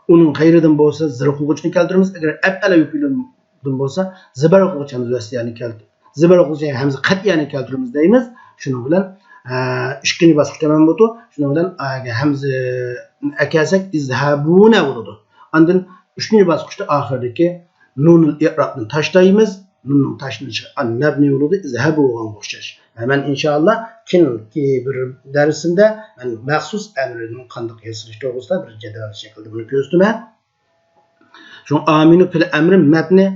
ئۇنىڭ غەيرىدىن بولسا زىرۋا قىلغۇچىنى كەلتۈرىمىز. ئەگەر ئەپئەلە يۇپئىلۇدىن بولسا زىبەر قىلغۇچى ھەمزە ۋەسلىيەنى كەلتۈر-، زىبەر قىلغۇچى ھەمزە قەتئىيەنى كەلتۈرىمىز دەيمىز. شۇنىڭ بىلەن، ئە، ئىككىنچى باسقۇچ تامام بولىدۇ. شۇنىڭ بىلەن، ئە، ھەمزە ئەكەلسەك ئىزھەبۇنە بولىدۇ. ئاندىن ئۈچىنچى باسقۇچتا ئاخىرىدىكى نۇنۇل ئىئرابنى تاشلايمىز. نۇننىڭ تاشلىنىشى ئەل مەبنى بولىدۇ، ئىزھەبۇ بولغانغا ئوخشاش. مەن ئىنشائاللا كېيىنكى بىر دەرسىمدە مەن مەخسۇس ئەمرىنىڭ قانداق ياسىلىشى توغرىسىدا بىر جەدۋەل شەكلىدە بۇنى كۆرسىتىمەن. شۇڭا ئامىنۇ پېئىل ئەمرى مەبنى،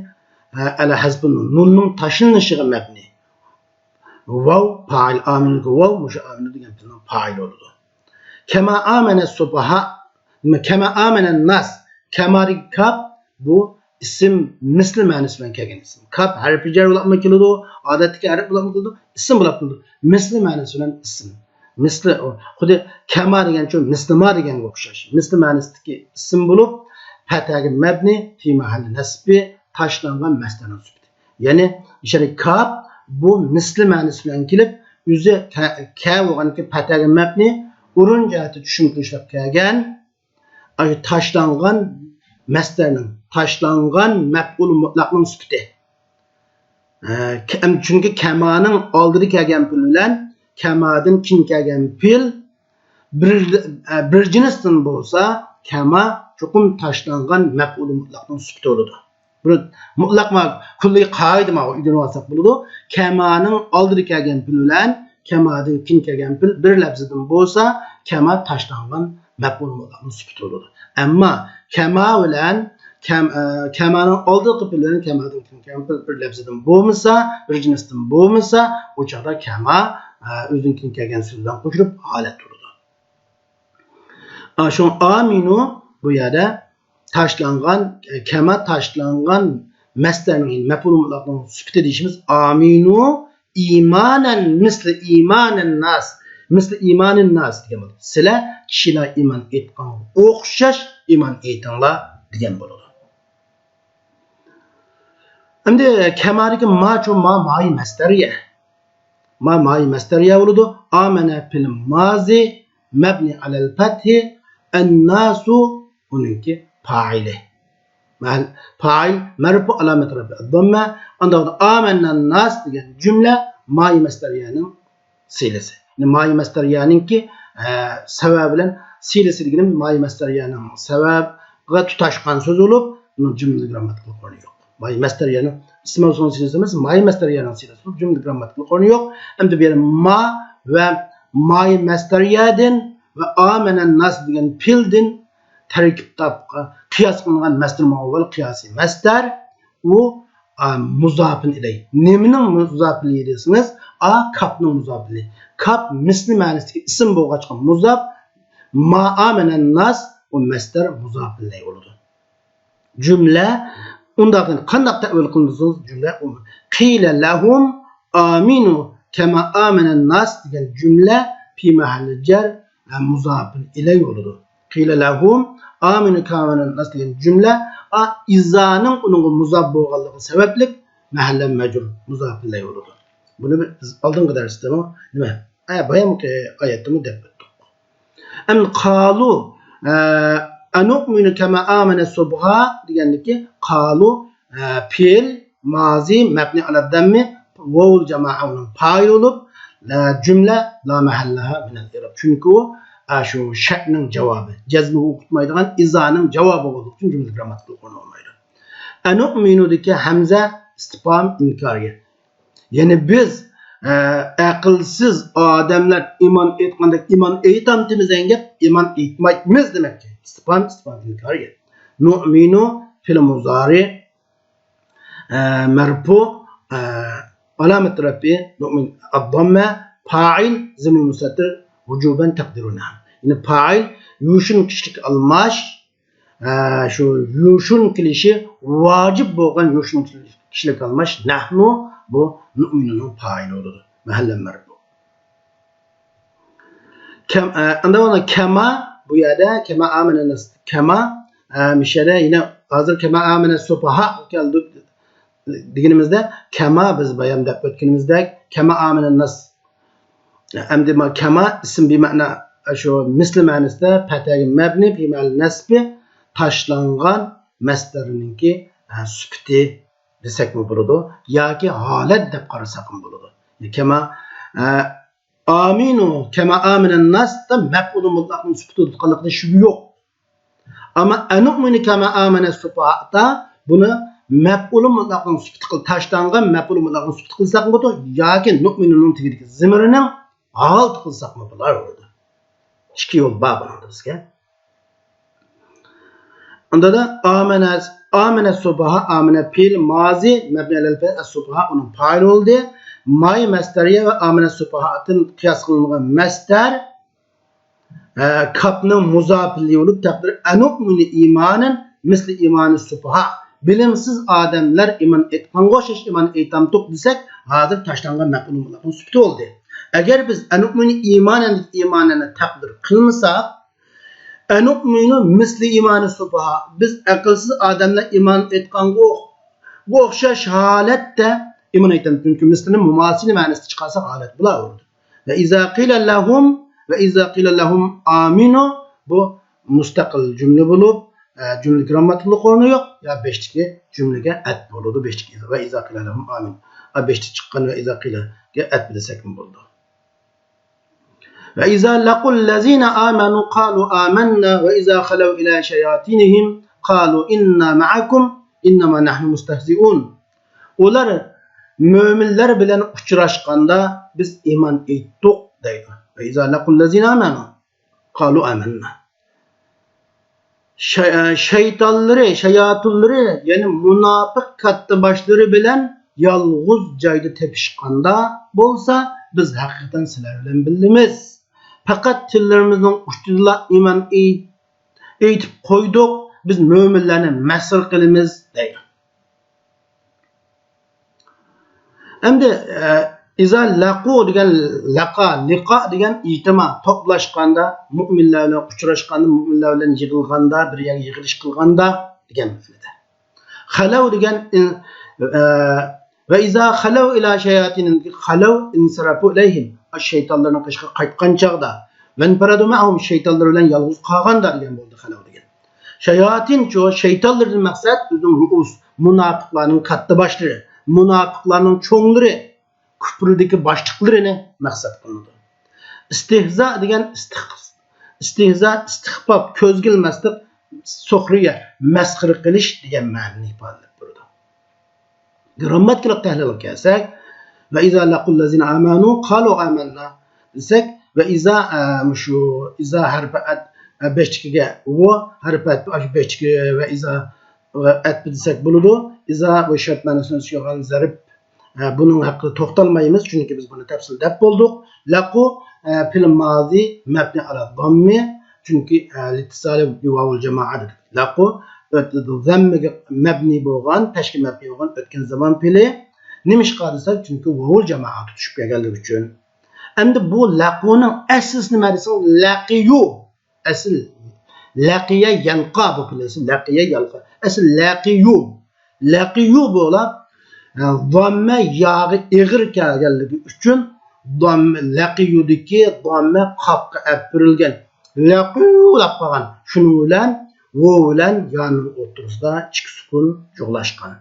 ئە، ئەلە ھەزفى نۇن. نۇننىڭ تاشلىنىشىغا مەبنى. ۋاۋ پائىل، ئامىنۇدىكى ۋاۋ مۇشۇ ئامىنۇ دېگەن پېئىلنىڭ پائىلى بولىدۇ. كەما ئامەنە سۇپەھا، كەما ئامەنە ناس. كەمادىكى كاپ بۇ ئىسىم مىسلى مەنىسى بىلەن كەلگەن ئىسىم. كاپ ھەرپى جەر بولۇپمۇ كېلىدۇ، ئادەتتىكى ھەرپ بولۇپمۇ كېلىدۇ، ئىسىم بولۇپ كېلىدۇ. مىسلى مەنىسى بىلەن ئىسىم. مىسلى، ئۇ خۇددى كەما دېگەنچۇ، مىسلىما دېگەنگە ئوخشاش. مىسلى مەنىسىدىكى ئىسىم بولۇپ، پەتھەگە مەبنى، پى مەھەللى نەسبى، تاشلانغان مەسدەرنىڭ سۈپىتى. يەنى، ئىشارە كاپ بۇ مىسلى مەنىسى بىلەن كېلىپ، ئۆزى كە-، كە بولغاندىكىن پەتھەگە مەبنى، ئورۇن جەھەتتە چۈشۈم كېلىشلەپ كەلگەن، ئاشۇ تاشلانغان مەسدەرنىڭ، تاشلانغان مەپئۇل مۇتلەقنىڭ سۈپىتى. ئە، كە-، چۈنكى كەمانىڭ ئالدىدا كەلگەن پېئىل بىلەن كەمادىن كېيىن كەلگەن پېئىل بىر، ئە، بىر جىنستىن بولسا، كەما چوقۇم تاشلانغان مەپئۇل مۇتلەقنىڭ سۈپىتى بولىدۇ. بۇنى مۇتلەق ما-، كۈللىي قائىدە ما ئۆگىنىۋالساق بولىدۇ. كەمانىڭ ئالدىدا كەلگەن پېئىل بىلەن كەمادىن كېيىن كەلگەن پېئىل بىر لەپزىدىن بولسا، كەما تاشلانغان مەپئۇل مۇتلەقنىڭ سۈپىتى بولىدۇ. ئەمما كەما بىلەن كەم-، ئە، كەمانىڭ ئالدىدىكى پېئىل بىلەن كەمادىن كېيىن كەلگەن پېئىل بىر لەپزىدىن بولمىسا، بىر جىنستىن بولمىسا، ئۇ چاغدا كەما ئە، ئۆزىنىڭكىدىن كەلگەن سۆز بىلەن قوشۇلۇپ ھالەت بولىدۇ. ئا، شۇڭا ئامىنۇ بۇ يەردە تاشلانغان، ئە، كەما تاشلانغان مەسدەرنىڭ، يەنى مەپئۇل مۇتلەقنىڭ سۈپىتى دېيىشىمىز ئامىنۇ ئىمانەن مىسلى ئىمانىن ناس، مىسلى ئىمانىن ناس دېگەن بولىدۇ. سىلەر كىشىلەر ئىمان ئېيتقانغا ئوخشاش ئىمان ئېيتىڭلار دېگەن بولىدۇ. ئەمدى كەمادىكى ما چۇ ما مايى مەستەرىيە. ما مايى مەستەرىيە بولىدۇ. ئامەنە پىل مازى مەبنى ئەلەل پەتھى ئەنناسۇ ئۇنىڭكى پائىلى. مەل-، پائىل مەرپۇ ئالامەت رەپئى داممە. ئانداق ئامەننەن ناس دېگەن جۈملە مايى مەستەرىيەنىڭ سىلىسى. يەنى مايى مەستەرىيەنىڭكى، ئە، سەۋەبى بىلەن سىلىسى دېگىنىمىز مايى مەستەرىيەنىڭ سەۋەبىگە تۇتاشقان سۆز بولۇپ، بۇنىڭ جۈملە گىرامماتىكىلىق ئورنى يوق. مايى مەستەرىيەنىڭ ئىسمى سىلىسى ئەمەس، مايى مەستەرىيەنىڭ سىلىسى بولۇپ، جۈملە گىرامماتىكىلىق ئورنى يوق. ئەمدى بۇ يەردە ما ۋە مايى مەستەرىيەدىن ۋە ئامەنەن ناس دېگەن پىلدىن تەركىب تاپقان، قىياس قىلىنغان مەستەر ماۋۇ قىياسىي مەستەر. ئۇ، ئا، مۇزاپىن ئىلەي. نېمىنىڭ مۇزاپىن ئىلەي دېسىڭىز، ئا، كاپنىڭ مۇزاپىن ئىلەي. كاپ مىسلى مەنىسىدىكى ئىسىم بولغاچقا مۇزاپ، ما ئامەنەن ناس، ئۇ مەستەر مۇزاپىن ئىلەي بولىدۇ. جۈملە، ئۇنداق قانداق تەئۋىل قىلىنسۇن جۈملە؟ قىلە لەھۇم ئامىنۇ كەما ئامەنەن ناس دېگەن جۈملە پى مەھەللى جەر ۋە مۇزاپىن ئىلەي بولىدۇ. قىلە لەھۇم ئامىنۇ كەما ئامەنەن ناس دېگەن جۈملە، ئا، ئىزانىڭ ئۇنىڭغا مۇزاپ بولغانلىقى سەۋەبلىك مەھەللە مەجرۇر مۇزاپىن ئىلەي بولىدۇ. بۇنى بىز ئالدىنقى دەرستىمۇ نېمە؟ ئە، بايامقى ئايەتتىمۇ دەپ ئۆتتۇق. ئەمدى قالۇ، ئە، ئەنۇئمىنۇ كەما ئامەنە سۇبھا دېگەندىكى قالۇ، ئە، پېئىل مازى مەبنى ئەلە دەممى ۋاۋۇل جامائە ئۇنىڭ پائىلى بولۇپ، ئە، جۈملە لا مەھەللەھا مىنەل ئىراب. چۈنكى ئۇ، ئە، شۇ شەرتنىڭ جاۋابى، جەزمىگە ئۇقتۇرمايدىغان ئىزانىڭ جاۋابى بولغانلىقى ئۈچۈن جۈملە گىرامماتىكىلىق ئورنى بولمايدۇ. ئەنۇئمىنۇدىكى ھەمزە ئىستىپھام ئىنكارىيە. يەنى بىز، ئە، ئەقىلسىز ئادەملەر ئىمان ئېيتقاندەك ئىمان ئېيتامتىمىز دېگەن گەپ، ئىمان ئېيتمايمىز دېمەككى. ئىستىپھام، ئىستىپھام ئىنكارىيە. نۇئمىنۇ فىل مۇزارى، ئە، مەرپۇ، ئە، ئالامەت رەپئى، نۇئمىن ئەدداممە، پائىل زىمىر مۇستەتىر، ۋۇجۇبەن تەقدىرۇ نەھنۇ. يەنى پائىل يوشۇرۇن كىشىلىك ئالماش، ئە، شۇ يوشۇرۇن كېلىشى ۋاجىپ بولغان يوشۇرۇن كىشىلىك ئالماش نەھنۇ بۇ نۇئمىنۇنىڭ پائىلى بولىدۇ. مەھەللە مەرپۇ. كەم-، ئە، ئاندىن كەما بۇ يەردە كەما ئامەنە ناس كەما، ئە، مۇشۇ يەردە يەنە ھازىر كەما ئامەنە سۇپاھا كەلدى دېگىنىمىزدە كەما بىز بايام دەپ ئۆتكىنىمىزدەك كەما ئامەنە ناس ئەمدى ما كەما ئىسىم بىمەنە شۇ مىسلى مەنىسىدە پەتەگە مەبنى بىمەنە نەسبى تاشلانغان مەسدەرنىڭكى، ھە، سۈپىتى دېسەكمۇ بولىدۇ ياكى ھالەت دەپ قارىساقمۇ بولىدۇ. كەما، ھە، ئامىنۇ كەما ئامىنەن ناس دا مەپئۇلى مۇتلەقنىڭ سۈپىتى تۇتقانلىقىدا شۈبھە يوق. ئەمما ئەنۇئمىنۇ كەما ئامەنە سۇپاھادا بۇنى مەپئۇلى مۇتلەقنىڭ سۈپىتى قىل-، تاشلانغان مەپئۇلى مۇتلەقنىڭ سۈپىتى قىلساق بولىدۇ ياكى نۇئمىنۇنىڭ تېگىدىكى زىمىرىنىڭ ھالىتى قىلساقمۇ بولار بولىدۇ. ئىككى يول بار بۇنىڭدا بىزگە. ئۇندادا ئامەنە، ئامەنە سۇپاھا، ئامەنە پېئىل مازى، مەبنى ئەلەل پېئىل، ئەس سۇپاھا ئۇنىڭ پائىلى بولدى. ماي مەستەرىيە ۋە ئامەنە سۇپاھادىن قىياس قىلىنغان مەستەر، ئە، كاپنىڭ مۇزاپىلى بولۇپ، تەقدىرى ئەنۇئمىنۇ ئىمانەن مىسلى ئىمانى سۇپاھا. بىلىمسىز ئادەملەر ئىمان ئېيتقانغا ئوخشاش ئىمان ئېيتامتۇق دېسەك، ھازىر تاشلانغان مەپئۇلى مۇتلەقنىڭ سۈپىتى بولدى. ئەگەر بىز ئەنۇئمىنۇ ئىمانەن ئىمانەننى تەقدىر قىلمىساق، ئەنۇئمىنۇ مىسلى ئىمانى سۇپاھا. بىز ئەقىلسىز ئادەملەر ئىمان ئېيتقانغا ئوخ-، ئوخشاش ھالەتتە ئىمان ئېيتامتۇق. چۈنكى مىسلىنى مۇماسىلى مەنىسىدە چىقارساق ھالەت بولار. ۋە ئىزا قىلە لەھۇم، ۋە ئىزا قىلە لەھۇم ئامىنۇ، بۇ مۇستەقىل جۈملە بولۇپ، ئە، جۈملە گىرامماتىكىلىق ئورنى يوق، يا بېشىدىكى جۈملىگە ئەتپ بولىدۇ، بېشىدىكى ۋە ئىزا قىلە لەھۇم ئامىنۇ. ئە، بېشىدا چىققان ۋە ئىزا قىلەگە ئەتپ دېسەكمۇ بولىدۇ. ۋە ئىزا لەقۇل لەزىنە ئامەنۇ قالۇ ئامەننا ۋە ئىزا خەلەۋ ئىلە شەياتىنىھىم قالۇ ئىننا مەئەكۇم ئىننەما نەھنۇ مۇستەھزىئۇن. ئۇلار مۆمىنلەر بىلەن ئۇچراشقاندا، بىز ئىمان ئېيتتۇق دەيدۇ. ۋە ئىزا لەقۇل لەزىنە ئامەنۇ قالۇ ئامەننا. شەي-، شەيتانلىرى، شاياتۇنلىرى، يەنى مۇناپىق كاتتىباشلىرى بىلەن يالغۇز جايدا تېپىشقاندا بولسا، بىز ھەقىقەتەن سىلەر بىلەن بىللىمىز. پەقەت تىللىرىمىزنىڭ ئۇچىدىلا ئىمان ئېيتىپ قويدۇق، بىز مۆمىنلەرنى مەسخىرە قىلىمىز دەيدۇ. ئەمدى ئىزا لەقۇ دېگەن، لەقا، لىقا دېگەن ئىجتىما، توپلاشقاندا، مۆمىنلەر بىلەن ئۇچراشقاندا، مۆمىنلەر بىلەن يىغىلغاندا، بىر يەرگە يىغىلىش قىلغاندا دېگەن مەنىدە. خەلەۋ دېگەن، ئە، ۋە ئىزا خەلەۋ ئىلا شەياتىنىم، خەلەۋ ئىنسەرەفۇ ئىلەيھىم، شەيتانلارنىڭ قېشىغا قايتقان چاغدا، ۋەنپەرەدۇ مەئەھۇم، شەيتانلار بىلەن يالغۇز قالغاندا دېگەن بولدى خەلەۋ دېگەن. شەياتىنچۇ، شەيتانلىرىدىن مەقسەت ئۆزىنىڭ رۇئۇس، مۇناپىقلارنىڭ كاتتا باشلىرى، مۇناپىقلارنىڭ چوڭلىرى، كۇپرىدىكى باشلىقلىرىنى مەقسەت قىلىنىدۇ. ئىستىھزا دېگەن ئىستىق-، ئىستىھزا، ئىستىخپاپ، كۆزگە ئىلماسلىق، سۇخرىيە، مەسخىرە قىلىش دېگەن مەنىنى ئىپادىلەپ تۇرىدۇ. گرامماتىكىلىق تەھلىلگە كەلسەك، ۋە ئىزا لەقۇللەزىنە ئامەنۇ قالۇ ئامەننا دېسەك، ۋە ئىزا، ئە، مۇشۇ ئىزا ھەرپى ئەت-، ئە، بەشتىكىگە ۋۇ ھەرپى ئەت-، ئاشۇ بەشتىكى ۋە ئىزا ئەتپى دېسەك بولىدۇ. ئىزا بۇ شەرت مەنىسىنى چۈشۈرگەن زەرب. ئە، بۇنىڭ ھەققىدە توختالمايمىز، چۈنكى بىز بۇنى تەپسىلىي دەپ بولدۇق. لەقۇ، ئە، پېئىل مازى مەبنى ئالا زاممى، چۈنكى، ئە، لىتتىسالى بىۋاۋىل جامائە دېدۇق. لەقۇ ئۆت-، زەممىگە مەبنى بولغان، پەشكە مەبنى بولغان ئۆتكەن زامان پېئلى. نېمىشقا دېسەك، چۈنكى ۋاۋۇل جامائە تۇتۇشۇپ كەلگەنلىكى ئۈچۈن. ئەمدى بۇ لەقۇنىڭ ئەسلىسى نېمە دېسەڭ، لەقىيۇ. ئەسل لەقىيە يەلقا بۇ پېئلى، لەقىيە يەلقا. ئەسل لەقىيۇ. لەقىيۇ بولاپ، ئە، زاممە ياغا ئېغىر كەلگەنلىكى ئۈچۈن زاممە، لەقىيۇدىكى زاممە قاپقا ئەپىرىلگەن. لەقۇ دەپ قالغان. شۇنىڭ بىلەن ۋاۋ بىلەن يانىڭ ئوتتۇرىسىدا ئىككى سۈكۈن جۇغلاشقان.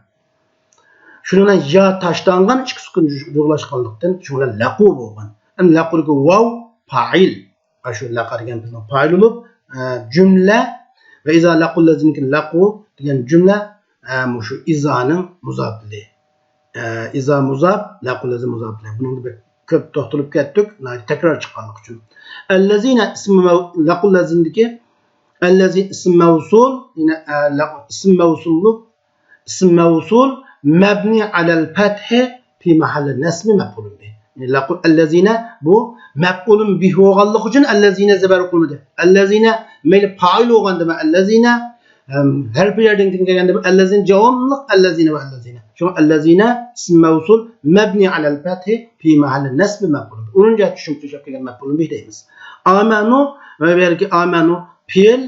شۇنىڭ بىلەن يا تاشلانغان، ئىككى سۈكۈن جۇغلاشقانلىقتىن، شۇنىڭ بىلەن لەقۇ بولغان. ئەمدى لەقۇدىكى ۋاۋ پائىل. ئاشۇ لەقا دېگەن پېئىلنىڭ پائىلى بولۇپ، ئە، جۈملە ۋە ئىزا لەقۇللەزىنىكى لەقۇ دېگەن جۈملە، ئە، مۇشۇ ئىزانىڭ مۇزاپىلى. ئە، ئىزا مۇزاپ، لەقۇللەزى مۇزاپىلى. بۇنىڭدا بەك كۆپ توختىلىپ كەتتۇق، ناھايىتى تەكرار چىققانلىقى ئۈچۈن. ئەللەزىنە ئىسمى مەۋ-، لەقۇللەزىنىدىكى ئەللەزى ئىسم مەۋسۇل، يەنە، ئە، لەق-، ئىسم مەۋسۇللۇق، ئىسم مەۋسۇل مەبنى ئەلەل پەتھى في محل نصب مفعول به. يەنى لەقۇل ئەللەزىنە بۇ مەپئۇلۇن بىھ بولغانلىقى ئۈچۈن ئەللەزىنە زەبەر قىلمىدى. ئەللەزىنە مەيلى پائىل بولغاندىمۇ ئەللەزىنە، ئەم، ھەرپى يەردىن كەلگەندىمۇ ئەللەزىنە، داۋاملىق ئەللەزىنە ۋە ئەللەزىنە. شۇڭا ئەللەزىنە ئىسم مەۋسۇل مەبنى ئەلەل پەتھى في محل نصب مفعول به. ئورۇن جەھەتتە شۇنچە ئىشلەپ كەلگەن مەپئۇلۇن بىھ دەيمىز. ئامەنۇ ۋە بۇ يەردىكى ئامەنۇ پېئىل،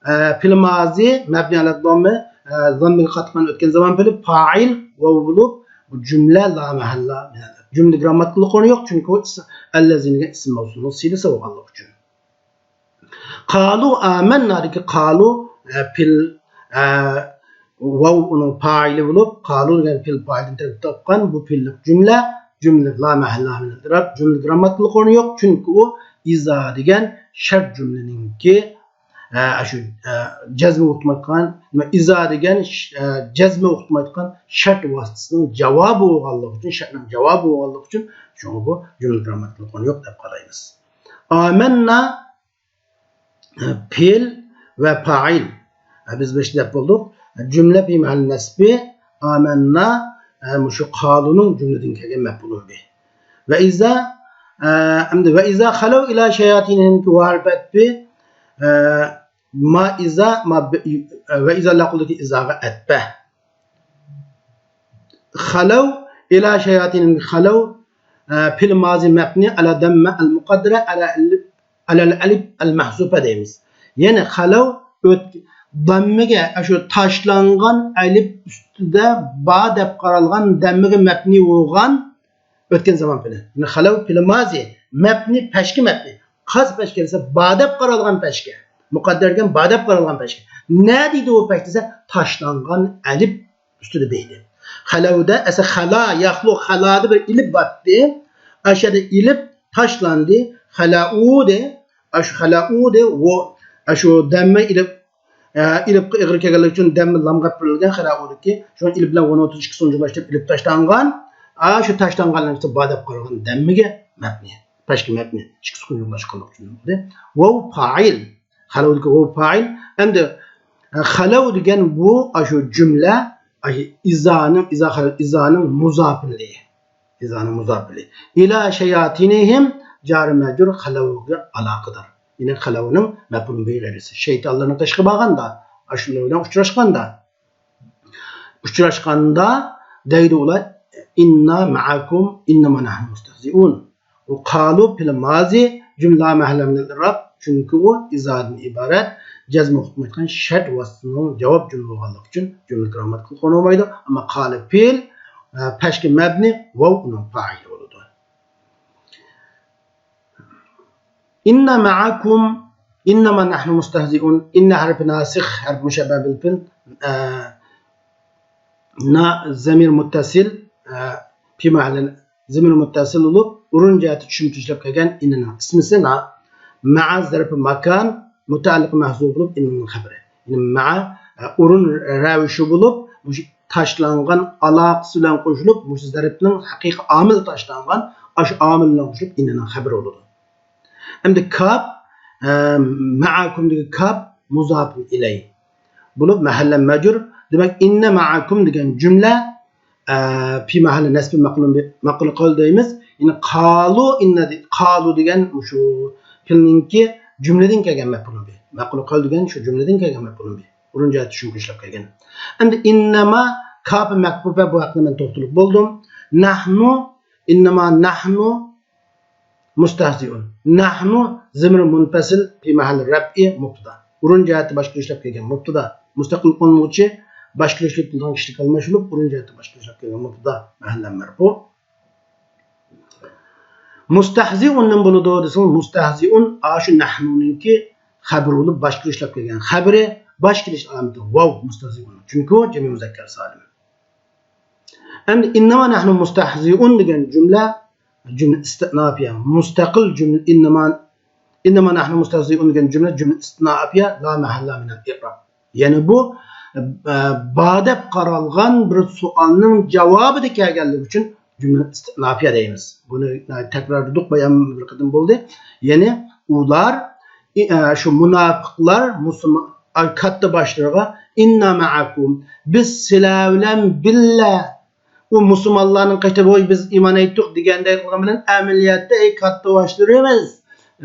ئە، پېئىل مازى، مەبنى ئەلە زاممە، ئە، زاممىگە قاتقان ئۆتكەن زامان پېئىلى، پائىل ۋاۋ بولۇپ، بۇ جۈملە لا مەھەللا مىنەل. جۈملە گرامماتىكىلىق ئورنى يوق، چۈنكى ئۇ ئىس-، ئەللەزىنىگە ئىسىم مەۋسۇلنىڭ سىلىسى بولغانلىقى ئۈچۈن. قالۇ ئامەننادىكى قالۇ، ئە، پېئىل، ئە، ۋاۋ ئۇنىڭ پائىلى بولۇپ، قالۇ دېگەن پېئىل پائىلدىن تەركىب تاپقان، بۇ پېئىللىق جۈملە، جۈملە لا مەھەللا مىنەل ئىراب، جۈملە گرامماتىكىلىق ئورنى يوق، چۈنكى ئۇ ئىزا دېگەن شەرت جۈملىنىڭكى ئە، ئاشۇ، ئە، جەزمە ئۇقتۇرمايدىغان، نېمە، ئىزا دېگەن، ئە، جەزمە ئۇقتۇرمايدىغان شەرت ۋاسىتىسىنىڭ جاۋابى بولغانلىقى ئۈچۈن، شەرتنىڭ جاۋابى بولغانلىقى ئۈچۈن، شۇڭا بۇ جۈملە گرامماتىكىلىق ئورنى يوق دەپ قارايمىز. ئامەننا، ئە، پېئىل ۋە پائىل. ئە، بىز بېشىدا دەپ بولدۇق. جۈملە في محل نصب، ئامەننا، ئە، مۇشۇ قالۇنىڭ جۈملىدىن كەلگەن مەپئۇلى بىھ. ۋە ئىزا، ئە، ئەمدى ۋە ئىزا خەلەۋ ئىلا شەياتىنىھىمكى ۋە ھەرپەت بى، ئە، ما ئىزا، ما بى، ۋە ئىزا لەقۇلدىكى ئىزاغا ئەتپە. خەلەۋ ئىلا شەياتىنىھىمكى خەلەۋ، ئە، پېئىل مازى مەبنى ئەلە دەممە ئەل مۇقەددەرە ئەلە ئەلىپ، ئەلەل ئەلىپ ئەل مەھزۇپە دەيمىز. يەنى خەلەۋ ئۆت-، دەممىگە، ئاشۇ تاشلانغان ئەلىپ ئۈستىدە با دەپ قارالغان دەممىگە مەبنى بولغان ئۆتكەن زامان پېئىلى. يەنى خەلەۋ پېئىل مازى، مەبنى پەشكە مەبنى. قايسى پەشكە دېسە، با دەپ قارالغان پەشكە. مۇقەددەر دېگەن با دەپ قارالغان پەشكە. نە دېدى ئۇ پەش دېسە، تاشلانغان ئەلىپ ئۈستىدە بېيىدى. خەلەۋدە، ئەسلى خەلا، ياخلۇ، خەلادا بىر ئېلىپ بارتتى. ئاشۇ يەردە ئېلىپ تاشلاندى. خەلەئۇ دە، ئاشۇ خەلەئۇ دە، ۋو، ئاشۇ دەممە ئېلىپ، ئە، ئېلىپقا ئېغىر كەلگەنلىكى ئۈچۈن دەممە لامغا ئەپىرىلگەن خەلەئۇدىكى. شۇڭا ئېلىپ بىلەن ۋونىڭ ئوتتۇرىسى ئىككى سۈكۈن جۇغلاشتۇرۇپ ئېلىپ تاشلانغان. ئاشۇ تاشلانغانلىقى ئۈچۈن با دەپ قارىغان دەممىگە مەبنى. پەشكە مەبنى. ئىككى سۈكۈن جۇغلاشقانلىقى ئۈچۈن بولدى. ۋاۋ پائىل. خەلەۋدىكى ۋاۋ پائىل. ئەمدى، ئە، خەلەۋ دېگەن بۇ، ئاشۇ جۈملە، ئاشۇ ئىزانىڭ، ئىزا خەلەۋ، ئىزانىڭ مۇزاپىلىرى. ئىزانىڭ مۇزاپىلى. ئىلا شەياتىنىھىم، جارى مەجرۇر خەلەۋگە ئالاقىدار. يەنى خەلەۋنىڭ مەپئۇل بىھى غەيرىسى. شەيتانلارنىڭ قېشىغا بارغاندا، ئاشۇلار بىلەن ئۇچراشقاندا، ئۇچراشقاندا دەيدۇ ئۇلار، ئىننا مەئەكۇم، ئىننەما نەھنۇ مۇستەھزىئۇن. ئۇ قالۇ پېئىل مازى، جۈملە مەھەللە مىنەل ئىراب، چۈنكى ئۇ ئىزادىن ئىبارەت، جەزم ھۆكۈم ئېيتقان شەرت ۋاسىتىنىڭ جاۋاب جۈملە بولغانلىقى ئۈچۈن جۈملە كىرامەتكە قونۇلمايدۇ. ئەمما قالە پېئىل، ئە، پەشكە مەبنى، ۋاۋ ئۇنىڭ پائىلى بولىدۇ. ئىننا مەئەكۇم، ئىننەما نەھنۇ مۇستەھزىئۇن. ئىننا ھەرپى ناسىخ، ھەرپى مۇشەببەھ بىل پېئىل، ئە، نا زەمىر مۇتتەسىل، ئە، پى مەھەللە زەمىر مۇتتەسىل بولۇپ، ئورۇن جەھەتتە چۈشۈرۈپ كېلىپ كەلگەن ئىننىنىڭ ئىسمىسى نا، مەئە زەرپى ماكان، مۇتەئەللىق مەھزۇپ بولۇپ، ئىننىنىڭ خەبىرى. يەنى مەئە، ئە، ئورۇن رەۋىشى بولۇپ، مۇشۇ تاشلانغان ئالاقىسى بىلەن قوشۇلۇپ، مۇشۇ زەرپنىڭ ھەقىقىي ئامىلى تاشلانغان، ئاشۇ ئامىل بىلەن قوشۇلۇپ، ئىننىنىڭ خەبىرى بولىدۇ. ئەمدى كاپ، ئە، مەئەكۇمدىكى كاپ مۇزاپۇن ئىلەي بولۇپ، مەھەللە مەجرۇر. دېمەك، ئىننە مەئەكۇم دېگەن جۈملە، ئە، پى مەھەللە نەسبى مەقۇلۇن بى-، مەقۇل قەۋل دەيمىز. يەنى قالۇ، ئىننە دې-، قالۇ دېگەن مۇشۇ پېئىلنىڭكى جۈملىدىن كەلگەن مەپئۇلۇن بى. مەقۇل قەۋل دېگەن شۇ جۈملىدىن كەلگەن مەپئۇلۇن بى. ئورۇن جەھەتتە چۈشۈرۈپ كېلىپ كەلگەن. ئەمدى ئىننەما، كاپى مەھزۇپە، بۇ ھەققىدە مەن توختىلىپ بولدۇم. نەھنۇ، ئىننەما نەھنۇ مۇستەھزىئۇن. نەھنۇ زەمىر مۇنپەسىل پى مەھەللى رەپئى مۇبتىدا. ئورۇن جەھەتتە باشقىلار ئىشلەپ كەلگەن مۇبتىدا. مۇستەقىل قىلىنغۇچى باشقىلار ئىشلەپ كەلگەن كىشىلىك ئالماشتۇرۇلۇپ، ئورۇن جەھەتتە باشقىلار ئىشلەپ كەلگەن مۇبتىدا مەھەللە مەرپۇ. مۇستەھزىئۇن نېمە بولىدۇ دېسىڭىز، مۇستەھزىئۇن ئاشۇ نەھنۇنىڭكى خەبىرى بولۇپ، باشقىلار ئىشلەپ كەلگەن خەبىرى، باش كېلىش ئالامىتى ۋاۋ مۇستەھزىئۇن. چۈنكى ئۇ جەمئىي مۇزەككەر سالىم. ئەمدى ئىننەما نەھنۇ مۇستەھزىئۇن دېگەن جۈملە، جۈملە ئىستىئنافىيە، مۇستەقىل جۈملە. ئىننەما، ئىننەما نەھنۇ مۇستەھزىئۇن دېگەن جۈملە، جۈملە ئىستىئنافىيە، لا مەھەللە مىنەل ئىئراب. يەنى بۇ، ئە، بار دەپ قارالغان بىر سوئالنىڭ جاۋابىدا كەلگەنلىكى ئۈچۈن جۈملە ئىستىئنافىيە دەيمىز. بۇنى تەكرارلىدۇق، بايام بىر قېتىم بولدى. يەنى ئۇلار، ئى، ئە، شۇ مۇناپىقلار مۇسۇلمان، ئاي، كاتتا باشلىرىغا، ئىننا مەئەكۇم، بىز سىلەر بىلەن بىللە. ئۇ مۇسۇلمانلارنىڭ قېشىدا، ۋوي، بىز ئىمان ئېيتتۇق دېگەندەك قىلغان بىلەن، ئەمەلىيەتتە، ئەي كاتتا باشلىرىمىز،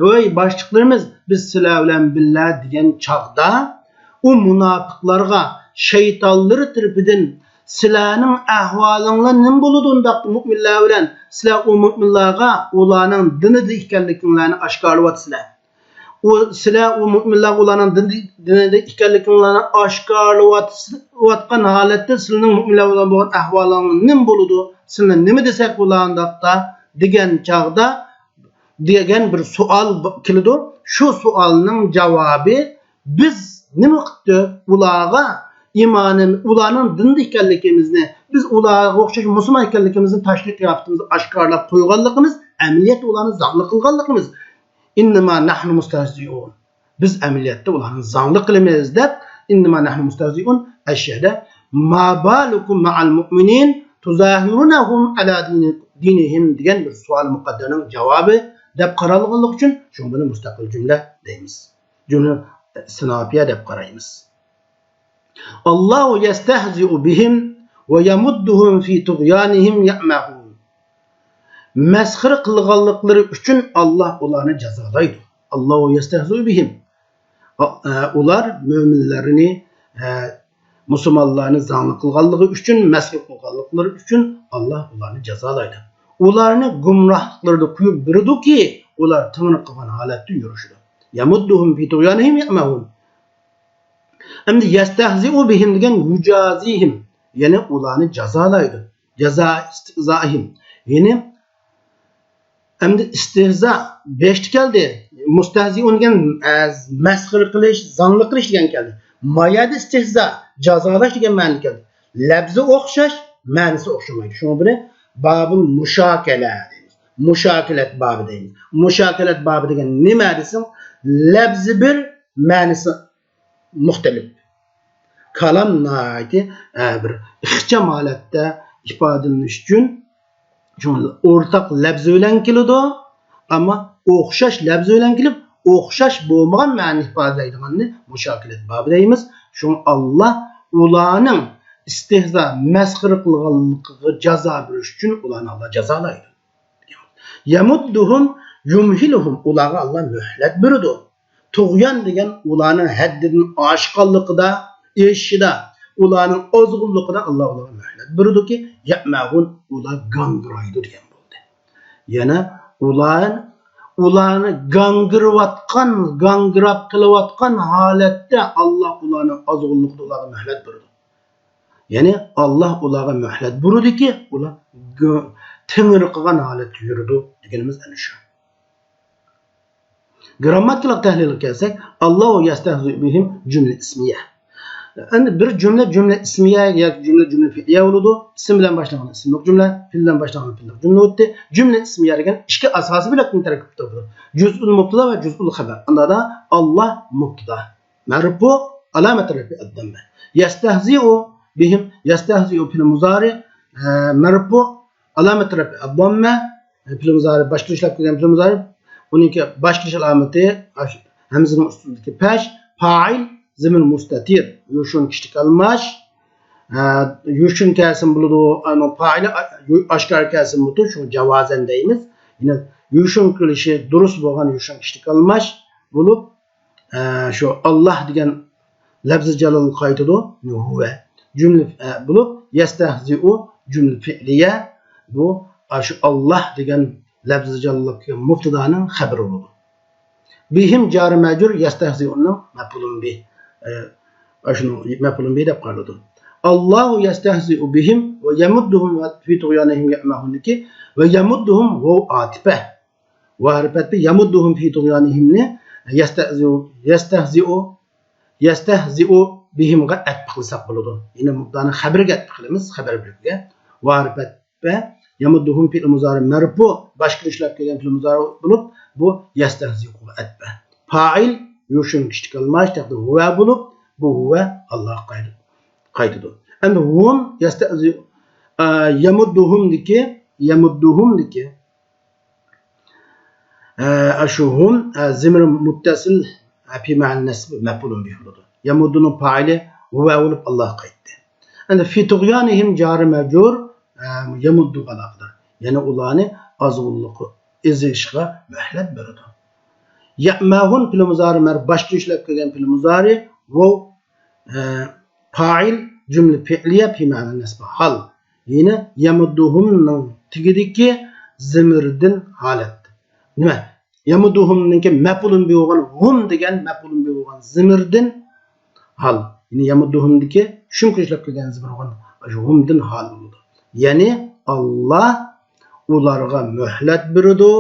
ۋوي، باشلىقلىرىمىز، بىز سىلەر بىلەن بىللە دېگەن چاغدا، ئۇ مۇناپىقلارغا شەيتانلىرى تەرىپىدىن، سىلەرنىڭ ئەھۋالىڭلار نېمە بولىدۇ ئۇنداقتا مۆمىنلەر بىلەن؟ سىلەر ئۇ مۆمىنلارغا ئۇلارنىڭ دىنىدا ئىكەنلىكىڭلارنى ئاشكارىلىۋاتىسىلەر. ئۇ، سىلەر ئۇ مۆمىنلەرگە ئۇلارنىڭ دىن-، دىنىدا ئىكەنلىكىڭلارنى ئاشكارىلىۋاتقان ھالەتتە سىلىنىڭ مۆمىنلەر بىلەن بولغان ئەھۋالىڭلار نېمە بولىدۇ؟ سىلەر نېمە دېسەك بولار ئۇنداقتا؟ دېگەن چاغدا، دېگەن بىر سوئال ب-، كېلىدۇ. شۇ سوئالنىڭ جاۋابى، بىز نېمە قىپتۇق؟ ئۇلارغا ئىمانىم-، ئۇلارنىڭ دىندا ئىكەنلىكىمىزنى، بىز ئۇلارغا ئوخشاش مۇسۇلمان ئىكەنلىكىمىزنى تاشقى قىياپىتىمىزنى ئاشكارىلاپ قويغانلىقىمىز، ئەمەلىيەتتە ئۇلارنى زاڭلىق قىلغانلىقىمىز. ئىننەما نەھنۇ مۇستەھزىئۇن. بىز ئەمەلىيەتتە ئۇلارنى زاڭلىق قىلىمىز دەپ، ئىننەما نەھنۇ مۇستەھزىئۇن، ئەشيەدە، ما بالۇكۇم مەئەل مۇئمىنىن تۇزاھىرۇنەھۇم ئەلا دىنى-، دىنىھىم دېگەن بىر سوئال مۇقەددەرنىڭ جاۋابى دەپ قارالغانلىقى ئۈچۈن، شۇڭا بۇنى مۇستەقىل جۈملە دەيمىز. جۈملە ئىستىناپىيە دەپ قارايمىز. ئاللاھۇ يەستەھزىئۇ بىھىم ۋە يەمۇددۇھۇم فى تۇغيانىھىم يەئمەھۇن. مەسخىرە قىلغانلىقلىرى ئۈچۈن ئاللاھ ئۇلارنى جازالايدۇ. ئاللاھۇ يەستەھزىئۇ بىھىم. ئۇلار مۆمىنلەرنى، ئە، مۇسۇلمانلارنى زاڭلىق قىلغانلىقى ئۈچۈن، مەسخىرە قىلغانلىقلىرى ئۈچۈن ئاللاھ ئۇلارنى جازالايدۇ. ئۇلارنى گۇمراھلىقلىرىدا قويۇپ بېرىدۇكى، ئۇلار تىڭرىق قىلغان ھالەتتە يۈرۈشىدۇ. يەمۇددۇھۇم فى تۇغيانىھىم يەئمەھۇن. ئەمدى يەستەھزىئۇ بىھىم دېگەن يۇجازىھىم، يەنى ئۇلارنى جازالايدۇ. جازا ئىستىھزائىھىم. يەنى ئەمدى ئىستىھزا بەشتە كەلدى. مۇستەھزىئۇن دېگەن، ئە، مەسخىرە قىلىش، زاڭلىق قىلىش دېگەن كەلدى. ما يەردە ئىستىھزا، جازالاش دېگەن مەنىدە كەلدى. لەپزى ئوخشاش، مەنىسى ئوخشىمايدۇ. شۇڭا بۇنى بابۇل مۇشاكەلە دەيمىز. مۇشاكىلەت بابى دەيمىز. مۇشاكىلەت بابى دېگەن نېمە دېسەڭ، لەپزى بىر، مەنىسى مۇختەلىپ. كالام ناھايىتى، ئە، بىر ئىخچام ھالەتتە ئىپادىلىنىش ئۈچۈن، شۇڭا ئورتاق لەپزى بىلەن كېلىدۇ، ئەمما ئوخشاش لەپزى بىلەن كېلىپ، ئوخشاش بولمىغان مەنىنى ئىپادىلەيدىغاننى مۇشاكىلەت بابى دەيمىز. شۇڭا ئاللاھ ئۇلارنىڭ ئىستىھزا، مەسخىرە قىلغانلىقىغا جازا بېرىش ئۈچۈن ئۇلارنى ئاللا جازالايدۇ. يەمۇددۇھۇم، يۇمھىلۇھۇم، ئۇلارغا ئاللا مۆھلەت بېرىدۇ. تۇغيان دېگەن ئۇلارنىڭ ھەددىدىن ئاشقانلىقىدا، ئېشىشىدا، ئۇلارنىڭ ئازغۇنلۇقىدا ئاللا ئۇلارغا مۆھلەت بېرىدۇكى، يەمەھۇن، ئۇلار گاڭگىرايدۇ دېگەن بولدى. يەنە ئۇلار، ئۇلارنى گاڭگىرىۋاتقان، گاڭگىراپ قېلىۋاتقان ھالەتتە ئاللا ئۇلارنىڭ ئازغۇنلۇقىدا ئۇلارغا مۆھلەت بېرىدۇ. يەنى ئاللا ئۇلارغا مۆھلەت بېرىدۇكى، ئۇلار گۆ-، تېڭىرقىغان ھالەتتە يۈرىدۇ دېگىنىمىز ئەنە شۇ. گرامماتىكىلىق تەھلىلگە كەلسەك، ئاللاھۇ يەستەھزىئۇ بىھىم جۈملە ئىسمىيە. ئەمدى بىر جۈملە جۈملە ئىسمىيە ياكى جۈملە جۈملە پېئلىيە بولىدۇ. ئىسىم بىلەن باشلانغان ئىسىملىق جۈملە، پېئىل بىلەن باشلانغان پېئىللىق جۈملە بولدى. جۈملە ئىسمىيە دېگەن ئىككى ئاساسىي بۆلەكتىن تەركىب تاپىدۇ. جۈزئۇل مۇبتەدا ۋە جۈزئۇل خەبەر. ئاندا ئاللا مۇبتەدا. مەرفۇ، ئالامەت رەفئى ئەددەممە. يەستەھزىئۇ بىھىم، يەستەھزىئۇ پېئىل مۇزارى، ئە، مەرفۇ، ئالامەت رەفئى ئەددەممە. پېئىل مۇزارى، باشقا ئىشلەپ كەلگەن پېئىل مۇزارى. ئۇنىڭكى باش كېلىش ئالامىتى ئاش-، ھەمزىنىڭ ئۈستىدىكى پەش، پائىل، زىمىر مۇستەتىر، يوشۇرۇن كىشىلىك ئالماش. ئە، يوشۇرۇن كەلسىمۇ بولىدۇ، ئۇنىڭ پائىلى ئا-، يو-، ئاشكارا كەلسىمۇ بولىدۇ، شۇ جاۋازەن دەيمىز. يەنى يوشۇرۇن كېلىشى دۇرۇس بولغان يوشۇرۇن كىشىلىك ئالماش بولۇپ، ئە، شۇ ئاللا دېگەن لەپزى جالالە قايتىدۇ، ھۇۋە. جۈملە، ئە، بولۇپ، يەستەھزىئۇ جۈملە پېئلىيە، بۇ، ئاشۇ ئاللا دېگەن لەپزى جالالە مۇبتەدانىڭ خەبىرى بولىدۇ. بىھىم جارى مەجرۇر، يەستەھزىئۇنىڭ مەپئۇلۇن بىھ، ئە، ئاشۇنىڭ مەپئۇلۇن بىھ دەپ قارىلىدۇ. ئاللاھۇ يەستەھزىئۇ بىھىم ۋە يەمۇددۇھۇم فى تۇغيانىھىم يەمەھۇندىكى ۋە يەمۇددۇھۇم ۋاۋ ئاتىپە. ۋاۋ ھەرپى ئەتپە يەمۇددۇھۇم فى تۇغيانىھىمنى يەستەھزىئۇ، يەستەھزىئۇ، يەستەھزىئۇ بىھىمغا ئەتپە قىلساق بولىدۇ. يەنى مۇبتەدانىڭ خەبىرىگە ئەتپە قىلىمىز، خەبەر بۆلىكىگە. ۋاۋ ھەرپى ئەتپە، يەمۇددۇھۇم پېئىل مۇزارى مەرفۇ، باش كېلىش ئىشلەپ كەلگەن پېئىل مۇزارى بولۇپ، بۇ يەستەھزىئۇغا ئەتپە. پائىل، يوشۇرۇن كىشىلىك ئالماش، تەقدىر ھۇۋە بولۇپ، بۇ ھۇۋە ئاللاغا قايتىدۇ. ئەمدى ھۇم يەستەھزىئۇ، ئە، يەمۇددۇھۇمدىكى، يەمۇددۇھۇمدىكى ئە، ئاشۇ ھۇم، ئە، زىمىر مۇتتەسىل، ئە، پى مەھەل نەسب مەپئۇلۇن بىھ بولىدۇ. يەمۇددۇنىڭ پائىلى ھۇۋە بولۇپ ئاللاغا قايتتى. ئەمدى فى تۇغيانىھىم جارى مەجرۇر، ئە، يەمۇددۇغا ئالاقىدار. يەنى ئۇلارنى ئازغۇنلۇقى ئېزىشىغا مۆھلەت بېرىدۇ. يەمەھۇن پېئىل مۇزارى مەر-، باش كېلىش ئىشلەپ كەلگەن پېئىل مۇزارى ۋاۋ، ئە، پائىل، جۈملە پېئلىيە، پى مەھەل نەسب ھال. يەنى يەمۇددۇھۇمنىڭ تېگىدىكى زىمىردىن ھالەت. نېمە؟ يەمۇددۇھۇمنىڭكى مەپئۇلۇن بىھ بولغان ھۇم دېگەن مەپئۇلۇن بىھ بولغان زىمىردىن ھال. يەنى يەمۇددۇھۇمدىكى شۇم كۆچلەپ كەلگەن زىمىر بولغان شۇ ھۇمدىن ھال بولىدۇ. يەنى ئاللا ئۇلارغا مۆھلەت بېرىدۇ.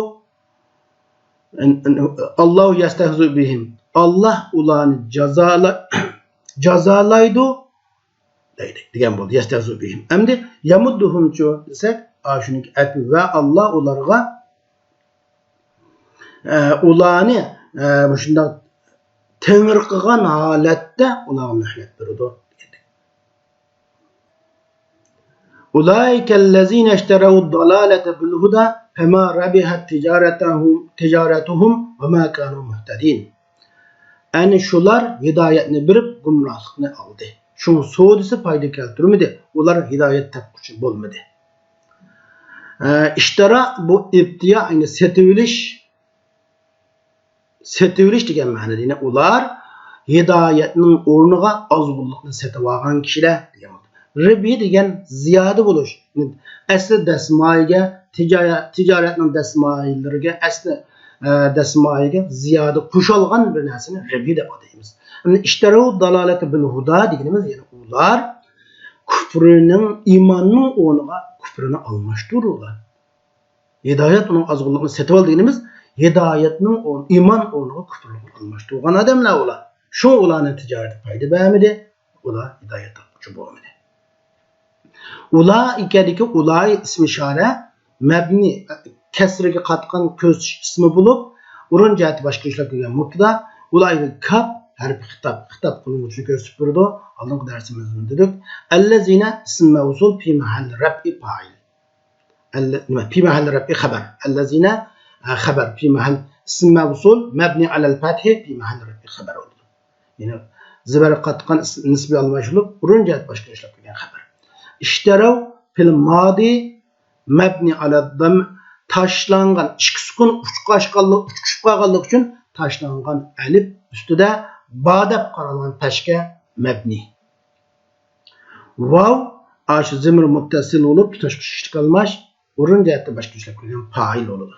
ئاللاھۇ يەستەھزىئۇ بىھىم. ئاللا ئۇلارنى جازالا-، جازالايدۇ دەيدۇ، دېگەن بولدى. يەستەھزىئۇ بىھىم. ئەمدى يەمۇددۇھۇمچۇ دېسەك، ئاشۇنىڭكى ئەتپى ۋە ئاللا ئۇلارغا، ئە، ئۇلارنى، ئە، مۇشۇنداق تېڭىرقىغان ھالەتتە ئۇلارغا مۆھلەت بېرىدۇ. أولئك الذين اشتروا الضلالة بالهدى فما ربحت تجارتهم، تجارتهم وما كانوا مهتدين. ئەنە شۇلار ھىدايەتنى بېرىپ، گۇمراھلىقنى ئالدى. شۇڭا سودىسى پايدا كەلتۈرمىدى. ئۇلار ھىدايەت تاپقۇچى بولمىدى. ئە، ئىشتارا بۇ ئىبتىيا، يەنى سېتىۋېلىش، سېتىۋېلىش دېگەن مەنىدە، يەنى ئۇلار ھىدايەتنىڭ ئورنىغا ئازغۇنلۇقنى سېتىۋالغان كىشىلەر دېگەن بولىدۇ. رىبھى دېگەن زىيادە بولۇش. ئەسلى دەسمايىگە، تىجارەت، تىجارەتنىڭ دەسمايىلىرىگە، ئەسلى، ئە، دەسمايىگە زىيادە قوشۇلغان بىر نەرسىنى رىبھى دەپ ئاتايمىز. ئەمدى اشتروا الضلالة بالهدى دېگىنىمىز، يەنى ئۇلار كۇپرىنىڭ، ئىماننىڭ ئورنىغا كۇپرىنى ئالماشتۇردى. ھىدايەت ئۇنىڭ ئازغۇنلۇقىنى سېتىۋالدى دېگىنىمىز، ھىدايەتنىڭ ئورنى، ئىمان ئورنىغا كۇپرلۇقنى ئالماشتۇرغان ئادەملەر ئۇلار. شۇڭا ئۇلارنىڭ تىجارىتى پايدا بەرمىدى، ئۇلار ھىدايەت تاپقۇچى بولمىدى. ئۇلائىكەدىكى ئۇلائى ئىسمى ئىشارە، مەبنى، كەسرىگە قاتقان كۆرسىتىش ئىسمى بولۇپ، ئورۇن جەھەتتە باش كېلىش ئىشلەپ كەلگەن مۇبتەدا، ئۇلائىكە كاپ ھەرپى خىتاب، خىتاب قىلىنغۇچىنى كۆرسىتىپ بېرىدۇ. ئالدىنقى دەرسىمىزدە دېدۇق. ئەللەزىنە ئىسم مەۋسۇل پى مەھەللى رەپئى پائىل. ئەللە-، نېمە؟ پى مەھەللى رەپئى خەبەر. ئەللەزىنە، ئە، خەبەر. پى مەھەل ئىسم مەۋسۇل مەبنى ئەلەل فەتھى پى مەھەللى رەپئى خەبەر بولىدۇ. يەنى زېبەر قاتقان نىسبىي ئالماشتۇرۇلۇپ، ئورۇن جەھەت باشقا ئىشلەپ كەلگەن خەۋەر. ئىشتەرەۋ پېئىل مادى مەبنى ئالا دەم، تاشلانغان، ئىككى سۈكۈن ئۇچقاشقانلىق، ئۇچۇشۇپ قالغانلىقى ئۈچۈن تاشلانغان ئەلىپ ئۈستىدە با دەپ قارالغان پەشكە مەبنى. ۋاۋ، ئاشۇ زېمىر مۇتتەسىل بولۇپ، تۇتاشقۇچ ئىشلىك ئالماش، ئورۇن جەھەتتە باشقا ئىشلەپ كەلگەن پائىل بولىدۇ.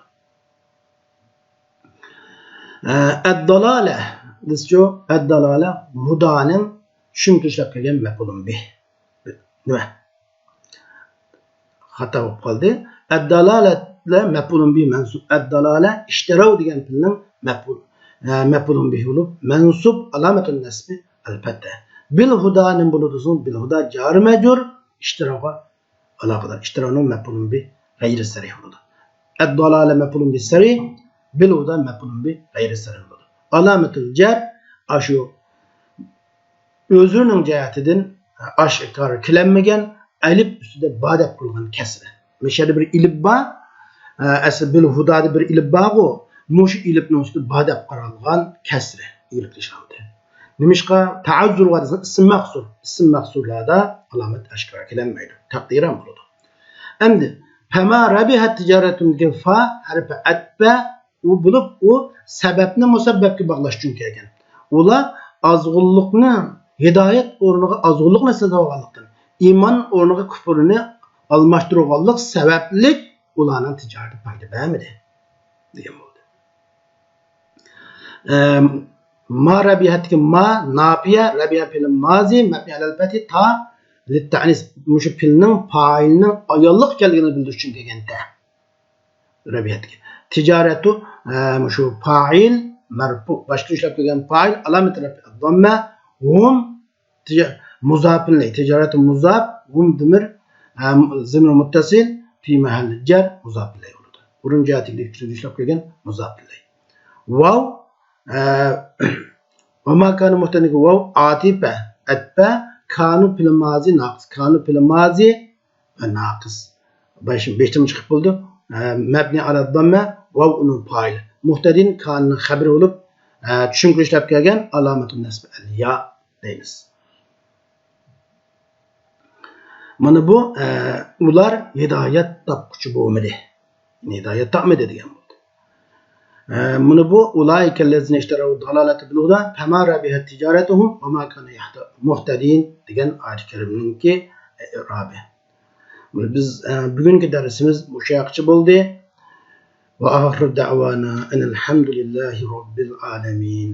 ئەددالالە دېسىچۇ، ئەددالالە ھۇدانىڭ چۈشىنىپ كەلگەن مەپئۇلۇن بىھ. نېمە؟ خاتا بولۇپ قالدى. ئەددالالە مەپئۇلۇن بىھ مەنسۇب. ئەددالالە ئىشتەرەۋ دېگەن پېئىلنىڭ مەپئۇل، ئە، مەپئۇلۇن بىھ بولۇپ، مەنسۇب، ئالامەتۇن نەسبى ئەلپەتتە. بىل ھۇدا نېمە بولىدۇ؟ بىل ھۇدا جارى مەجرۇر، ئىشتەرەۋغا ئالاقىدار. ئىشتەرەۋنىڭ مەپئۇلۇن بىھ غەيرى سەرىھ بولىدۇ. ئەددالالە مەپئۇلۇن بىھ سەرىھ، بىل ھۇدا مەپئۇلۇن بىھ غەيرى سەرىھ بولىدۇ. ئالامەتۇل جەر، ئاشۇ ئۆزىنىڭ جەھەتىدىن ئاشكارا كېلەلمىگەن ئەلىپ ئۈستىدە با دەپ قىلغان كەسرە. مۇشۇ يەردە بىر ئېلىپ بار. ئەسلى بىل ھۇدادا بىر ئېلىپ بارغۇ، مۇشۇ ئېلىپنىڭ ئۈستىدە با دەپ قارالغان كەسرە ئېلىپ تاشلاندى. نېمىشقا؟ تەئەززۇرغا دېسە ئىسىم مەھسۇر. ئىسىم مەھسۇرلاردا ئالامەت ئاشكارا كېلەلمەيدۇ. تەقدىرەن بولىدۇ. ئەمدى پەما رەبىھەت تىجارەتۇمدىكى فا ھەرپى ئەتپە ئۇ بولۇپ، ئۇ سەۋەبنى مۇسەببەپكە باغلاش ئۈچۈن كەلگەن. ئۇلار ئازغۇنلۇقنى ھىدايەت ئورنىغا ئازغۇنلۇقنى سېتىۋالغانلىقتىن، ئىمان ئورنىغا كۇپۇرنى ئالماشتۇرغانلىق سەۋەبلىك ئۇلارنىڭ تىجارىتى پايدا بەرمىدى، دېگەن بولدى. ئەم، ما رەبىھەتتىكى ما ناپىيە، رەبىھە پېئىل مازى، مەبنى ئەلەل پەتھى، تا لىتتەئنىس، مۇشۇ پېئىلنىڭ پائىلنىڭ ئاياللىق ئىكەنلىكىنى بىلدۈرۈش ئۈچۈن كەلگەن تە. رەبىھەتكە. تىجارەتۇ، ئە، مۇشۇ پائىل، مەرپۇ، باشتا ئىشلەپ كەلگەن پائىل، ئالامەت رەفئى داممە، ھۇم، تىجا-، مۇزاپىلەي، تىجارەتۇ مۇزاپ، ھۇم دىمىر، ئە، زىمىر مۇتتەسىل، پى مەھەللى جەر، مۇزاپىلەي بولىدۇ. بۇرۇن جەھەتتىكى ئىشلەپ كەلگەن مۇزاپىلەي. ۋاۋ، ئە، ۋەما كانە مۇھتەنىكى ۋاۋ، ئاتىپە، ئەتپە، كانۇ پېئىل مازى ناقىس، كانۇ پېئىل مازى ۋە ناقىس. بەش، بەشتىن چىقىپ بولىدۇ. ئە، مەبنى ئالا داممە، ۋاۋ ئۇنىڭ پائىلى. مۇھتەدىن كانىنىڭ خەبىرى بولۇپ، ئە، چۈشۈنكە ئىشلەپ كەلگەن ئالامەتۇ نەسبى ئەل يا دەيمىز. مانا بۇ، ئە، ئۇلار ھىدايەت تاپقۇچى بولمىدى. ھىدايەت تاپمىدى دېگەن بولدى. ئە، مانا بۇ ئۇلائىكەللەزىنە ئىشتەرەۋ دالالەتە بىل ھۇدا فەما رەبىھەت تىجارەتۇھۇم ۋەما كانە يەھتە-، مۇھتەدىن دېگەن ئايەت كەرىمنىڭكى ئېرابى. بىز، ئە، بۈگۈنكى دەرسىمىز مۇشۇ ياققىچە بولدى. ۋە ئاخىر دەۋانا ئەنىل ھەمدۇلىللاھى رەببىل ئالەمىن.